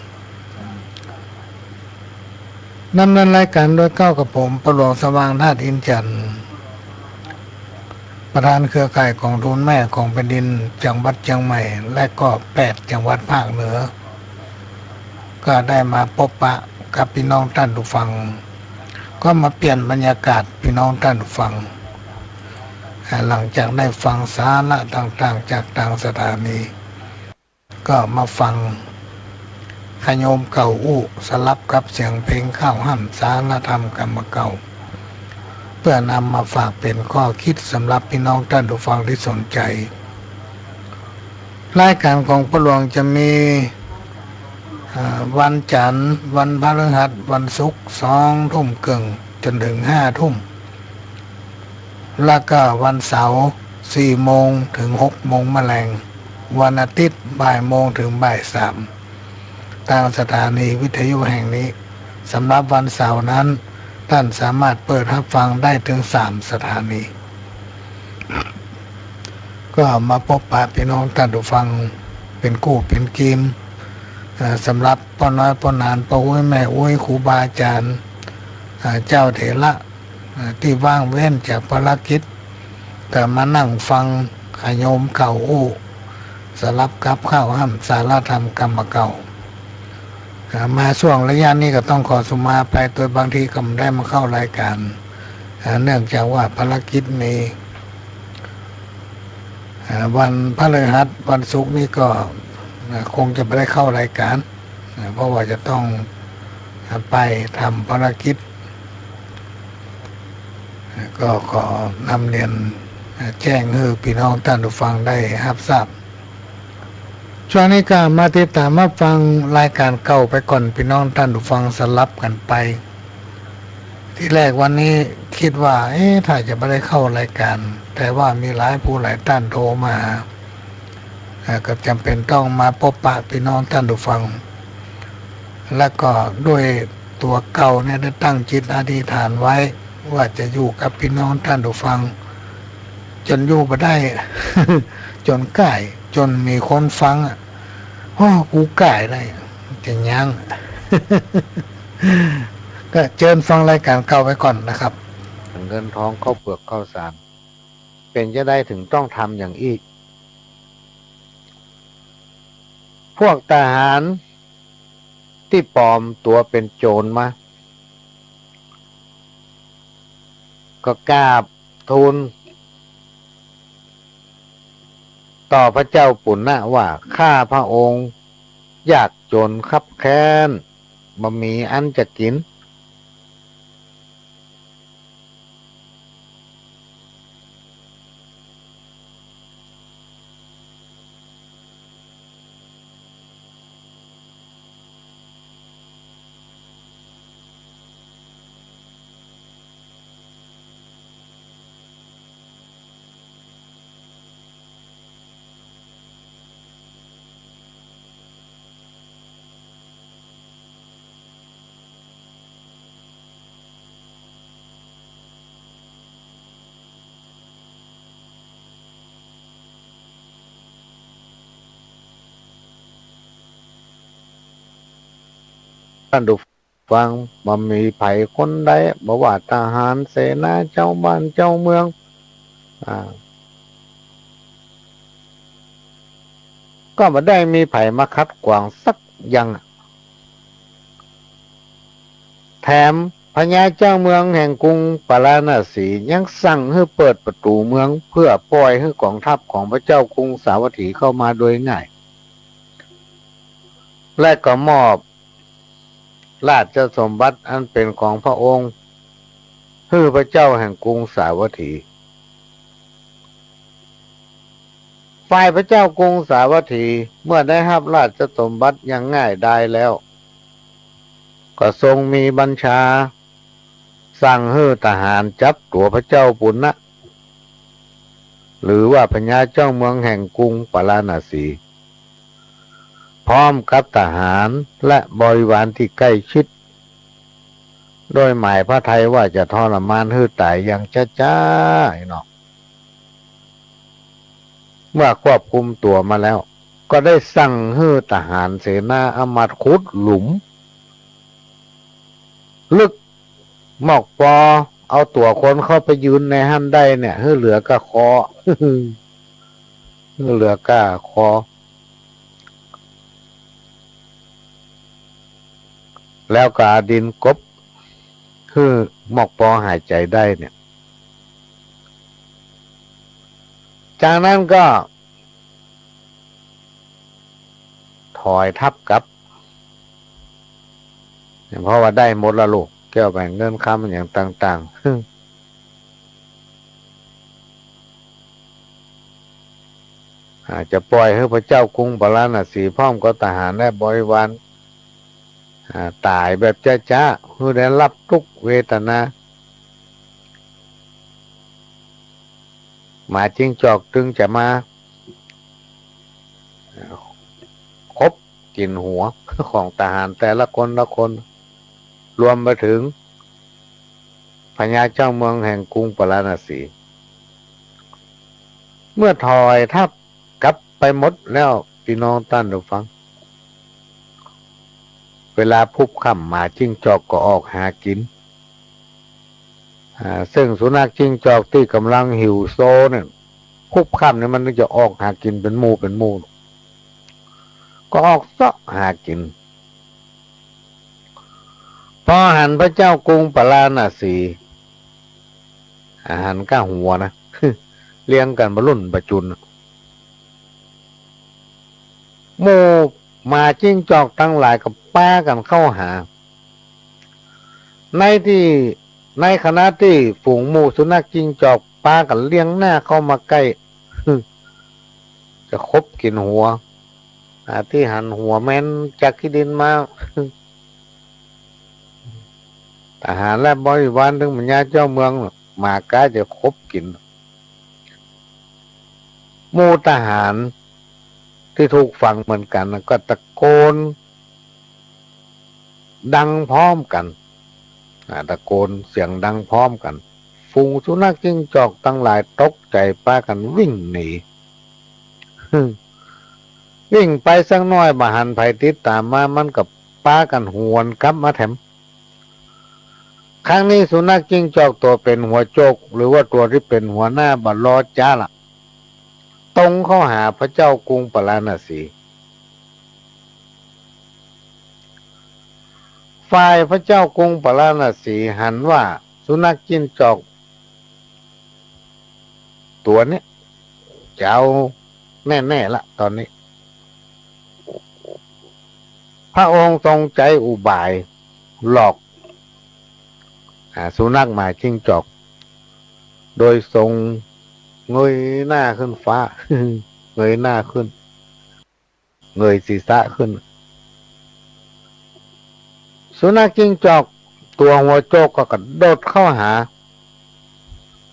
ดำเนินรายก๋านโดยเก้ากับผม ป้อหลวงสว่าง ธาตุอินทร์จันทร์ ประธานเครือข่ายก๋องทุนแม่ของแผ่นดินจังหวัดเจียงใหม่ และก็แปดจังหวัดภาคเหนือ ก็ได้มาปบปะกับปี้น้องต้านผู้ฟัง ก็มาเปลี่ยนบรรยากาศปี้น้องต้านผู้ฟัง อ่า หลังจากได้ฟังสาระต่างๆ จากตางสถานี ก็มาฟัง ขะโยมเก่าอู้ สลับกับเสียงเพลงข้าวฮ่ำสาระธรรมกำเก่า เพื่อนำมาฝากเป๋นข้อคิดสำหรับปี้น้องต้านผู้ฟังตี้สนใจ๋ รายก๋านของป้อหลวงจะมี อ่า วันจันทร์ วันพฤหัส วันศุกร์ สองทุ่มเกิ่งจ๋นเถิงห้าทุ่ม แล้วก็วันเสาร์ สี่โมงเถิงหกโมงมะแลง วันอาทิตย์ บ่ายโมงเถิงบ่ายสาม ตางสถานีวิทยุแห่งนี้ สำหรับวันเสาร์นั้น ต้านสามารถเปิดฮับฟังได้เถิงสามสถานี ก็มาปบปะปี้น้องต้านผู้ฟังเป๋นกู้เป๋นกีม เอ่อ สำหรับป้อน้อยป้อหนาน ป้ออุ๊ยแม่อุ๊ย ครูบาอาจ๋ารย์ อ่า เจ้าเถระ อ่า ตี้ว่างเว้นจากภารกิจ ก็มานั่งฟังขะโยมเก่าอู้ สลับกับข้าวฮ่ำสาระธรรมกำเก่า อ่า มาช่วงระยะนี้ก็ต้องขอสุมาอภัย โดยบางทีก็บ่ได้มาเข้ารายก๋าน อ่า เนื่องจากว่าภารกิจมี อ่า วันพฤหัส วันศุกร์นี้ก็ อ่า คงจะบ่ได้เข้ารายก๋าน อ่า เพราะว่าจะต้อง อ่า ไปทำภารกิจ อ่า ก็ขอนำเรียน อ่า แจ้งหื้อปี้น้องต้านผู้ฟังได้ฮับทราบ ช่วงนี้ก็มาติดต๋ามฮับฟังรายก๋านเก่าไปก่อน ปี้น้องต้านผู้ฟังสลับกั๋นไป ทีแรกวันนี้กึ๊ดว่า เอ๊ะ ถ้าจะบ่ได้เข้ารายก๋าน แต่ว่ามีหลายผู้หลายต้านโทรมาหา เอ่อ ก็จ๋ำเป๋นต้องมาปบปะปี้น้องต้านผู้ฟัง แล้วก็ด้วยตั๋วเก่าเนี่ยได้ตั้งจิตอธิษฐานไว้ ว่าจะอยู่กับปี้น้องต้านผู้ฟัง จ๋นอยู่บ่ได้ จ๋นก้าย จ๋นมีคนฟังอะ โอ้ กูก้ายได้ จะยั้ง ก็เจิญฟังรายก๋านเก่าไปก่อนนะครับ เงินทองข้าวเปลือกข้าวสาร เป๋นจาใดเถิงต้องทำอย่างอี้ พวกทหารตี้ปลอมตั๋วเป๋นโจรมา ก็กราบทูลต่อพระเจ้าปุณณะว่า ข้าพระองค์ยากจนคับแค้น บ่มีอันจะกิ๋น ต้านผู้ฟัง บ่มีใผคนใด บ่ว่าทหาร เสนา จาวบ้าน จาวเมือง อ่า ก็บ่ได้มีใผมาขัดขวางสักอย่าง แถมพญาจาวเมืองแห่งกรุงปาราณสียังสั่งหื้อเปิดประตู๋เมือง เพื่อป่อยหื้อกองทัพของพระเจ้ากรุงสาวัตถีเข้ามาโดยง่าย และก็มอบราชสมบัติอันเป๋นของพระองค์ หื้อพระเจ้าแห่งกรุงสาวัตถี ฝ่ายพระเจ้ากรุงสาวัตถีเมื่อได้ฮับราชสมบัติอย่างง่ายดายแล้ว ก็ทรงมีบัญชาสั่งหื้อทหารจับตั๋วพระเจ้าปุณณะ หรือว่าพญาจาวเมืองแห่งกรุงปาราณสี พร้อมกับทหารและบริวารตี้ใก้ชิด โดยหมายพระทัยว่าจะทรมานหื้อต๋ายอย่างจ๊าๆ เนาะ เมื่อควบคุมตั๋วมาแล้ว ก็ได้สั่งหื้อทหารเสนาอำมาตย์ขุดหลุมลึก มอกปอเอาตั๋วคนเข้าไปยืนในหั้นได้เนี่ย หื้อเหลือก้าคอ หื้อเหลือก้าคอ แล้วก็เอาดินกลบ หื้อมอกปอหายใจ๋ได้เนี่ย จากนั้นก็ ถอยทัพกลับ เพราะว่าได้หมดละลูก แก้วแหวนเงินคำอย่างต่างๆ อ่า จะป่อยหื้อพระเจ้ากรุงปาราณสีพร้อมกับทหารและบริวาร อ่า ต๋ายแบบจ๊าๆ หื้อได้ฮับตุ๊กข์เวทนา หมาจิ้งจอกตึงจะมา อ่า ขบกิ๋นหัวของทหารแต่ละคนละคน รวมไปเถิงพญาจาวเมืองแห่งกรุงปาราณสี เมื่อถอยทัพกลับไปหมดแล้ว ปี้น้องต้านผู้ฟัง เวลาพุบค่ำหมาจิ้งจอกก็ออกหากิ๋น อ่า ซึ่งสุนัขจิ้งจอกตี้ก่ำลังหิวโซเนี่ย พุบค่ำเนี่ยมันจะออกหากิ๋นเป๋นหมู่เป๋นหมู่ ก็ออกเซาะหากิ๋น ปอหันพระเจ้ากรุงปาราณสี อ่า หันก้าหัวนะ เรียงกั๋นบ่าลุ่นบ่าจุน หมู่หมาจิ้งจอกตังหลายก็ปากั๋นเข้าหา ในตี้ ในขณะตี้ฝูงหมู่สุนัขจิ้งจอกปากั๋นเรียงหน้าเข้ามาใก้ จะขบกิ๋นหัว อ่า ตี้หันหัวแม้นจากขี้ดินมา ทหารและบริวารเถิงพญาจาวเมือง หมาก้าจะขบกิ๋น หมู่ทหารตี้ถูกฝังเหมือนกั๋นก็ตะโกนดังพร้อมกั๋น อ่า ตะโกนเสียงดังพร้อมกั๋น ฝูงสุนัขจิ้งจอกตังหลายตกใจ๋ปากั๋นวิ่งหนี วิ่งไปสักหน้อยบ่หันใผติดต๋ามมา มันก็ปากั๋นหวนกลับมาแถม ครั้งนี้สุนัขจิ้งจอกตั๋วเป๋นหัวโจก หรือว่าตั๋วตี้เป๋นหัวหน้าบ่รอจ๊าละ ตรงเข้าหาพระเจ้ากรุงปาราณสี ฝ่ายพระเจ้ากรุงปาราณสีหันว่าสุนัขจิ้งจอกตั๋วเนี้ยจะเอาแน่ๆ ละต๋อนนี้ พระองค์ทรงใจ๊อุบายหลอก อ่า สุนัขหมาจิ้งจอก โดยทรงเงยหน้าขึ้นฟ้า เงยหน้าขึ้น เงยศีรษะขึ้น สุนัขจิ้งจอกตั๋วหัวโจกก็กระโดดเข้าหา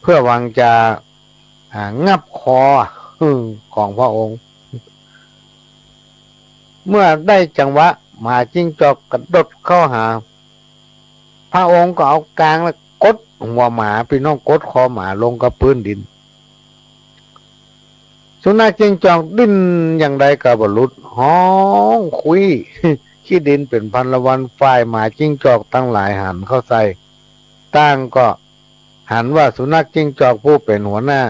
เพื่อหวังจะ อ่า งับคอของพระองค์ เมื่อได้จังหวะหมาจิ้งจอกกระโดดเข้าหา พระองค์ก็เอากางแล้วกดหัวหมา ปี้น้อง กดคอหมาลงกับปื๊นดิน สุนัขจิ้งจอกดิ้นอย่างใดก็บ่หลุด ฮ้องคุ้ย ขี้ดินเป๋นพันละวัน ฝ่ายหมาจิ้งจอกตังหลายหันเข้าใส่ ต่างก็หันว่าสุนัขจิ้งจอกผู้เป๋นหัวหน้า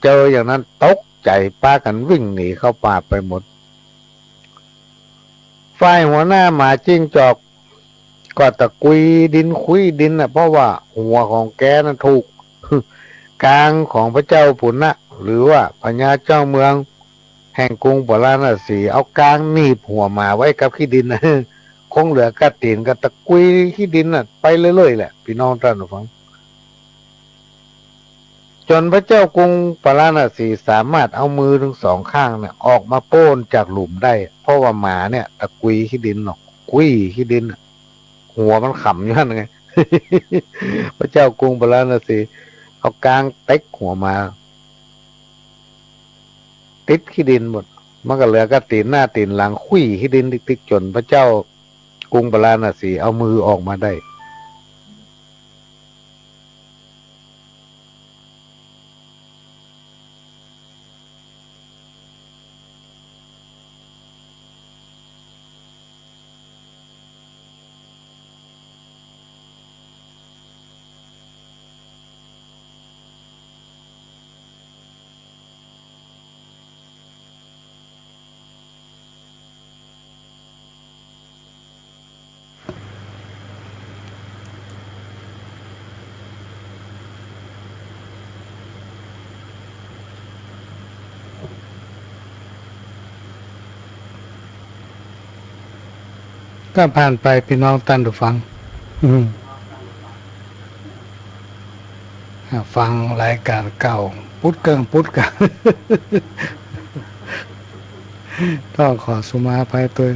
เจออย่างนั้นตกใจ๋ ปากั๋นวิ่งหนีเข้าป่าไปหมด ฝ่ายหัวหน้าหมาจิ้งจอกก็ตะกุยดินคุ้ยดินน่ะ เพราะว่าหัวของแกนั้นถูกกางของพระเจ้าปุณณะ หรือว่าพญาเจ้าเมืองแห่งกรุงปาราณสี เอากางหนีบหัวหมาไว้กับขี้ดินน่ะ คงเหลือก้าตี๋นก็ตะกุยขี้ดินน่ะไปเรื่อยๆ แหละ ปี้น้องต้านผู้ฟัง จ๋นพระเจ้ากรุงปาราณสีสามารถเอามือตึงสองข้างเนี่ยออกมาป๊นจากหลุมได้ เพราะว่าหมาเนี่ยตะกุยขี้ดินเนาะ คุ้ยขี้ดินน่ะ หัวมันขำอยู่หั้นไง พระเจ้ากรุงปาราณสีเอากางเต็กหัวหมา ติดขี้ดินหมด มันก็เหลือก้าตี๋นหน้าตี๋นหลังคุ้ยขี้ดินติ๊กๆ จ๋นพระเจ้ากรุงปาราณสีเอามือออกมาได้ ก็ผ่านไปปี้น้องต้านผู้ฟัง อืม อ่า ฟังรายก๋านเก่า ปุ๊ดเกิ่งปุ๊ดเกิ่ง ต้องขอสุมาอภัยตวย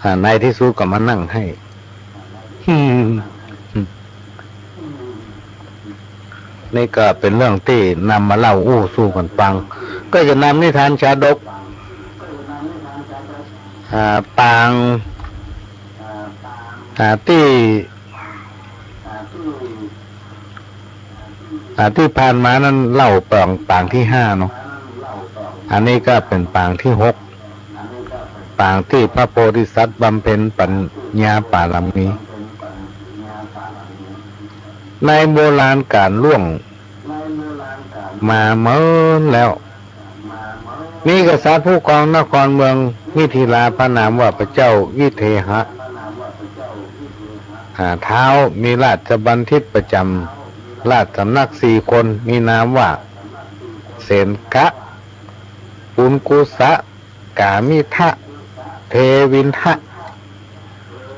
อ่า ในตี้สุดก็มานั่งไห้ อืม นี่ก็เป๋นเรื่องตี้นำมาเล่าอู้สู่กั๋นฟัง ก็จะนำนิทานชาดก อ่า ปาง อ่า ตี้ อ่า ตี้ผ่านมานั้นเล่าปาง ปางตี้ห้าเนาะ อันนี้ก็เป๋นปางตี้หก ปางตี้พระโพธิสัตว์บำเพ็ญปัญญาปารมี ในโบราณก๋าลล่วงมาเมินแล้ว มีกษัตริย์ผู้ครองนครเมืองมิถิลาพระนามว่าพระเจ้าวิเทหะ อ่า ท้าวมีราชบัณฑิตประจ๋ำราชสำนักสี่คน มีนามว่าเสนกะ ปุณกุสะ กามิทะ เทวินทะ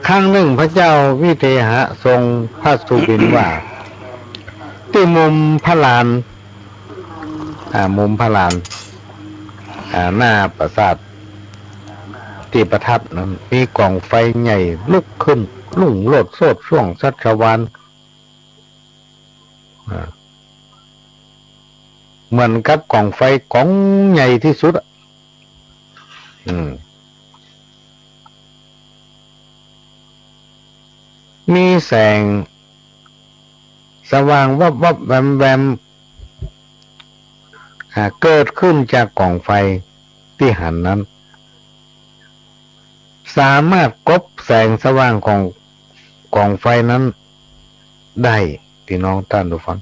ครั้งนึ่งพระเจ้าวิเทหะทรงพระสุบิณว่า ตี้มุมพระลาน อ่า มุมพระลาน อ่า หน้าปราสาทตี้ประทับนั้น มีก๋องไฟใหญ่ลุกขึ้น รุ่งโรจน์โชติช่วงชัชวาล อ่า เหมือนกับก๋องไฟก๋องใหญ่ตี้สุดอะ อืม มีแสงสว่างวับวับแวมแวม อ่า เกิดขึ้นจากก๋องไฟตี้หันนั้น สามารถกลบแสงสว่างของก๋องไฟนั้นได้ พี่น้องต้านผู้ฟัง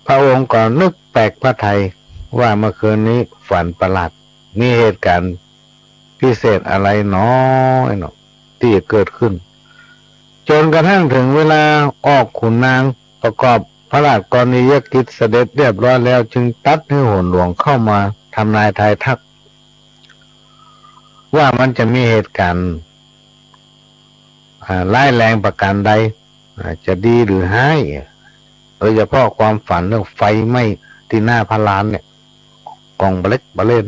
พระองค์ก็นึกแปลกพระทัยว่าเมื่อคืนนี้ฝันประหลาด มีเหตุก๋ารณ์พิเศษอะไรน้อยเนาะตี้จะเกิดขึ้น จ๋นกระทั่งเถิงเวลาออกขุนนางประกอบพระราชกรณียกิจเสด็จเรียบร้อยแล้ว จึงตรัสหื้อโหนหลวงเข้ามาทำนายทายทัก ว่ามันจะมีเหตุก๋ารณ์ อ่า ร้ายแรงประก๋านใด อ่า จะดีหรือฮ้าย โดยเฉพาะความฝันเรื่องไฟไหม้ตี้หน้าพระลานเนี่ย ก๋องเบล็กเบล่น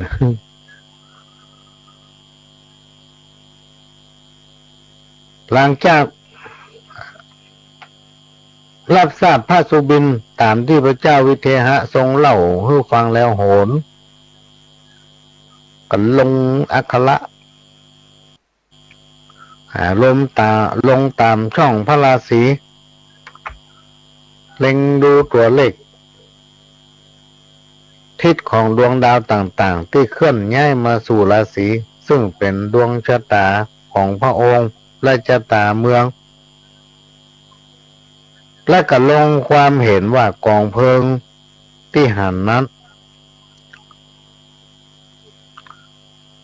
หลังจาก รับทราบพระสุบิณต๋ามตี้พระเจ้าวิเทหะทรงเล่าหื้อฟังแล้วโหน ก็ลงอักขระ อ่า ลงต๋า ลงต๋ามช่องพระราศี เล็งดูตั๋วเลข ทิศของดวงดาวต่างๆ ตี้เคลื่อนย้ายมาสู่ราศี ซึ่งเป๋นดวงชะต๋าของพระองค์และชะต๋าเมือง และก็ลงความเห็นว่ากองเพลิงตี้หันนั้น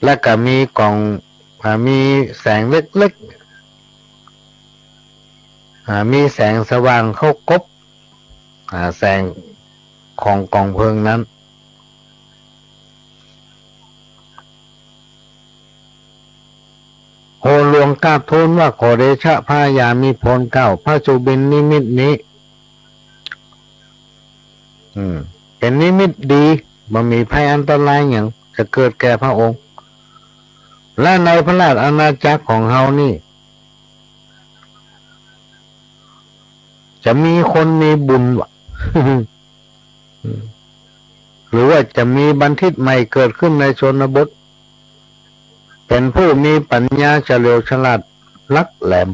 และก็มีกอง อ่า มีแสงเล็กๆ อ่า มีแสงสว่างเข้ากบ อ่า แสงของกองเพลิงนั้น โหนหลวงกราบทูลว่า ขอเดชะพระยามิพลเกล้า พระสุบิณนิมิตนี้ อืม เป๋นนิมิตดี บ่มีภัยอันตรายหยังจะเกิดแก่พระองค์ และในพระราชอาณาจักรของเฮานี่ จะมีคนมีบุญวะ หรือว่าจะมีบัณฑิตใหม่เกิดขึ้นในชนบท เป๋นผู้มีปัญญาเฉลียวฉลาดลักแหลม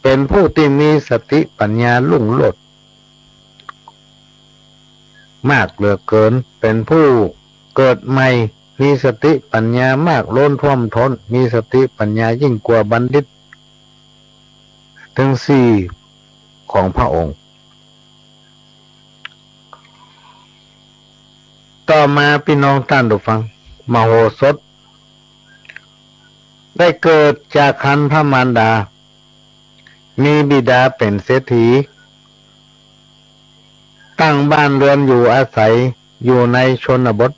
เป๋นผู้ตี้มีสติปัญญารุ่งโรจน์มากเหลือเกิน เป๋นผู้เกิดใหม่ มีสติปัญญามากล้นท่วมท้น มีสติปัญญายิ่งกว่าบัณฑิตทั้งสี่ของพระองค์ ต่อมาปี้น้องต้านผู้ฟัง มโหสถ ได้เกิดจากครรภ์พระมารดา มีบิดาเป๋นเศรษฐี ตั้งบ้านเรือนอยู่อาศัยอยู่ในชนบท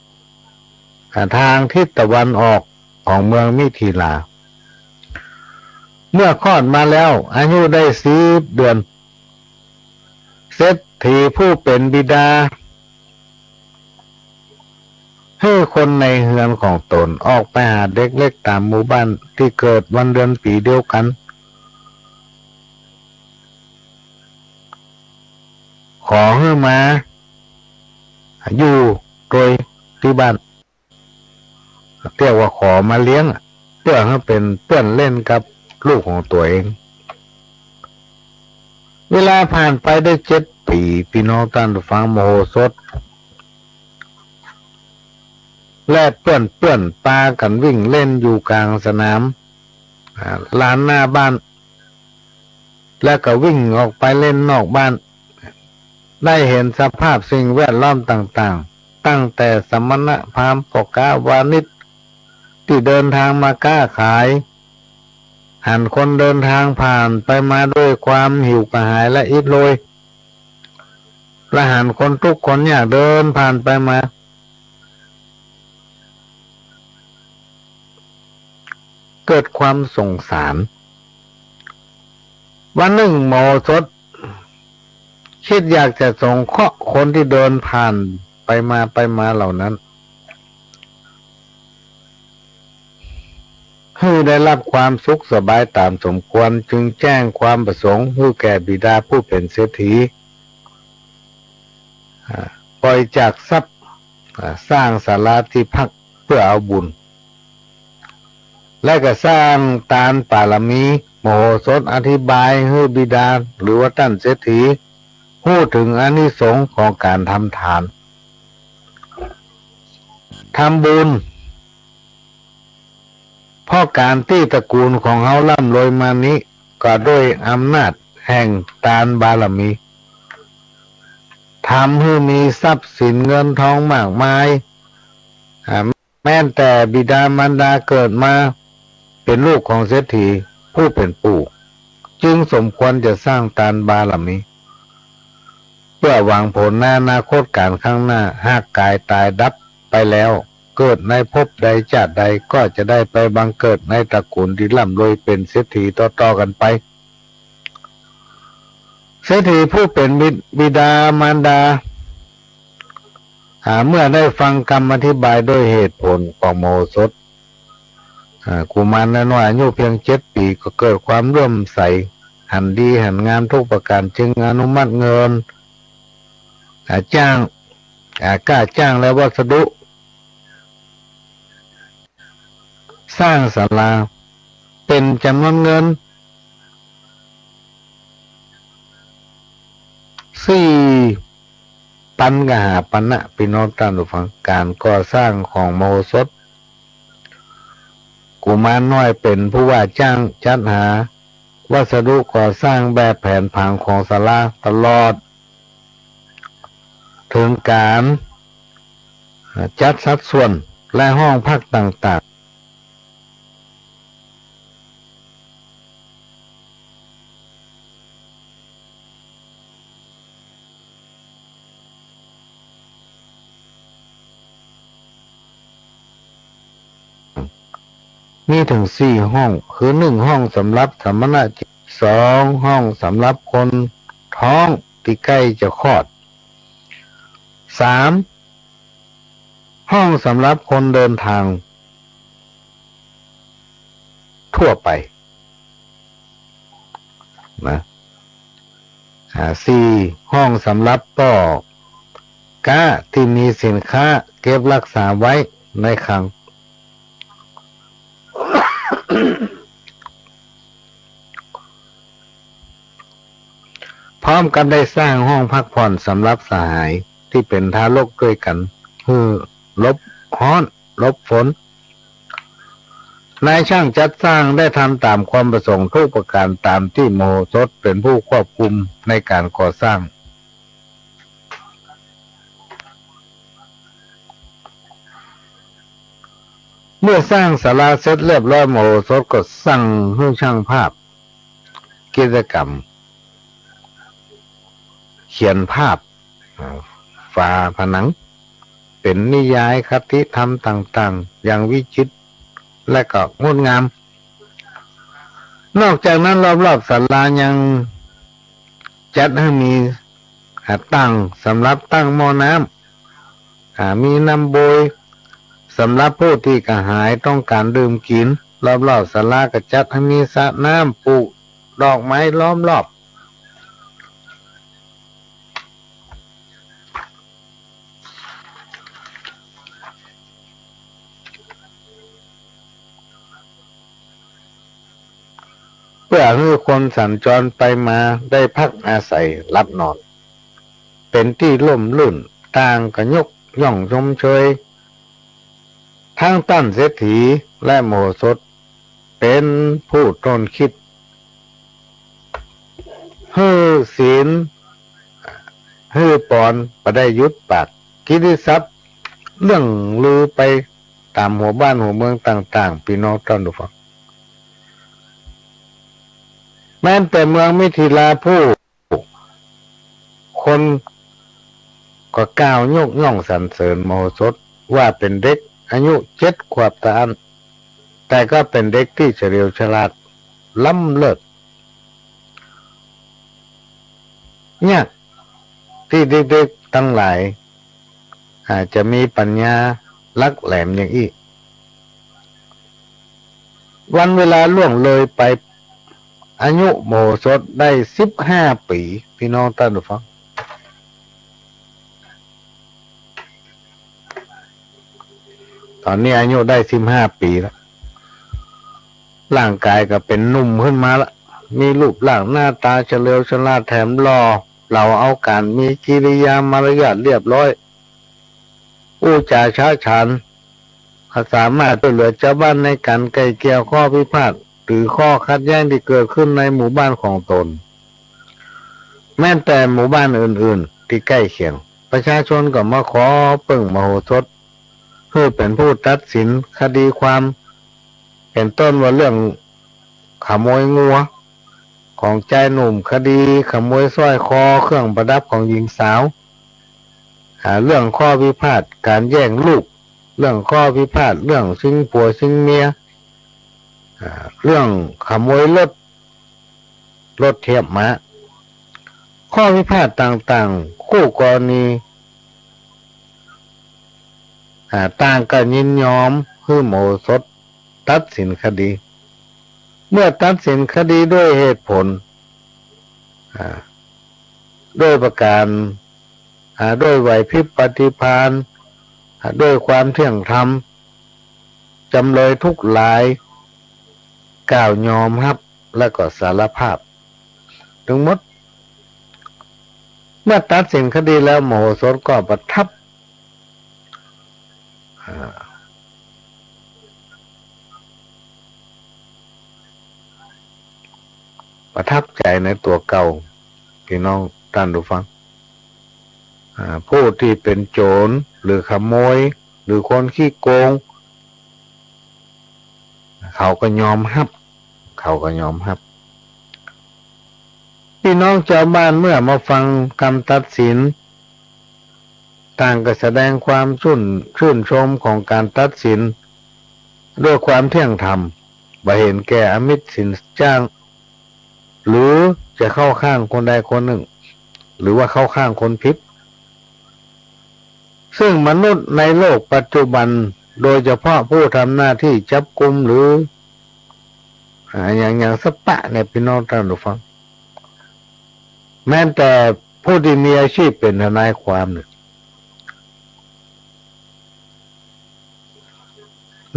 อ่า ตางทิศตะวันออกของเมืองมิถิลา เมื่อคลอดมาแล้ว อายุได้สิบเดือน เศรษฐีผู้เป๋นบิดา หื้อคนในเฮือนของต๋นออกไปหาเด็กเล็กต๋ามหมู่บ้านตี้เกิดวันเดือนปี๋เดียวกั๋น ขอหื้อมาอยู่ตวยตี้บ้าน เรียกว่าขอมาเลี้ยงอะ เปื้อหื้อเป๋นเปื้อนเล่นกับลูกของตั๋วเอง เวลาผ่านไปได้เจ็ดปี๋ ปี้น้องต้านผู้ฟัง มโหสถ และเปื้อนๆ ปากั๋นวิ่งเล่นอยู่ก๋างสนาม อ่า ลานหน้าบ้าน และก็วิ่งออกไปเล่นนอกบ้าน ได้หันสภาพสิ่งแวดล้อมต่างๆ ตั้งแต่สมณะพราหมณ์ ป้อก๊าวานิชตี้เดินตางมาก๊าขาย หันคนเดินตางผ่านไปมาด้วยความหิวกระหายและอิดโรย และหันคนตุ๊กข์คนยากเดินผ่านไปมา เกิดความสงสาร วันนึ่งมโหสถ กึ๊ดอยากจะสงเคราะห์คนตี้เดินผ่านไปมาไปมาเหล่านั้น หื้อได้ฮับความสุขสบายต๋ามสมควร จึงแจ้งความประสงค์หื้อแก่บิดาผู้เป๋นเศรษฐี อ่า บริจาคทรัพย์ อ่า สร้างศาลาตี้พักเปื้อเอาบุญ และก็สร้างตานบารมี มโหสถอธิบายหื้อบิดา หรือว่าต้านเศรษฐี ฮู้เถิงอานิสงส์ของก๋านทำตาน ทำบุญ เพราะก๋านตี้ตระกูลของเฮาร่ำรวยมานี้ ก็ด้วยอำนาจแห่งตานบารมี ทำหื้อมีทรัพย์สินเงินทองมากมาย อ่า แม้นแต่บิดามารดาเกิดมาเป๋นลูกของเศรษฐีผู้เป๋นปู่ จึงสมควรจะสร้างตานบารมี เปื้อหวังผลในอนาคตก๋านข้างหน้า หากก๋ายต๋ายดับไปแล้ว เกิดในภพใดจาติใด ก็จะได้ไปบังเกิดในตระกูลตี้ร่ำรวยเป๋นเศรษฐีต่อๆ กั๋นไป เศรษฐีผู้เป๋นบิด- บิดามารดา อ่า เมื่อได้ฟังกำอธิบายด้วยเหตุผลของมโหสถ อ่า กุมารน้อยๆ อายุเพียงเจ็ดปี๋ ก็เกิดความเลื่อมใส หันดีหันงามทุกประก๋าน จึงอนุมัติเงิน อ่า จ้าง อ่า ก้าจ้างและวัสดุ สร้างศาลา เป๋นจ๋ำนวนเงิน สี่ปันกับห้าปันนะ ปี้น้องต้านผู้ฟัง ก๋านก่อสร้างของมโหสถ กุมารน้อยเป๋นผู้ว่าจ้างจัดหาวัสดุก่อสร้างแบบแผนผังของศาลาตลอด เถิงก๋านจัดสัดส่วนและห้องพักต่างๆ มีเถิงสี่ห้อง คือ นึ่ง ห้องสำหรับสมณะ สอง ห้องสำหรับคนท้องตี้ใก้จะคลอด สาม ห้องสำหรับคนเดินทางทั่วไป นะ อ่า สี่ ห้องสำหรับป้อก๊าตี้มีสินค้าเก็บรักษาไว้ในคลัง พร้อมกับได้สร้างห้องพักผ่อนสำหรับสหายตี้เป๋นทารกตวยกั๋น หื้อหลบฮ้อน หลบฝน นายจ้างจัดสร้างได้ทำต๋ามความประสงค์ทุกประก๋าน ต๋ามตี้มโหสถเป๋นผู้ควบคุมในก๋านก่อสร้าง เมื่อสร้างศาลาเสร็จเรียบร้อย มโหสถก็สั่งหื้อช่างภาพ จิตรกรรม เขียนภาพ อ่า ฝาผนัง เป๋นนิยายคติธรรมต่างๆ อย่างวิจิตรและก็งดงาม นอกจากนั้นรอบๆ ศาลายังจัดหื้อมี อ่า ตั๋งสำหรับตั้งหม้อน้ำ อ่า มีน้ำโบยสำหรับผู้ตี้กระหายต้องก๋านดื่มกิ๋น รอบๆ ศาลาก็จัดหื้อมีสระน้ำ ปลูกดอกไม้ล้อมรอบ เปื้อหื้อคนสัญจรไปมาได้พักอาศัยหลับนอน เป๋นตี้ร่มรื่น ต่างก็ยกย่องชมเชย ตึงต้านเศรษฐีและมโหสถ เป๋นผู้ต้นคิด หื้อศีล หื้อปอนบ่ได้หยุดปาก กิตติศัพท์เลื่องลือไปต๋ามหัวบ้านหัวเมืองต่างๆ ปี้น้องต้านผู้ฟัง แม้แต่เมืองมิถิลาผู้ คนก็กล่าวยกย่องสรรเสริญมโหสถว่าเป๋นเด็กอายุเจ็ดขวบเต้าอั้น แต่ก็เป๋นเด็กตี้เฉลียวฉลาดล้ำเลิศ ยากตี้เด็กๆ ตังหลาย อ่า จะมีปั๋ญญาหลักแหลมอย่างอี้ วันเวลาล่วงเลยไป อายุมโหสถได้สิบห้าปี๋ ปี้น้องต้านผู้ฟัง ต๋อนนี้อายุได้สิบห้าปี๋แล้ว ร่างก๋ายก็เป๋นหนุ่มขึ้นมาละ มีรูปร่างหน้าต๋าเฉลียวฉลาดแถมหล่อเหลาเอาก๋าน มีกิริยามารยาทเรียบร้อย อู้จ๋าฉะฉาน สามารถจ้วยเหลือจาวบ้านในก๋านไกล่เกลี่ยข้อพิพาท หรือข้อขัดแย้งตี้เกิดขึ้นในหมู่บ้านของตน แม้แต่หมู่บ้านอื่นๆ ตี้ใก้เคียง ประชาชนก็มาขอเปิ้งมโหสถ หื้อเป๋นผู้ตัดสินคดีความ เป๋นต้นว่าเรื่องขโมยงัวของจายหนุ่ม คดีขโมยสร้อยคอเครื่องประดับของหญิงสาว อ่า เรื่องข้อพิพาทก๋านแย่งลูก เรื่องข้อพิพาทเรื่องชิงผัวชิงเมีย อ่า เรื่องขโมยรถ รถเทียบม้า ข้อพิพาทต่างๆ คู่กรณี อ่า ต่างก็ยินยอมหื้อมโหสถ ตัดสินคดี เมื่อตัดสินคดีด้วยเหตุผล อ่า ด้วยประการ อ่า ด้วยไหวพริบปฏิภาณ อ่า ด้วยความเที่ยงธรรม จำเลยทุกรายกล่าวยอมฮับและก็สารภาพตึงหมด เมื่อตัดสินคดีแล้ว มโหสถก็ประทับ อ่า ประทับใจ๋ในตั๋วเก่า พี่น้องต้านผู้ฟัง อ่า ผู้ตี้เป๋นโจ๋รหรือขโมยหรือคนขี้โกง เขาก็ยอมฮับ เขาก็ยอมฮับ ปี้น้องจาวบ้านเมื่อมาฟังกำตัดสิน ต่างก็แสดงความชื่น ชื่นชมของก๋านตัดสิน ด้วยความเที่ยงธรรม บ่เห็นแก่อมิตรสินจ้าง หรือจะเข้าข้างคนใดคนนึ่ง หรือว่าเข้าข้างคนผิด ซึ่งมนุษย์ในโลกปัจจุบัน โดยเฉพาะผู้ทำหน้าตี้จับกุมหรือ อ่า อย่าง อย่างสปะเนี่ย ปี้น้องต้านผู้ฟัง แม้แต่ผู้ตี้มีอาชีพเป๋นทนายความเนี่ย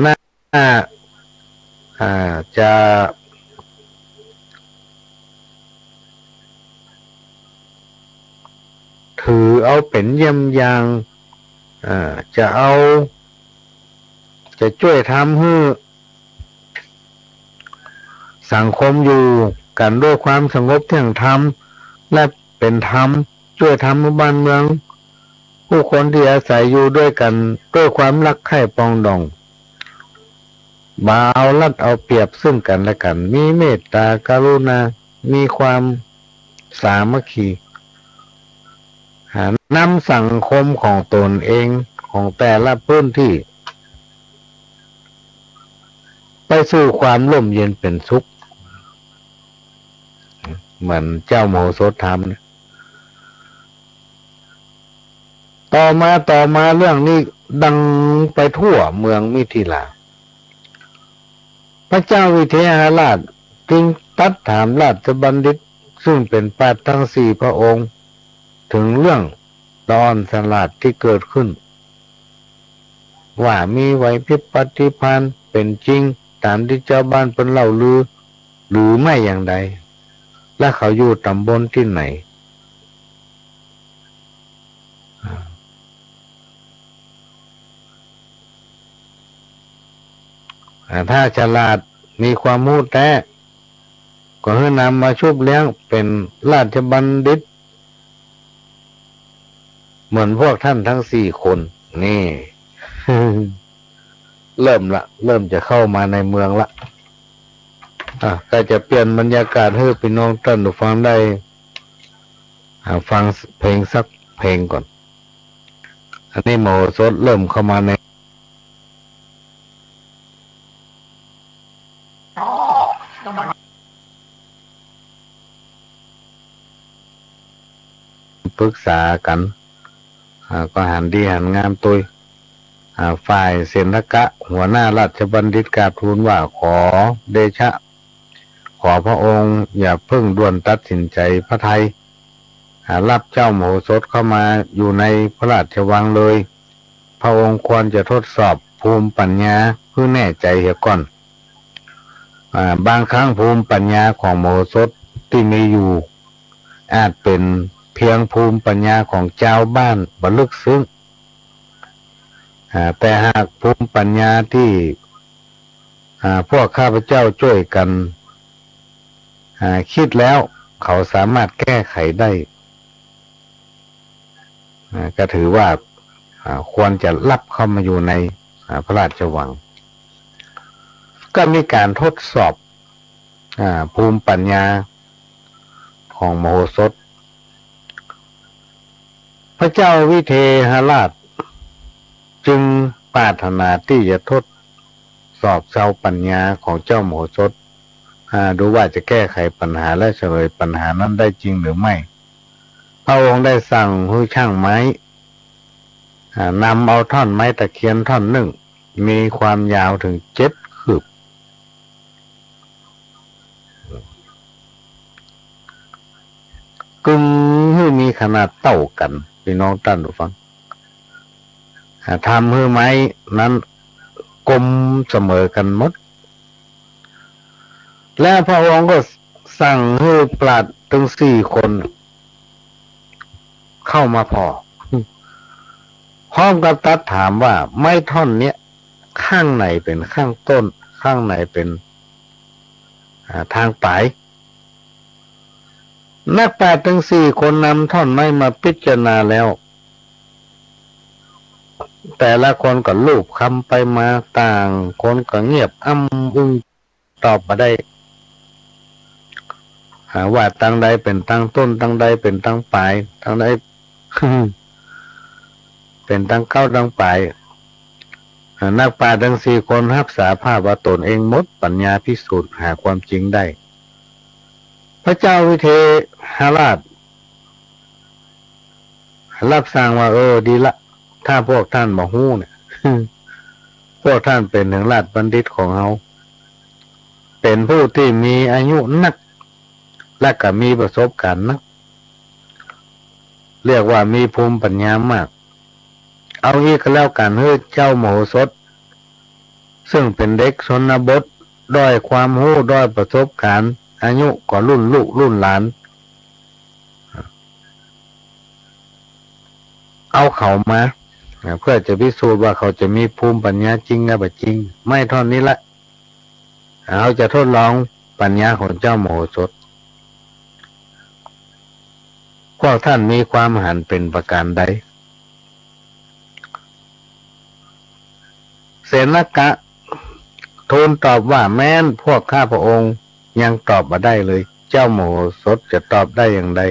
น่า อ่า จะถือเอาเป๋นเยี่ยงอย่าง อ่า จะเอา จะจ้วยทำหื้อสังคมอยู่กั๋นด้วยความสงบเที่ยงธรรมและเป๋นธรรม จ้วยทำหื้อบ้านเมือง ผู้คนตี้อาศัยอยู่ด้วยกั๋นด้วยความฮักใค่ปรองดอง บ่เอารัดเอาเปรียบซึ่งกั๋นและกั๋น มีเมตตากรุณา มีความสามัคคี อ่า นำสังคมของตนเอง ของแต่ละพื้นตี้ ไปสู่ความร่มเย็นเป๋นสุข เหมือนเจ้ามโหสถทำนะ ต่อมา ต่อมาเรื่องนี้ดังไปทั่วเมืองมิถิลา พระเจ้าวิเทหราชจึงตรัสถามราชบัณฑิต ซึ่งเป๋นปราชญ์ตึงสี่พระองค์ เถิงเรื่องละอ่อนสลาดตี้เกิดขึ้น ว่ามีไหวพริบปฏิภาณเป๋นจริงต๋ามตี้จาวบ้านเปิ้นเล่าลือ หรือไม่อย่างใด และเขาอยู่ต๋ำบลตี้ไหน อ่า ถ้าฉลาดมีความฮู้แต๊ ก็หื้อนำมาชุบเลี้ยงเป๋นราชบัณฑิต เหมือนพวกต้านตึงสี่คน นี่ เริ่มละ เริ่มจะเข้ามาในเมืองละ อ่ะ ก็จะเปลี่ยนบรรยากาศหื้อปี้น้องต้านผู้ฟังได้ อ่า ฟังเพลงสักเพลงก่อน อันนี้มโหสถเริ่มเข้ามาใน ปรึกษากั๋น อ่า ก็หันดีหันงามตวย อ่า ฝ่ายเสนทกะ หัวหน้าราชบัณฑิตกราบทูลว่า ขอเดชะ ขอพระองค์อย่าเพิ่งด่วนตัดสินใจพระทัย อ่า รับเจ้ามโหสถเข้ามาอยู่ในพระราชวังเลย พระองค์ควรจะทดสอบภูมิปัญญาหื้อแน่ใจ๋เหียก่อน อ่า บางครั้งภูมิปัญญาของมโหสถตี้มีอยู่ อาจเป๋นเพียงภูมิปัญญาของจาวบ้านบ่ลึกซึ้ง อ่า แต่หากภูมิปัญญาตี้ อ่า พวกข้าพเจ้าจ้วยกั๋น อ่า กึ๊ดแล้ว เขาสามารถแก้ไขได้ อ่า ก็ถือว่า อ่า ควรจะรับเข้ามาอยู่ใน อ่า พระราชวัง ก็มีก๋านทดสอบ อ่า ภูมิปัญญาของมโหสถ พระเจ้าวิเทหราชจึงปรารถนาตี้จะทดสอบเซาปัญญาของเจ้ามโหสถ อ่า ดูว่าจะแก้ไขปัญหาและเฉลยปัญหานั้นได้จริงหรือไม่ พระองค์ได้สั่งหื้อช่างไม้ อ่า นำเอาท่อนไม้ตะเคียนท่อนนึ่ง มีความยาวเถิงเจ็ดคืบ กึงหื้อมีขนาดเต้ากั๋น ปี้น้องต้านผู้ฟัง อ่า ทำหื้อไม้นั้นกลมเสมอกั๋นหมด และพระองค์ก็สั่งหื้อปราชญ์ตึงสี่คนเข้ามาผ่อ พร้อมกับตรัสถามว่า ไม้ท่อนเนี้ย ข้างไหนเป๋นข้างต้น ข้างไหนเป๋น อ่า ทางป๋าย นักปราชญ์ตึงสี่คนนำท่อนไม้มาพิจารณาแล้ว แต่ละคนก็ลูบคำไปมา ต่างคนก็เงียบอ้ำอึ้ง ตอบบ่ได้ อ่า ว่าตังใดเป๋นตังต้น ตังใดเป๋นตังป๋าย ตังใด เป๋นตังเก๊าตังป๋าย อ่า นักปราชญ์ตึงสี่คนฮับสารภาพว่าตนเองหมดปัญญาพิสูจน์หาความจริงได้ พระเจ้าวิเทหราช รับสั่งว่า เออ ดีละ ถ้าพวกท่านบ่ฮู้เนี่ย พวกท่านเป๋นถึงราชบัณฑิตของเฮา เป๋นผู้ตี้มีอายุนัก และก็มีประสบการณ์นัก เรียกว่ามีภูมิปัญญามาก เอาอี้ก็แล้วกั๋น หื้อเจ้ามโหสถ ซึ่งเป๋นเด็กชนบท ด้อยความฮู้ ด้อยประสบการณ์ อายุก็รุ่นลูกรุ่นหลาน เอาเขามา เพื่อจะพิสูจน์ว่าเขาจะมีภูมิปัญญาจริงหรือบ่จริง ไม้ท่อนนี้ละ เฮาจะทดลองปัญญาของเจ้ามโหสถ พวกท่านมีความหันเป๋นประก๋านใด เสนกะทูลตอบว่า แม้นพวกข้าพระองค์ยังตอบบ่ได้เลย เจ้ามโหสถจะตอบได้อย่างใด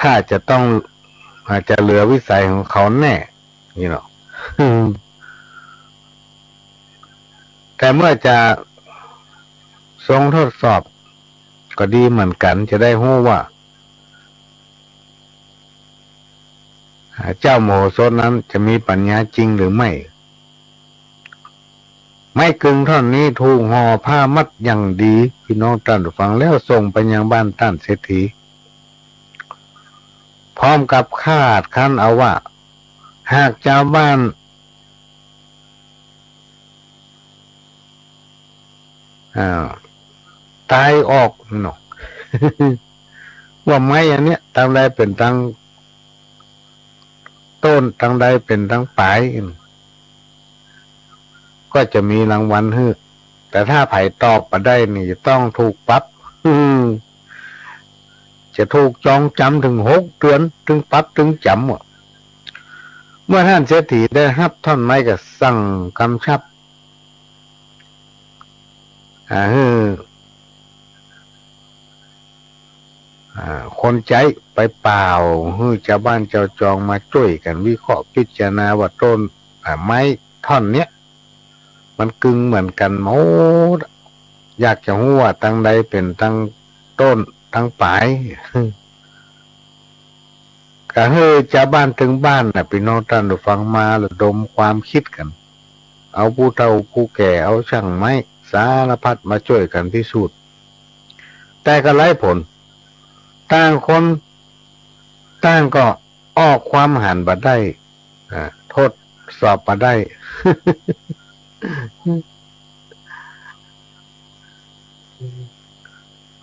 ถ้าจะต้อง อาจจะเหลือวิสัยของเขาแน่ นี่เนาะ แต่เมื่อจะทรงทดสอบก็ดีเหมือนกั๋น จะได้ฮู้ว่า อ่า เจ้ามโหสถนั้นจะมีปัญญาจริงหรือไม่ ไม้กึงท่อนนี้ถูกห่อผ้ามัดอย่างดี ปี้น้องต้านผู้ฟัง แล้วส่งไปยังบ้านต้านเศรษฐี พร้อมกับคาดคั้นเอาว่า หากจาวบ้าน อ่า ต๋ายออกเนาะ ว่าไม้อันเนี้ย ตังใดเป๋นตังต้น ตังใดเป๋นตังป๋าย ก็จะมีรางวัลหื้อ แต่ถ้าใผตอบบ่ได้นี่ จะต้องถูกปรับ จะถูกจองจ๋ำเถิงหกเดือน ตึงปรับตึงจ๋ำอะ เมื่อต้านเศรษฐีได้ฮับท่อนไม้ก็สั่งกำชับ อ่า หื้อ อ่า คนใจ๊ไปเป่า หื้อจาวบ้านจาวจองมาจ้วยกั๋นวิเคราะห์พิจารณาว่าต้น อ่า ไม้ท่อนเนี้ย มันกึงเหมือนกั๋นหมด อยากจะฮู้ว่าตังใดเป๋นตังต้นตังป๋าย ก็หื้อจาวบ้านตึงบ้านน่ะ ปี้น้องต้านผู้ฟัง มาระดมความกึ๊ดกั๋น เอาผู้เฒ่าผู้แก่ เอาช่างไม้ สารพัดมาจ้วยกั๋นพิสูจน์ แต่ก็ไร้ผล ต่างคนต่างก็ออกความหันบ่ได้ อ่า ทดสอบบ่ได้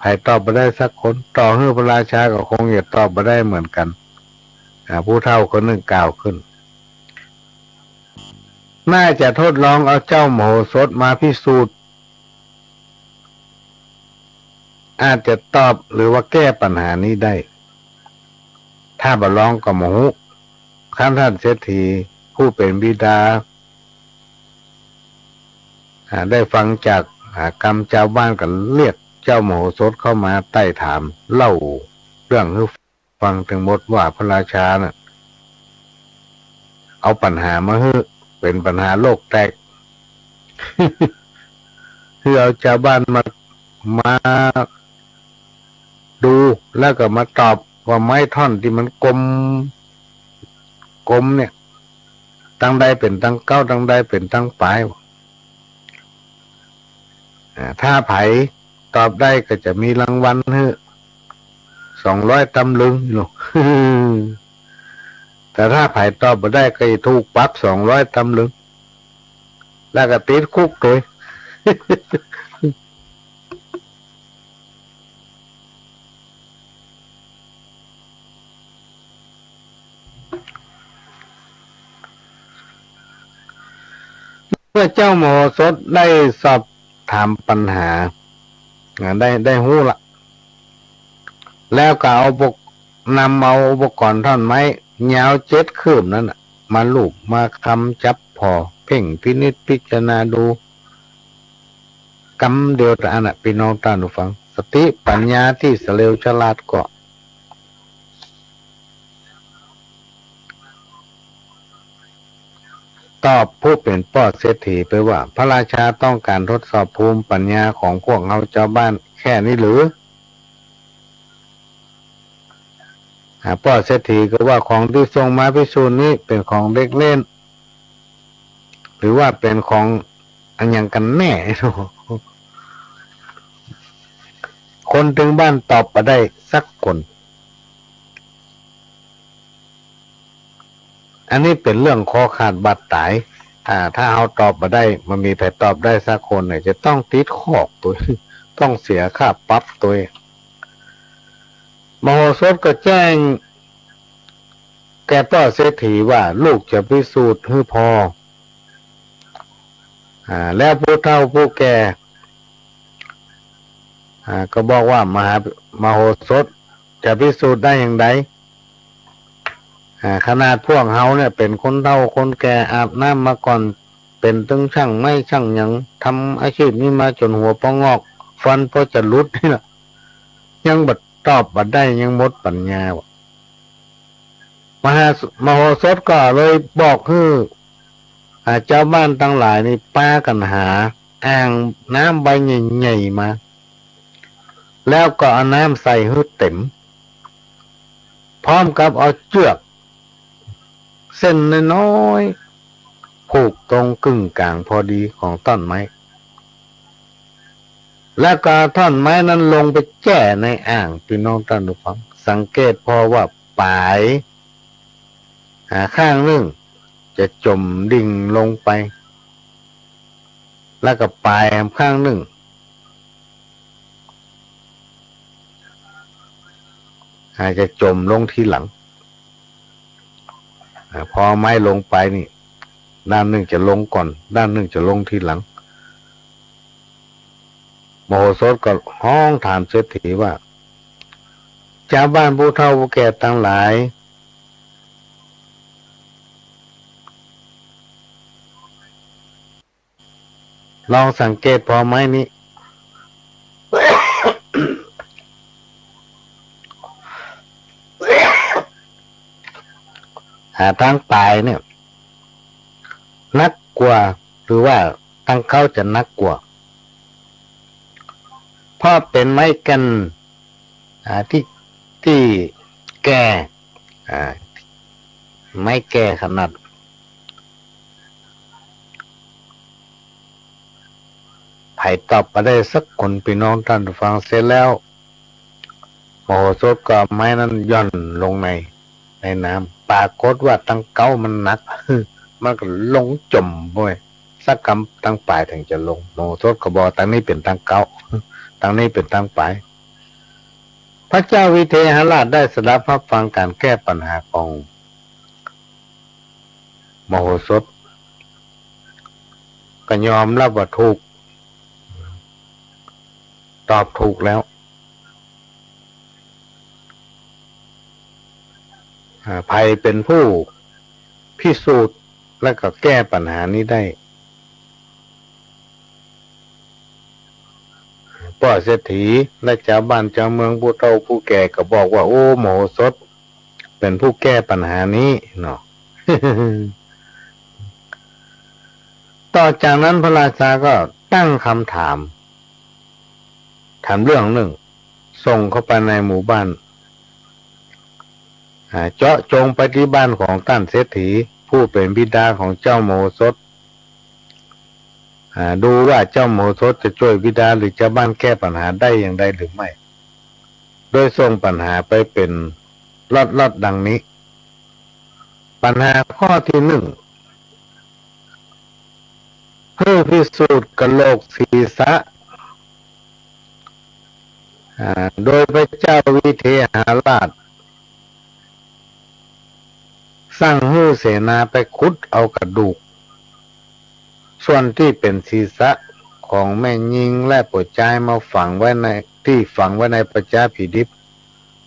ใผตอบบ่ได้สักคน ต่อหื้อพระราชาก็คงจะตอบบ่ได้เหมือนกั๋น อ่า ผู้เฒ่าคนนึ่งกล่าวขึ้น น่าจะทดลองเอาเจ้ามโหสถมาพิสูจน์ อาจจะตอบหรือว่าแก้ปัญหานี้ได้ ถ้าบ่ลองก็บ่ฮู้ คันต้านเศรษฐีผู้เป๋นบิดา อ่า ได้ฟังจาก อ่า กำจาวบ้านก็เรียกเจ้ามโหสถเข้ามาไต่ถาม เล่าเรื่องหื้อฟังตึงหมดว่าพระราชาน่ะ เอาปัญหามาหื้อ เป๋นปัญหาโลกแตก หื้อเอาจาวบ้านมา มาดู แล้วก็มาตอบว่าไม้ท่อนตี้มันกลม กลมเนี่ย ตังใดเป๋นตังเก๊า ตังใดเป๋นตังป๋าย วะ อ่า ถ้าใผตอบได้ก็จะมีรางวัลหื้อสองร้อยตำลึงเนาะ แต่ถ้าใผตอบบ่ได้ก็จะถูกปรับสองร้อยตำลึง แล้วก็ติดคุกตวย เมื่อเจ้ามโหสถได้สอบถามปัญหา อ่า ได้ ได้ฮู้ละ แล้วก็เอาอุป- นำเอาอุปกรณ์ท่อนไม้ยาวเจ็ดคืบนั้นน่ะ มาลูบมาคำจับผ่อเพ่งพินิจพิจารณาดู กำเดียวเต้าอั้นน่ะ ปี้น้องต้านผู้ฟัง สติปัญญาตี้เสลวฉลาดก็ ตอบผู้เป๋นป้อเศรษฐีไปว่า พระราชาต้องการทดสอบภูมิปัญญาของพวกเฮาจาวบ้านแค่นี้หรือ อ่า ป้อเศรษฐีก็ว่า ของตี้ส่งมาพิสูจน์นี้เป๋นของเด็กเล่น หรือว่าเป๋นของอะหยังกั๋นแน่ คนตึงบ้านตอบบ่ได้สักคน อันนี้เป๋นเรื่องคอขาดบาดต๋าย อ่า ถ้าเฮาตอบบ่ได้ บ่มีใผตอบได้สักคนเนี่ย จะต้องติดคอกตวย ต้องเสียค่าปรับตวย มโหสถก็แจ้งแก่ป้อเศรษฐีว่า ลูกจะพิสูจน์หื้อพ่อ อ่า แล้วผู้เฒ่าผู้แก่ อ่า ก็บอกว่า มหา มโหสถจะพิสูจน์ได้อย่างใด อ่า ขนาดพวกเฮาเนี่ยเป๋นคนเฒ่าคนแก่ อาบน้ำมาก่อน เป๋นตึงช่างไม้ช่างหยัง ทำอาชีพนี้มาจ๋นหัวปอหงอก ฟันปอจะหลุดนี่แหละ ยังบ่ตอบบ่ได้ ยังหมดปัญญาว่ะ มหา มโหสถก็เลยบอกหื้อ อ่า จาวบ้านตังหลายนี่ปากั๋นหาอ่างน้ำใบใหญ่ๆ มา แล้วก็เอาน้ำใส่หื้อเต๋ม พร้อมกับเอาเจื้อกเส้นน้อยๆ ผูกตรงกึ่งก๋างพอดีของต้นไม้ แล้วก็เอาต้นไม้นั้นลงไปแจ้ในอ่าง ปี้น้องต้านผู้ฟัง สังเกตผ่อว่าป๋าย อ่า ข้างนึ่งจะจ๋มดิ่งลงไป แล้วก็ป๋ายข้างนึ่ง อ่า จะจ๋มลงทีหลัง อ่า พอเอาไม้ลงไปนี่ ด้านนึ่งจะลงก่อน ด้านนึ่งจะลงทีหลัง มโหสถก็ฮ้องถามเศรษฐีว่า จาวบ้านผู้เฒ่าผู้แก่ตังหลาย ลองสังเกตผ่อไม้นี้ อ่า ตังป๋ายเนี่ย หนักกว่า หรือว่าตังเก๊าจะหนักกว่า เพราะเป๋นไม้แก่น อ่า ตี้ ตี้แก่ อ่า ไม้แก่ขนาด ใผตอบบ่ได้สักคน ปี้น้องต้านผู้ฟัง เสร็จแล้ว มโหสถก็เอาไม้นั้นหย่อนลงใน ในน้ำ ปรากฏว่าตังเก๊ามันหนัก มันก็ลงจ๋มไป สักกำตังป๋ายเถิงจะลง มโหสถก็บอก ตังนี้เป๋นตังเก๊า ตังนี้เป๋นตังป๋าย พระเจ้าวิเทหราชได้สดับฮับฟังก๋านแก้ปัญหาของมโหสถ ก็ยอมฮับว่าถูก ตอบถูกแล้ว อ่า ใผเป๋นผู้พิสูจน์และก็แก้ปัญหานี้ได้ ป้อเศรษฐีและจาวบ้านจาวเมืองผู้เฒ่าผู้แก่ก็บอกว่า โอ้ มโหสถเป๋นผู้แก้ปัญหานี้เนาะ ต่อจากนั้นพระราชาก็ตั้งคำถาม ถามเรื่องนึ่ง ส่งเข้าไปในหมู่บ้าน อ่า เจาะจงไปตี้บ้านของต้านเศรษฐี ผู้เป๋นบิดาของเจ้ามโหสถ อ่า ดูว่าเจ้ามโหสถจะจ้วยบิดาหรือจาวบ้านแก้ปัญหาได้อย่างใดหรือไม่ โดยส่งปัญหาไปเป๋นล็อตๆ ดังนี้ ปัญหาข้อตี้นึ่ง หื้อพิสูจน์กะโหลกศีรษะ อ่า โดยพระเจ้าวิเทหราช สั่งหื้อเสนาไปขุดเอากระดูก ส่วนตี้เป๋นศีรษะของแม่ญิงและป้อจายมาฝังไว้ใน ตี้ฝังไว้ในป่าจ๊าผีดิบ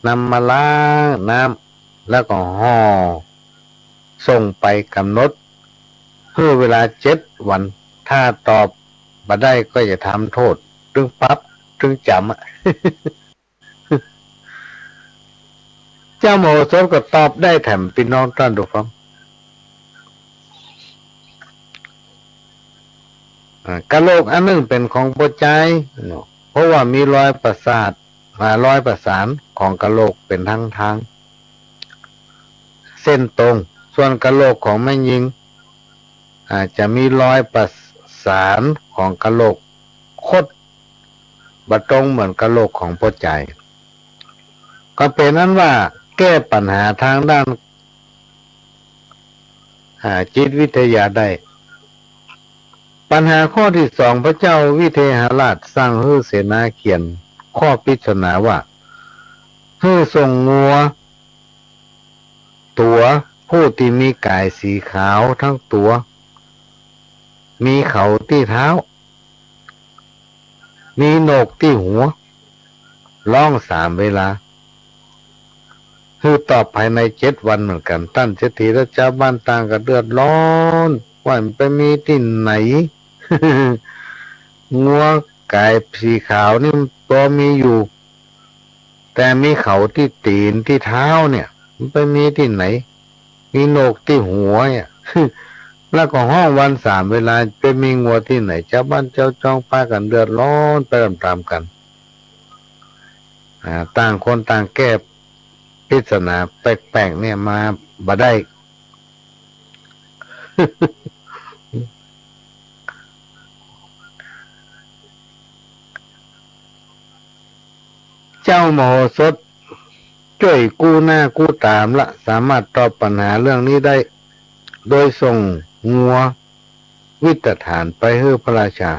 นำมาล้างน้ำ แล้วก็ห่อส่งไป ก๋ำหนดหื้อเวลาเจ็ดวัน ถ้าตอบบ่ได้ก็จะทำโต้ษ ตึงปรับ ตึงจ๋ำอะ เจ้ามโหสถก็ตอบได้แถม ปี้น้องต้านผู้ฟัง อ่า กะโหลกอันนึ่งเป๋นของป้อจายเนาะ เพราะว่ามีรอยประสาท อ่า รอยประสานของกะโหลกเป๋นทางทาง เส้นตรง ส่วนกะโหลกของแม่ญิง อ่า จะมีรอยประสานของกะโหลกคด บ่ตรงเหมือนกะโหลกของป้อจาย ก็เป๋นอันว่าแก้ปัญหาทางด้าน อ่า จิตวิทยาได้ ปัญหาข้อตี้สอง พระเจ้าวิเทหราชสั่งหื้อเสนาเขียนข้อปริศนาว่า หื้อส่งงัวตั๋วผู้ตี้มีก๋ายสีขาวตึงตั๋ว มีเขาตี้เท้า มีโหนกตี้หัว ฮ้องสามเวลา หื้อตอบภายในเจ็ดวันเหมือนกั๋น ต้านเศรษฐีและจาวบ้านต่างก็เดือดร้อน ว่ามันไปมีตี้ไหน งัวก๋ายสีขาวนี่มันปอมีอยู่ แต่มีเขาตี้ตี๋นตี้เท้าเนี่ย มันไปมีตี้ไหน มีโหนกตี้หัวเนี่ย แล้วก็ฮ้องวันสามเวลา ไปมีงัวตี้ไหน จาวบ้านจาวจองปากั๋นเดือดร้อนไปต๋ามๆ กั๋น อ่า ต่างคนต่างแก้ปริศนาแปลกๆ เนี่ยมาบ่ได้ เจ้ามโหสถจ้วยกู้หน้ากู้ต๋าละ สามารถตอบปัญหาเรื่องนี้ได้ โดยส่งงัววิตฐานไปหื้อพระราชา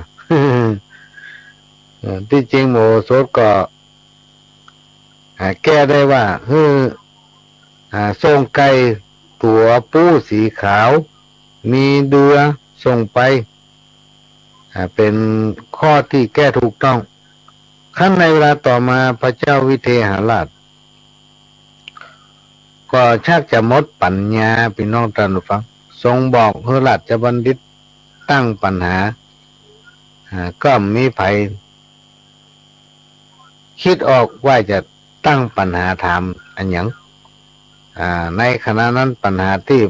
เอ่อ ตี้จริงมโหสถก็ อ่า แก้ได้ว่า หื้อ อ่า ส่งไก่ตั๋วปู้สีขาว มีเดือส่งไป อ่า เป๋นข้อตี้แก้ถูกต้อง ครั้นในเวลาต่อมาพระเจ้าวิเทหราช ก็ชักจะหมดปั๋ญญา ปี้น้องต้านผู้ฟัง ทรงบอกหื้อราชบัณฑิตตั้งปัญหา อ่า ก็บ่มีใผ กึ๊ดออกว่าจะตั้งปัญหาถามอะหยัง อ่า ในขณะนั้นปัญหาตี้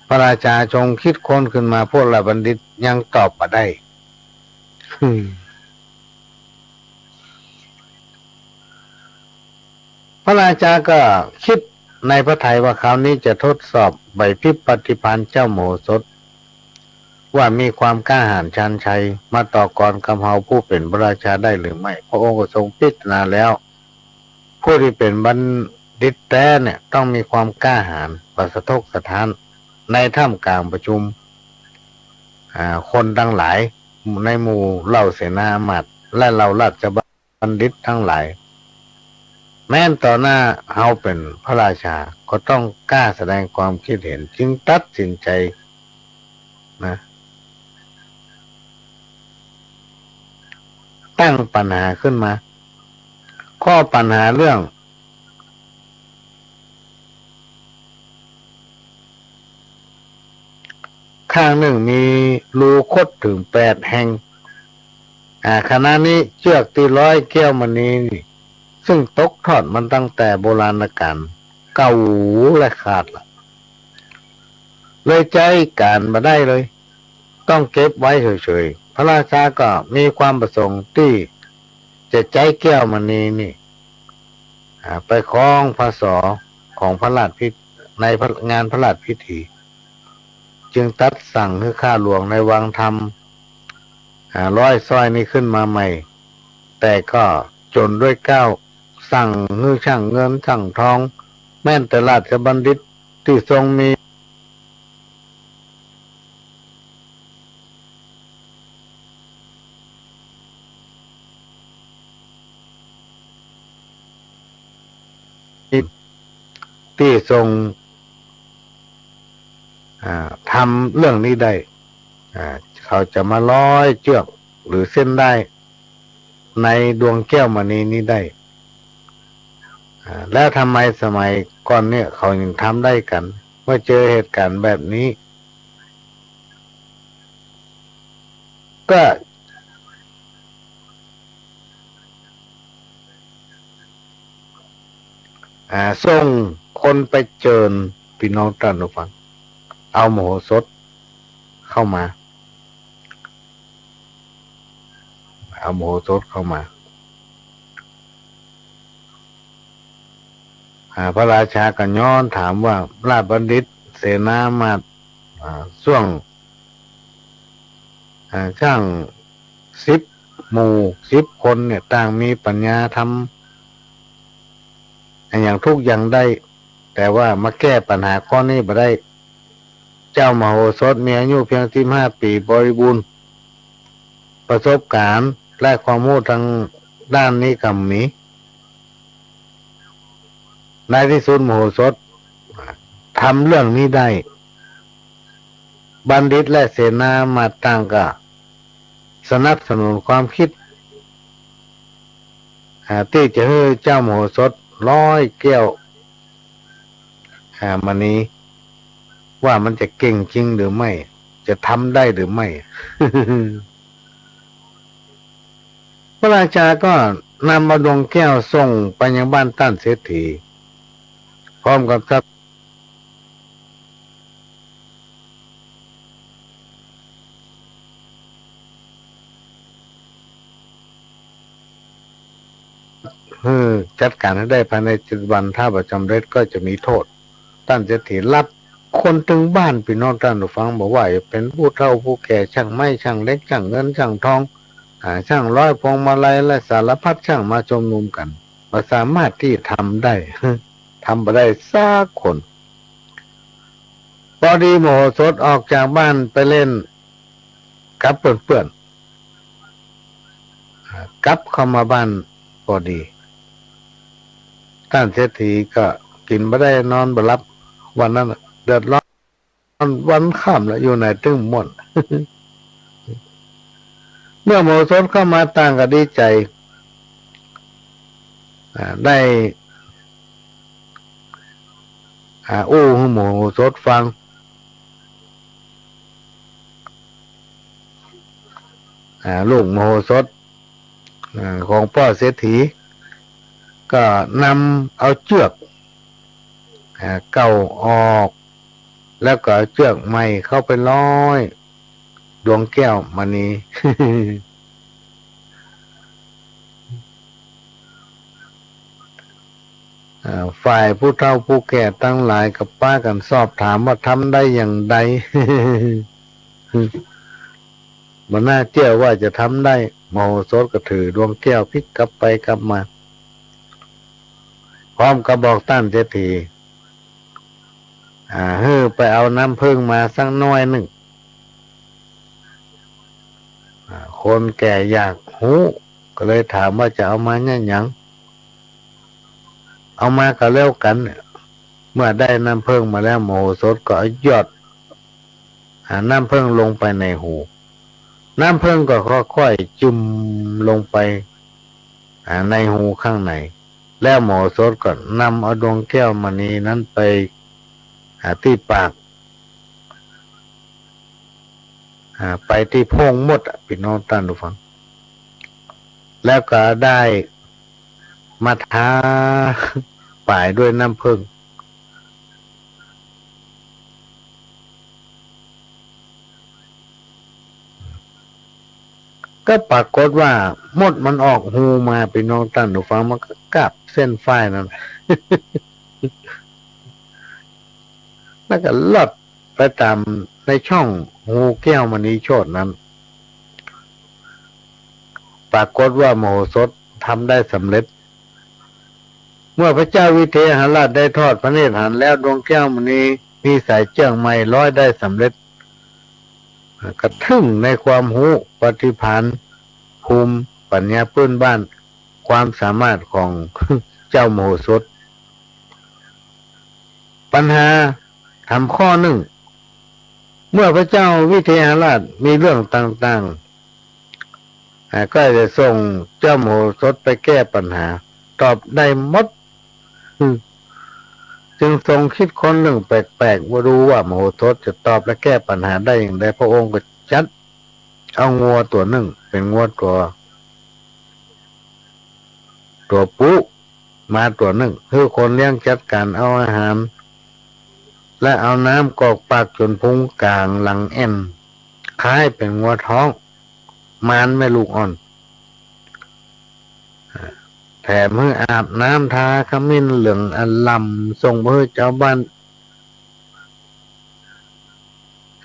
พระราชาทรงคิดค้นขึ้นมา พวกราชบัณฑิตยังตอบบ่ได้ พระราชาก็คิดในพระทัยว่าคราวนี้จะทดสอบไหวพริบปฏิภาณเจ้ามโหสถ ว่ามีความกล้าหาญชาญชัยมาต่อกรกับเฮาผู้เป๋นพระราชาได้หรือไม่ พระองค์ก็ทรงพิจารณาแล้ว ผู้ตี้เป๋นบัณฑิตแต๊เนี่ยต้องมีความกล้าหาญ บ่สะทกสะท้าน ในท่ามกลางประชุม อ่า คนตังหลาย ในหมู่เหล่าเสนาอำมาตย์ และเหล่าราชบัณฑิตตังหลาย แม้นต่อหน้าเฮาเป๋นพระราชา ก็ต้องกล้าแสดงความคิดเห็น จึงตัดสินใจนะ ตั้งปัญหาขึ้นมา ข้อปัญหาเรื่อง ข้างนึ่งมีรูคดเถิงแปดแห่ง อ่า ขณะนี้เจื้อกตี้ร้อยแก้วมณีนี่ ซึ่งตกทอดมาตั้งแต่โบราณกาล เก่าและขาดละ เลยใจ๊ก๋านบ่ได้เลย ต้องเก็บไว้เฉยๆ พระราชาก็มีความประสงค์ตี้จะใจ๊แก้วมณีนี่ อ่า ไปคล้องพระสอของพระราชพิ ในพระ งานพระราชพิธี จึงตัดสั่งหื้อข้าหลวงในวังทำ อ่า ร้อยซ้อยนี้ขึ้นมาใหม่ แต่ก็จ๋นด้วยเก๊า สั่งหื้อช่างเงินช่างทอง แม้นแต่ราชบัณฑิตตี้ทรงมี ตี้ทรง อ่า ทำเรื่องนี้ได้ อ่า เขาจะมาร้อยเจื้อกหรือเส้นด้ายในดวงแก้วมณีนี้ได้ อ่า แล้วทำไมสมัยก่อนเนี่ยเขายังทำได้กั๋น เมื่อเจอเหตุก๋ารณ์แบบนี้ ก็ อ่า ส่งคนไปเจิญ ปี้น้องต้านผู้ฟัง เอามโหสถเข้ามา เอามโหสถเข้ามา อ่า พระราชาก็ย้อนถามว่า ราชบัณฑิต เสนามาตย์ อ่า ส่วน อ่า ช่างสิบหมู่สิบคนเนี่ย ต่างมีปัญญาทำอะหยังทุกอย่างได้ แต่ว่ามาแก้ปัญหาข้อนี้บ่ได้ เจ้ามโหสถมีอายุเพียงสิบห้าปี๋บริบูรณ์ ประสบการณ์และความฮู้ตางด้านนี้ก็บ่มี ในตี้สุดมโหสถทำเรื่องนี้ได้ บัณฑิตและเสนามาตย์ต่างก็สนับสนุนความกึ๊ด อ่า ตี้จะหื้อเจ้ามโหสถร้อยแก้ว อ่า มณี ว่ามันจะเก่งจริงหรือไม่ จะทำได้หรือไม่ พระราชาก็นำเอาดวงแก้วส่งไปยังบ้านต้านเศรษฐี พร้อมกับทรัพย์ หื้อจัดก๋านหื้อได้ภายในเจ็ดวัน ถ้าบ่สำเร็จก็จะมีโต้ษ ต้านเศรษฐีรับคนตึงบ้าน ปี้น้องต้านผู้ฟัง บ่ว่าจะเป๋นผู้เฒ่าผู้แก่ ช่างไม้ช่างเหล็ก ช่างเงินช่างทอง อ่า ช่างร้อยพวงมาลัย และสารพัดช่างมาชุมนุมกั๋น บ่สามารถตี้ทำได้ ทำบ่ได้สักคน ปอดีมโหสถออกจากบ้านไปเล่นกับเปื้อนๆ อ่า กลับเข้ามาบ้านปอดี ต้านเศรษฐีก็กิ๋นบ่ได้นอนบ่หลับ วันนั้นน่ะเดือดร้อนวันค่ำละ อยู่ไหนตึงม่วน เมื่อมโหสถเข้ามาต่างก็ดีใจ๋ อ่า ได้ อ่า อู้หื้อมโหสถฟัง อ่า ลูกมโหสถ อ่า ของป้อเศรษฐี ก็นำเอาเจื้อก อ่า เก่าออก แล้วก็เอาเจื้อกใหม่เข้าไปร้อยดวงแก้วมณี อ่า ฝ่ายผู้เฒ่าผู้แก่ตังหลายก็ปากั๋นสอบถามว่าทำได้อย่างใด บ่น่าเจื้อว่าจะทำได้ มโหสถก็ถือดวงแก้วปิ๊กกลับไปกลับมา พร้อมกับบอกต้านเศรษฐี อ่า หื้อไปเอาน้ำผึ้งมาสักหน้อยนึ่ง อ่า คนแก่อยากฮู้ ก็เลยถามว่าจะเอามาเยียะหยัง เอามาก็แล้วกั๋น เมื่อได้น้ำผึ้งมาแล้ว มโหสถก็เอาหยอด อ่า น้ำผึ้งลงไปในหู น้ำผึ้งก็ค่อยๆ จึมลงไป อ่า ในหูข้างใน แล้วมโหสถก็นำเอาดวงแก้วมณีนั้นไป อ่า ตี้ปาก อ่า ไปตี้โพรงมดอะ ปี้น้องต้านผู้ฟัง แล้วก็ได้มาทาป๋ายด้วยน้ำผึ้ง ก็ปรากฏว่ามดมันออกฮูมา ปี้น้องต้านผู้ฟัง มันก็กาบเส้นฝ้ายนั้น แล้วก็ลอดไปต๋ามในช่องฮูแก้วมณีโชตินั้น ปรากฏว่ามโหสถทำได้สำเร็จ เมื่อพระเจ้าวิเทหราชได้ทอดพระเนตรหันแล้ว ดวงแก้วมณีมีสายเจื้องไม้ร้อยได้สำเร็จ กระทึ่งในความฮู้ปฏิภาณ ภูมิปัญญาพื้นบ้าน ความสามารถของเจ้ามโหสถ ปัญหาถามข้อนึ่ง เมื่อพระเจ้าวิเทหราชมีเรื่องต่างๆ อ่า ก็จะส่งเจ้ามโหสถไปแก้ปัญหา ตอบได้หมด อืม จึงทรงคิดค้นเรื่องแปลกๆ ว่าดูว่ามโหสถจะตอบและแก้ปัญหาได้อย่างไร พระองค์ก็จัดเอางัวตั๋วนึ่ง เป๋นงัวตั๋ว ตั๋วปุ๊ มาตั๋วนึ่ง หื้อคนเลี้ยงจัดก๋านเอาอาหาร และเอาน้ำกรอกปากจ๋นพุงก๋างหลังแอ่น คล้ายเป๋นงัวท้อง มานแม่ลูกอ่อน แถมหื้ออาบน้ำทาขมิ้นเหลืองอะล่ำ ส่งไปหื้อจาวบ้าน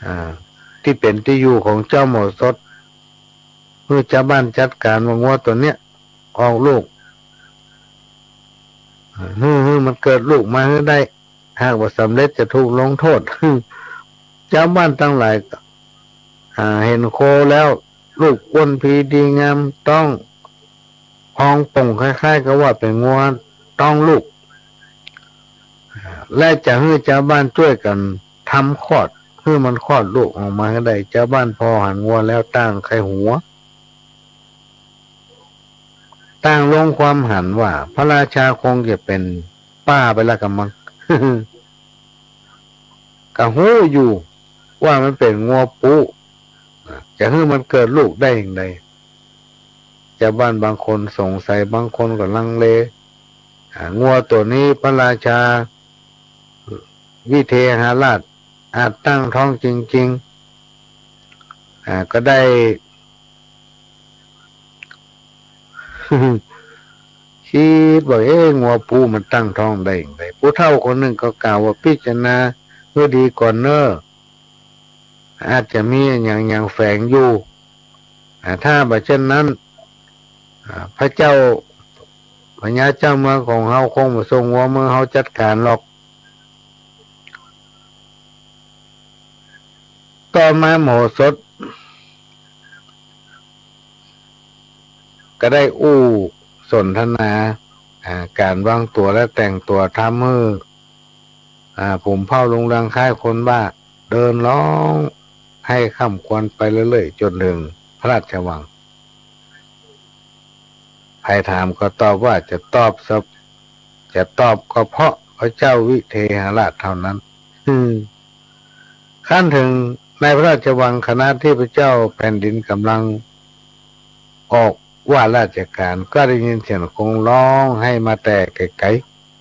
อ่า ตี้เป๋นตี้อยู่ของเจ้ามโหสถ หื้อจาวบ้านจัดก๋านว่างัวตั๋วเนี้ยออกลูก หื้อ หื้อมันเกิดลูกมาหื้อได้ หากบ่สำเร็จจะถูกลงโต้ษ จาวบ้านตังหลาย อ่า หันโคแล้ว ลูกอ้วนพีดีงาม ต๊องพองป่งคล้ายๆ กับว่าเป๋นงัวต๊องลูก และจะหื้อจาวบ้านจ้วยกั๋นทำคลอด หื้อมันคลอดลูกออกมาหื้อได้ จาวบ้านผ่อหันงัวแล้วต่างใค่หัว ต่างลงความหันว่าพระราชาคงจะเป๋นป้าไปแล้วกะมัง กะฮู้อยู่ว่ามันเป๋นงัวปุ๊ จะหื้อมันเกิดลูกได้อย่างใด จาวบ้านบางคนสงสัย บางคนก็ลังเล อ่า งัวตั๋วนี้พระราชาวิเทหราชอาจตั้งท้องจริงๆ อ่า ก็ได้ กึ๊ดว่า เอ๊ะ งัวปุ๊มันตั้งท้องได้อย่างใด ผู้เฒ่าคนนึ่งก็กล่าวว่า พิจารณาหื้อดีก่อนเน่อ อาจจะมีอะหยังหยังแฝงอยู่ อ่า ถ้าบ่เช่นนั้น อ่า พระเจ้า พญาเจ้าเมืองของเฮาคงบ่ส่งงัวมาหื้อเฮาจัดก๋านหรอก ต่อมาโมโหสถ ก็ได้อู้สนทนา อ่า ก๋านวางตั๋วและแต่งตั๋ว ทำหื้อ อ่า ผมเผ่ารุงรังคล้ายคนบ้า เดินร้องไห้ค่ำควรไปเรื่อยๆ จ๋นเถิงพระราชวัง ใผถามก็ตอบว่าจะตอบสะ- จะตอบก็เพราะพระเจ้าวิเทหราชเท่านั้น อืม ครั้นเถิงในพระราชวัง ขณะตี้พระเจ้าแผ่นดินก่ำลังออกว่าราชก๋าน ก็ได้ยินเสียงคนร้องไห้มาแต่ไก๋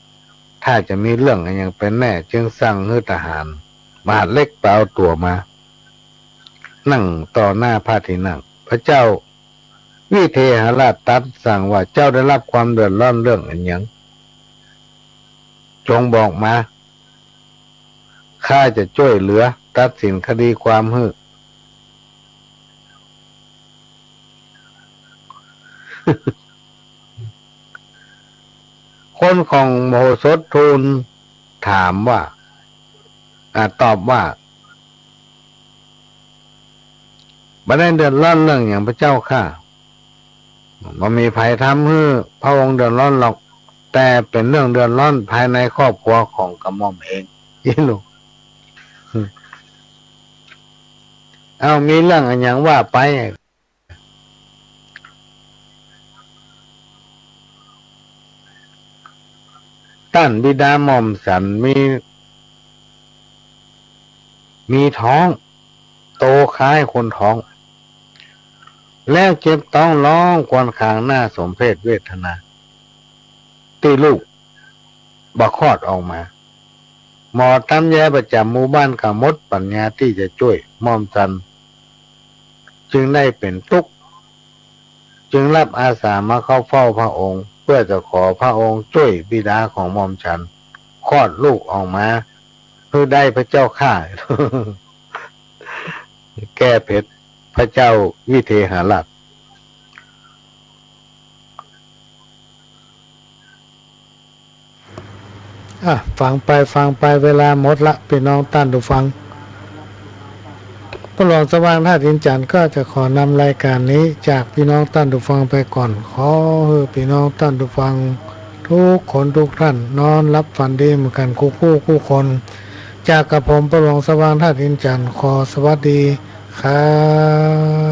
ๆ ถ้าจะมีเรื่องอะหยังเป๋นแน่ จึงสั่งหื้อทหารมหาดเล็กไปเอาตั๋วมา นั่งต่อหน้าพระที่นั่ง พระเจ้าวิเทหราชตรัสสั่งว่า เจ้าได้รับความเดือดร้อนเรื่องอะหยัง จงบอกมา ข้าจะจ้วยเหลือตัดสินคดีความหื้อ คนของโมโหสถทูลถามว่า อ่า ตอบว่า บ่ได้เดือดร้อนเรื่องหยังพระเจ้าข้า บ่มีใผทำหื้อพระองค์เดือดร้อนหรอก แต่เป๋นเรื่องเดือดร้อนภายในครอบครัวของกระหม่อมเอง อีหลู เอา มีเรื่องอะหยังว่าไป ต้านบิดาหม่อมฉันมี มีท้อง โตคล้ายคนท้อง แล้วเจ็บต๊องร้องครวญครางน่าสมเพชเวทนา ตี้ลูกบ่คลอดออกมา หมอต๋ำแยประจ๋ำหมู่บ้านก็หมดปัญญาตี้จะจ้วย หม่อมฉันจึงได้เป๋นตุ๊กข์ จึงรับอาสามาเข้าเฝ้าพระองค์ เพื่อจะขอพระองค์จ้วยบิดาของหม่อมฉันคลอดลูกออกมาหื้อได้พระเจ้าข้า แก้เผ็ดพระเจ้าวิเทหราช อ่ะ ฟังไปฟังไปเวลาหมดละ ปี้น้องต้านผู้ฟัง ป้อหลวงสว่างธาตุอินทร์จั๋นทร์ก็จะขอนำรายก๋านนี้จากปี้น้องต้านผู้ฟังไปก่อน ขอหื้อปี้น้องต้านผู้ฟังกู้คนกู้ต้านนอนหลับฝันดีเหมือนกั๋นกู้คู่กู้คน จากกระผมป้อหลวงสว่างธาตุอินทร์จั๋นทร์ขอสวัสดีครับ